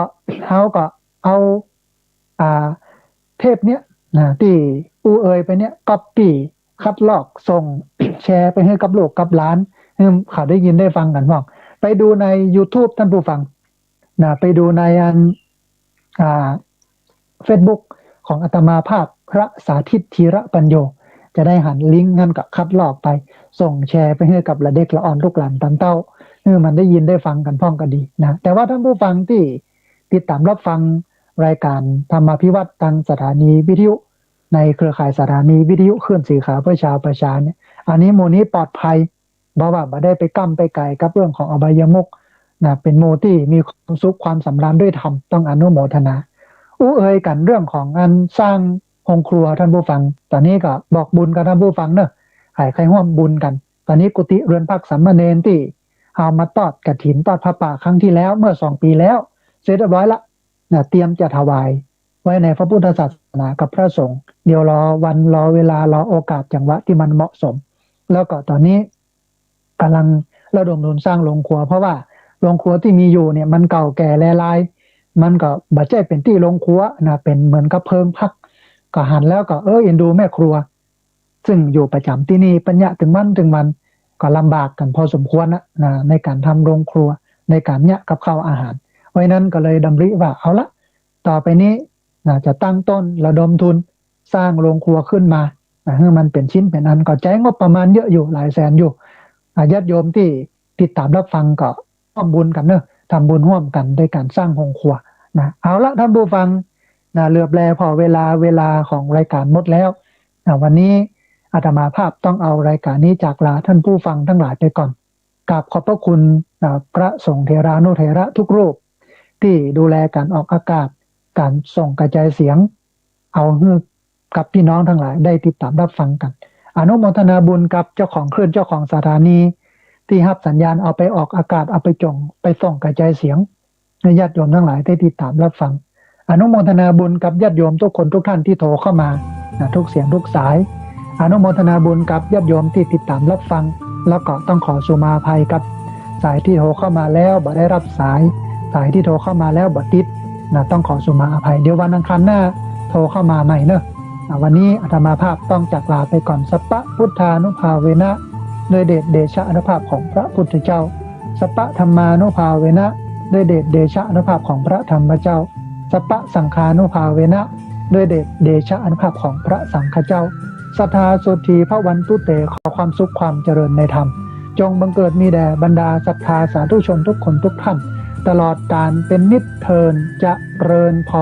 เฮาก็เอา อ่า เทปเนี้ย นะ ตี้อู้เอยไปเนี่ย ก๊อปปี้ คัดลอก ส่ง แชร์ไปหื้อกับลูกกับหลาน หื้อเขาได้ยินได้ฟังกั๋นพ่อง ไปดูในยูทูบ ท่านผู้ฟัง นะ ไปดูในอัน อ่า เฟซบุ๊ก ของอาตมาภาพ พระสาธิต ธีระปัญโญ จะได้หันลิงก์นั้นก็คัดลอกไป ส่งแชร์ไปหื้อกับละเด็กละอ่อนลูกหลานต๋ามเต้า หื้อมันได้ยินได้ฟังกั๋นพ่องก็ดีนะ แต่ว่าท่านผู้ฟังตี้ติดต๋ามฮับฟังรายก๋านธรรมาภิวัตน์ตางสถานีวิทยุ ในเครือข่ายสถานีวิทยุคลื่นสีขาวเพื่อชาวประชาเนี่ย อันนี้หมู่นี้ปลอดภัย เพราะว่าบ่ได้ไปก้ำไปก๋ายกับเรื่องของอบายมุขนะ เป๋นหมู่ตี้มีความสุขความสำราญด้วยธรรม ต้องอนุโมทนา อู้เอยกั๋นเรื่องของอันสร้างโฮงครัว ท่านผู้ฟัง ต๋อนนี้ก็บอกบุญกับท่านผู้ฟังเนาะ ใผใค่ร่วมบุญกั๋น ต๋อนนี้กุฏิเรือนพักสามเณรตี้เฮามาทอดกฐิน ทอดผ้าป่าครั้งตี้แล้ว เมื่อสองปี๋แล้ว เสร็จเรียบร้อยละนะ เตรียมจะถวายไว้ในพระพุทธศาสนากับพระสงฆ์ เดี๋ยวรอวันรอเวลารอโอกาสจังหวะตี้มันเหมาะสม แล้วก็ต๋อนนี้ ก๋ำลังระดมทุนสร้างโรงครัว เพราะว่าโรงครัวตี้มีอยู่เนี่ยมันเก่าแก่แลลาย มันก็บ่ใจ้เป๋นตี้โฮงครัวนะ เป๋นเหมือนกับเพิงพัก ก็หันแล้วก็ เออ เอ็นดูแม่ครัว ซึ่งอยู่ประจ๋ำตี้นี่เปิ้นเยียะตึงวันตึงวัน ก็ลำบากกั๋นพอสมควรนะ นะ ในก๋านทำโฮงครัว ในก๋านเยียะกับข้าวอาหาร เพราะฉะนั้นก็เลยดำริว่า เอาละ ต่อไปนี้นะ จะตั้งต้นระดมทุนสร้างโฮงครัวขึ้นมานะ หื้อมันเป๋นชิ้นเป๋นอัน ก็ใจ๊งบประมาณเยอะอยู่ หลายแสนอยู่ อ่า ญาติโยมตี้ติดต๋ามรับฟังก็ร่วมบุญกั๋นเนาะ ทำบุญร่วมกั๋นด้วยก๋านสร้างโฮงครัวนะ เอาละท่านผู้ฟังนะ เหลือบแลผ่อเวลา เวลาของรายการหมดแล้วนะ วันนี้อาตมาภาพต้องเอารายการนี้จากลาท่านผู้ฟังตังหลายไปก่อน กราบขอบพระคุณนะ พระสงฆ์เถรานุเถระทุกรูป ตี้ดูแลก๋านออกอากาศ ก๋านส่งกระจายเสียง เอาหื้อกับพี่น้องตังหลายได้ติดต๋ามรับฟังกั๋น อนุโมทนาบุญกับเจ้าของคลื่น เจ้าของสถานี ตี้ฮับสัญญาณเอาไปออกอากาศ เอาไปจ่ง ไปส่งกระจายเสียง หื้อญาติโยมตังหลายได้ติดต๋ามรับฟัง อนุโมทนาบุญกับญาติโยมทุกคนทุกท่านตี้โทรเข้ามานะ ทุกเสียงทุกสาย อนุโมทนาบุญกับญาติโยมตี้ติดต๋ามรับฟัง แล้วก็ต้องขอสุมาอภัยกับสายตี้โทรเข้ามาแล้วบ่ได้รับสาย สายตี้โทรเข้ามาแล้วบ่ติดนะ ต้องขอสุมาอภัย เดี๋ยววันอังคารหน้าโทรเข้ามาใหม่เนาะ อ่ะ วันนี้อาตมาภาพต้องจากลาไปก่อน สัพพะพุทธานุภาเวนะ ด้วยเดชเดชะอานุภาพของพระพุทธเจ้า สัพพะธัมมานุภาเวนะ ด้วยเดชเดชะอานุภาพของพระธรรมเจ้า สัพพะสังฆานุภาเวนะ ด้วยเดชเดชะอานุภาพของพระสังฆเจ้า สัทธาโสตถีภวันตุเต ขอความสุขความเจริญในธรรม จงบังเกิดมีแด่บรรดาศรัทธาสาธุชนทุกคนทุกท่าน ตลอดกาลเป็นนิจเทอญ เจริญพร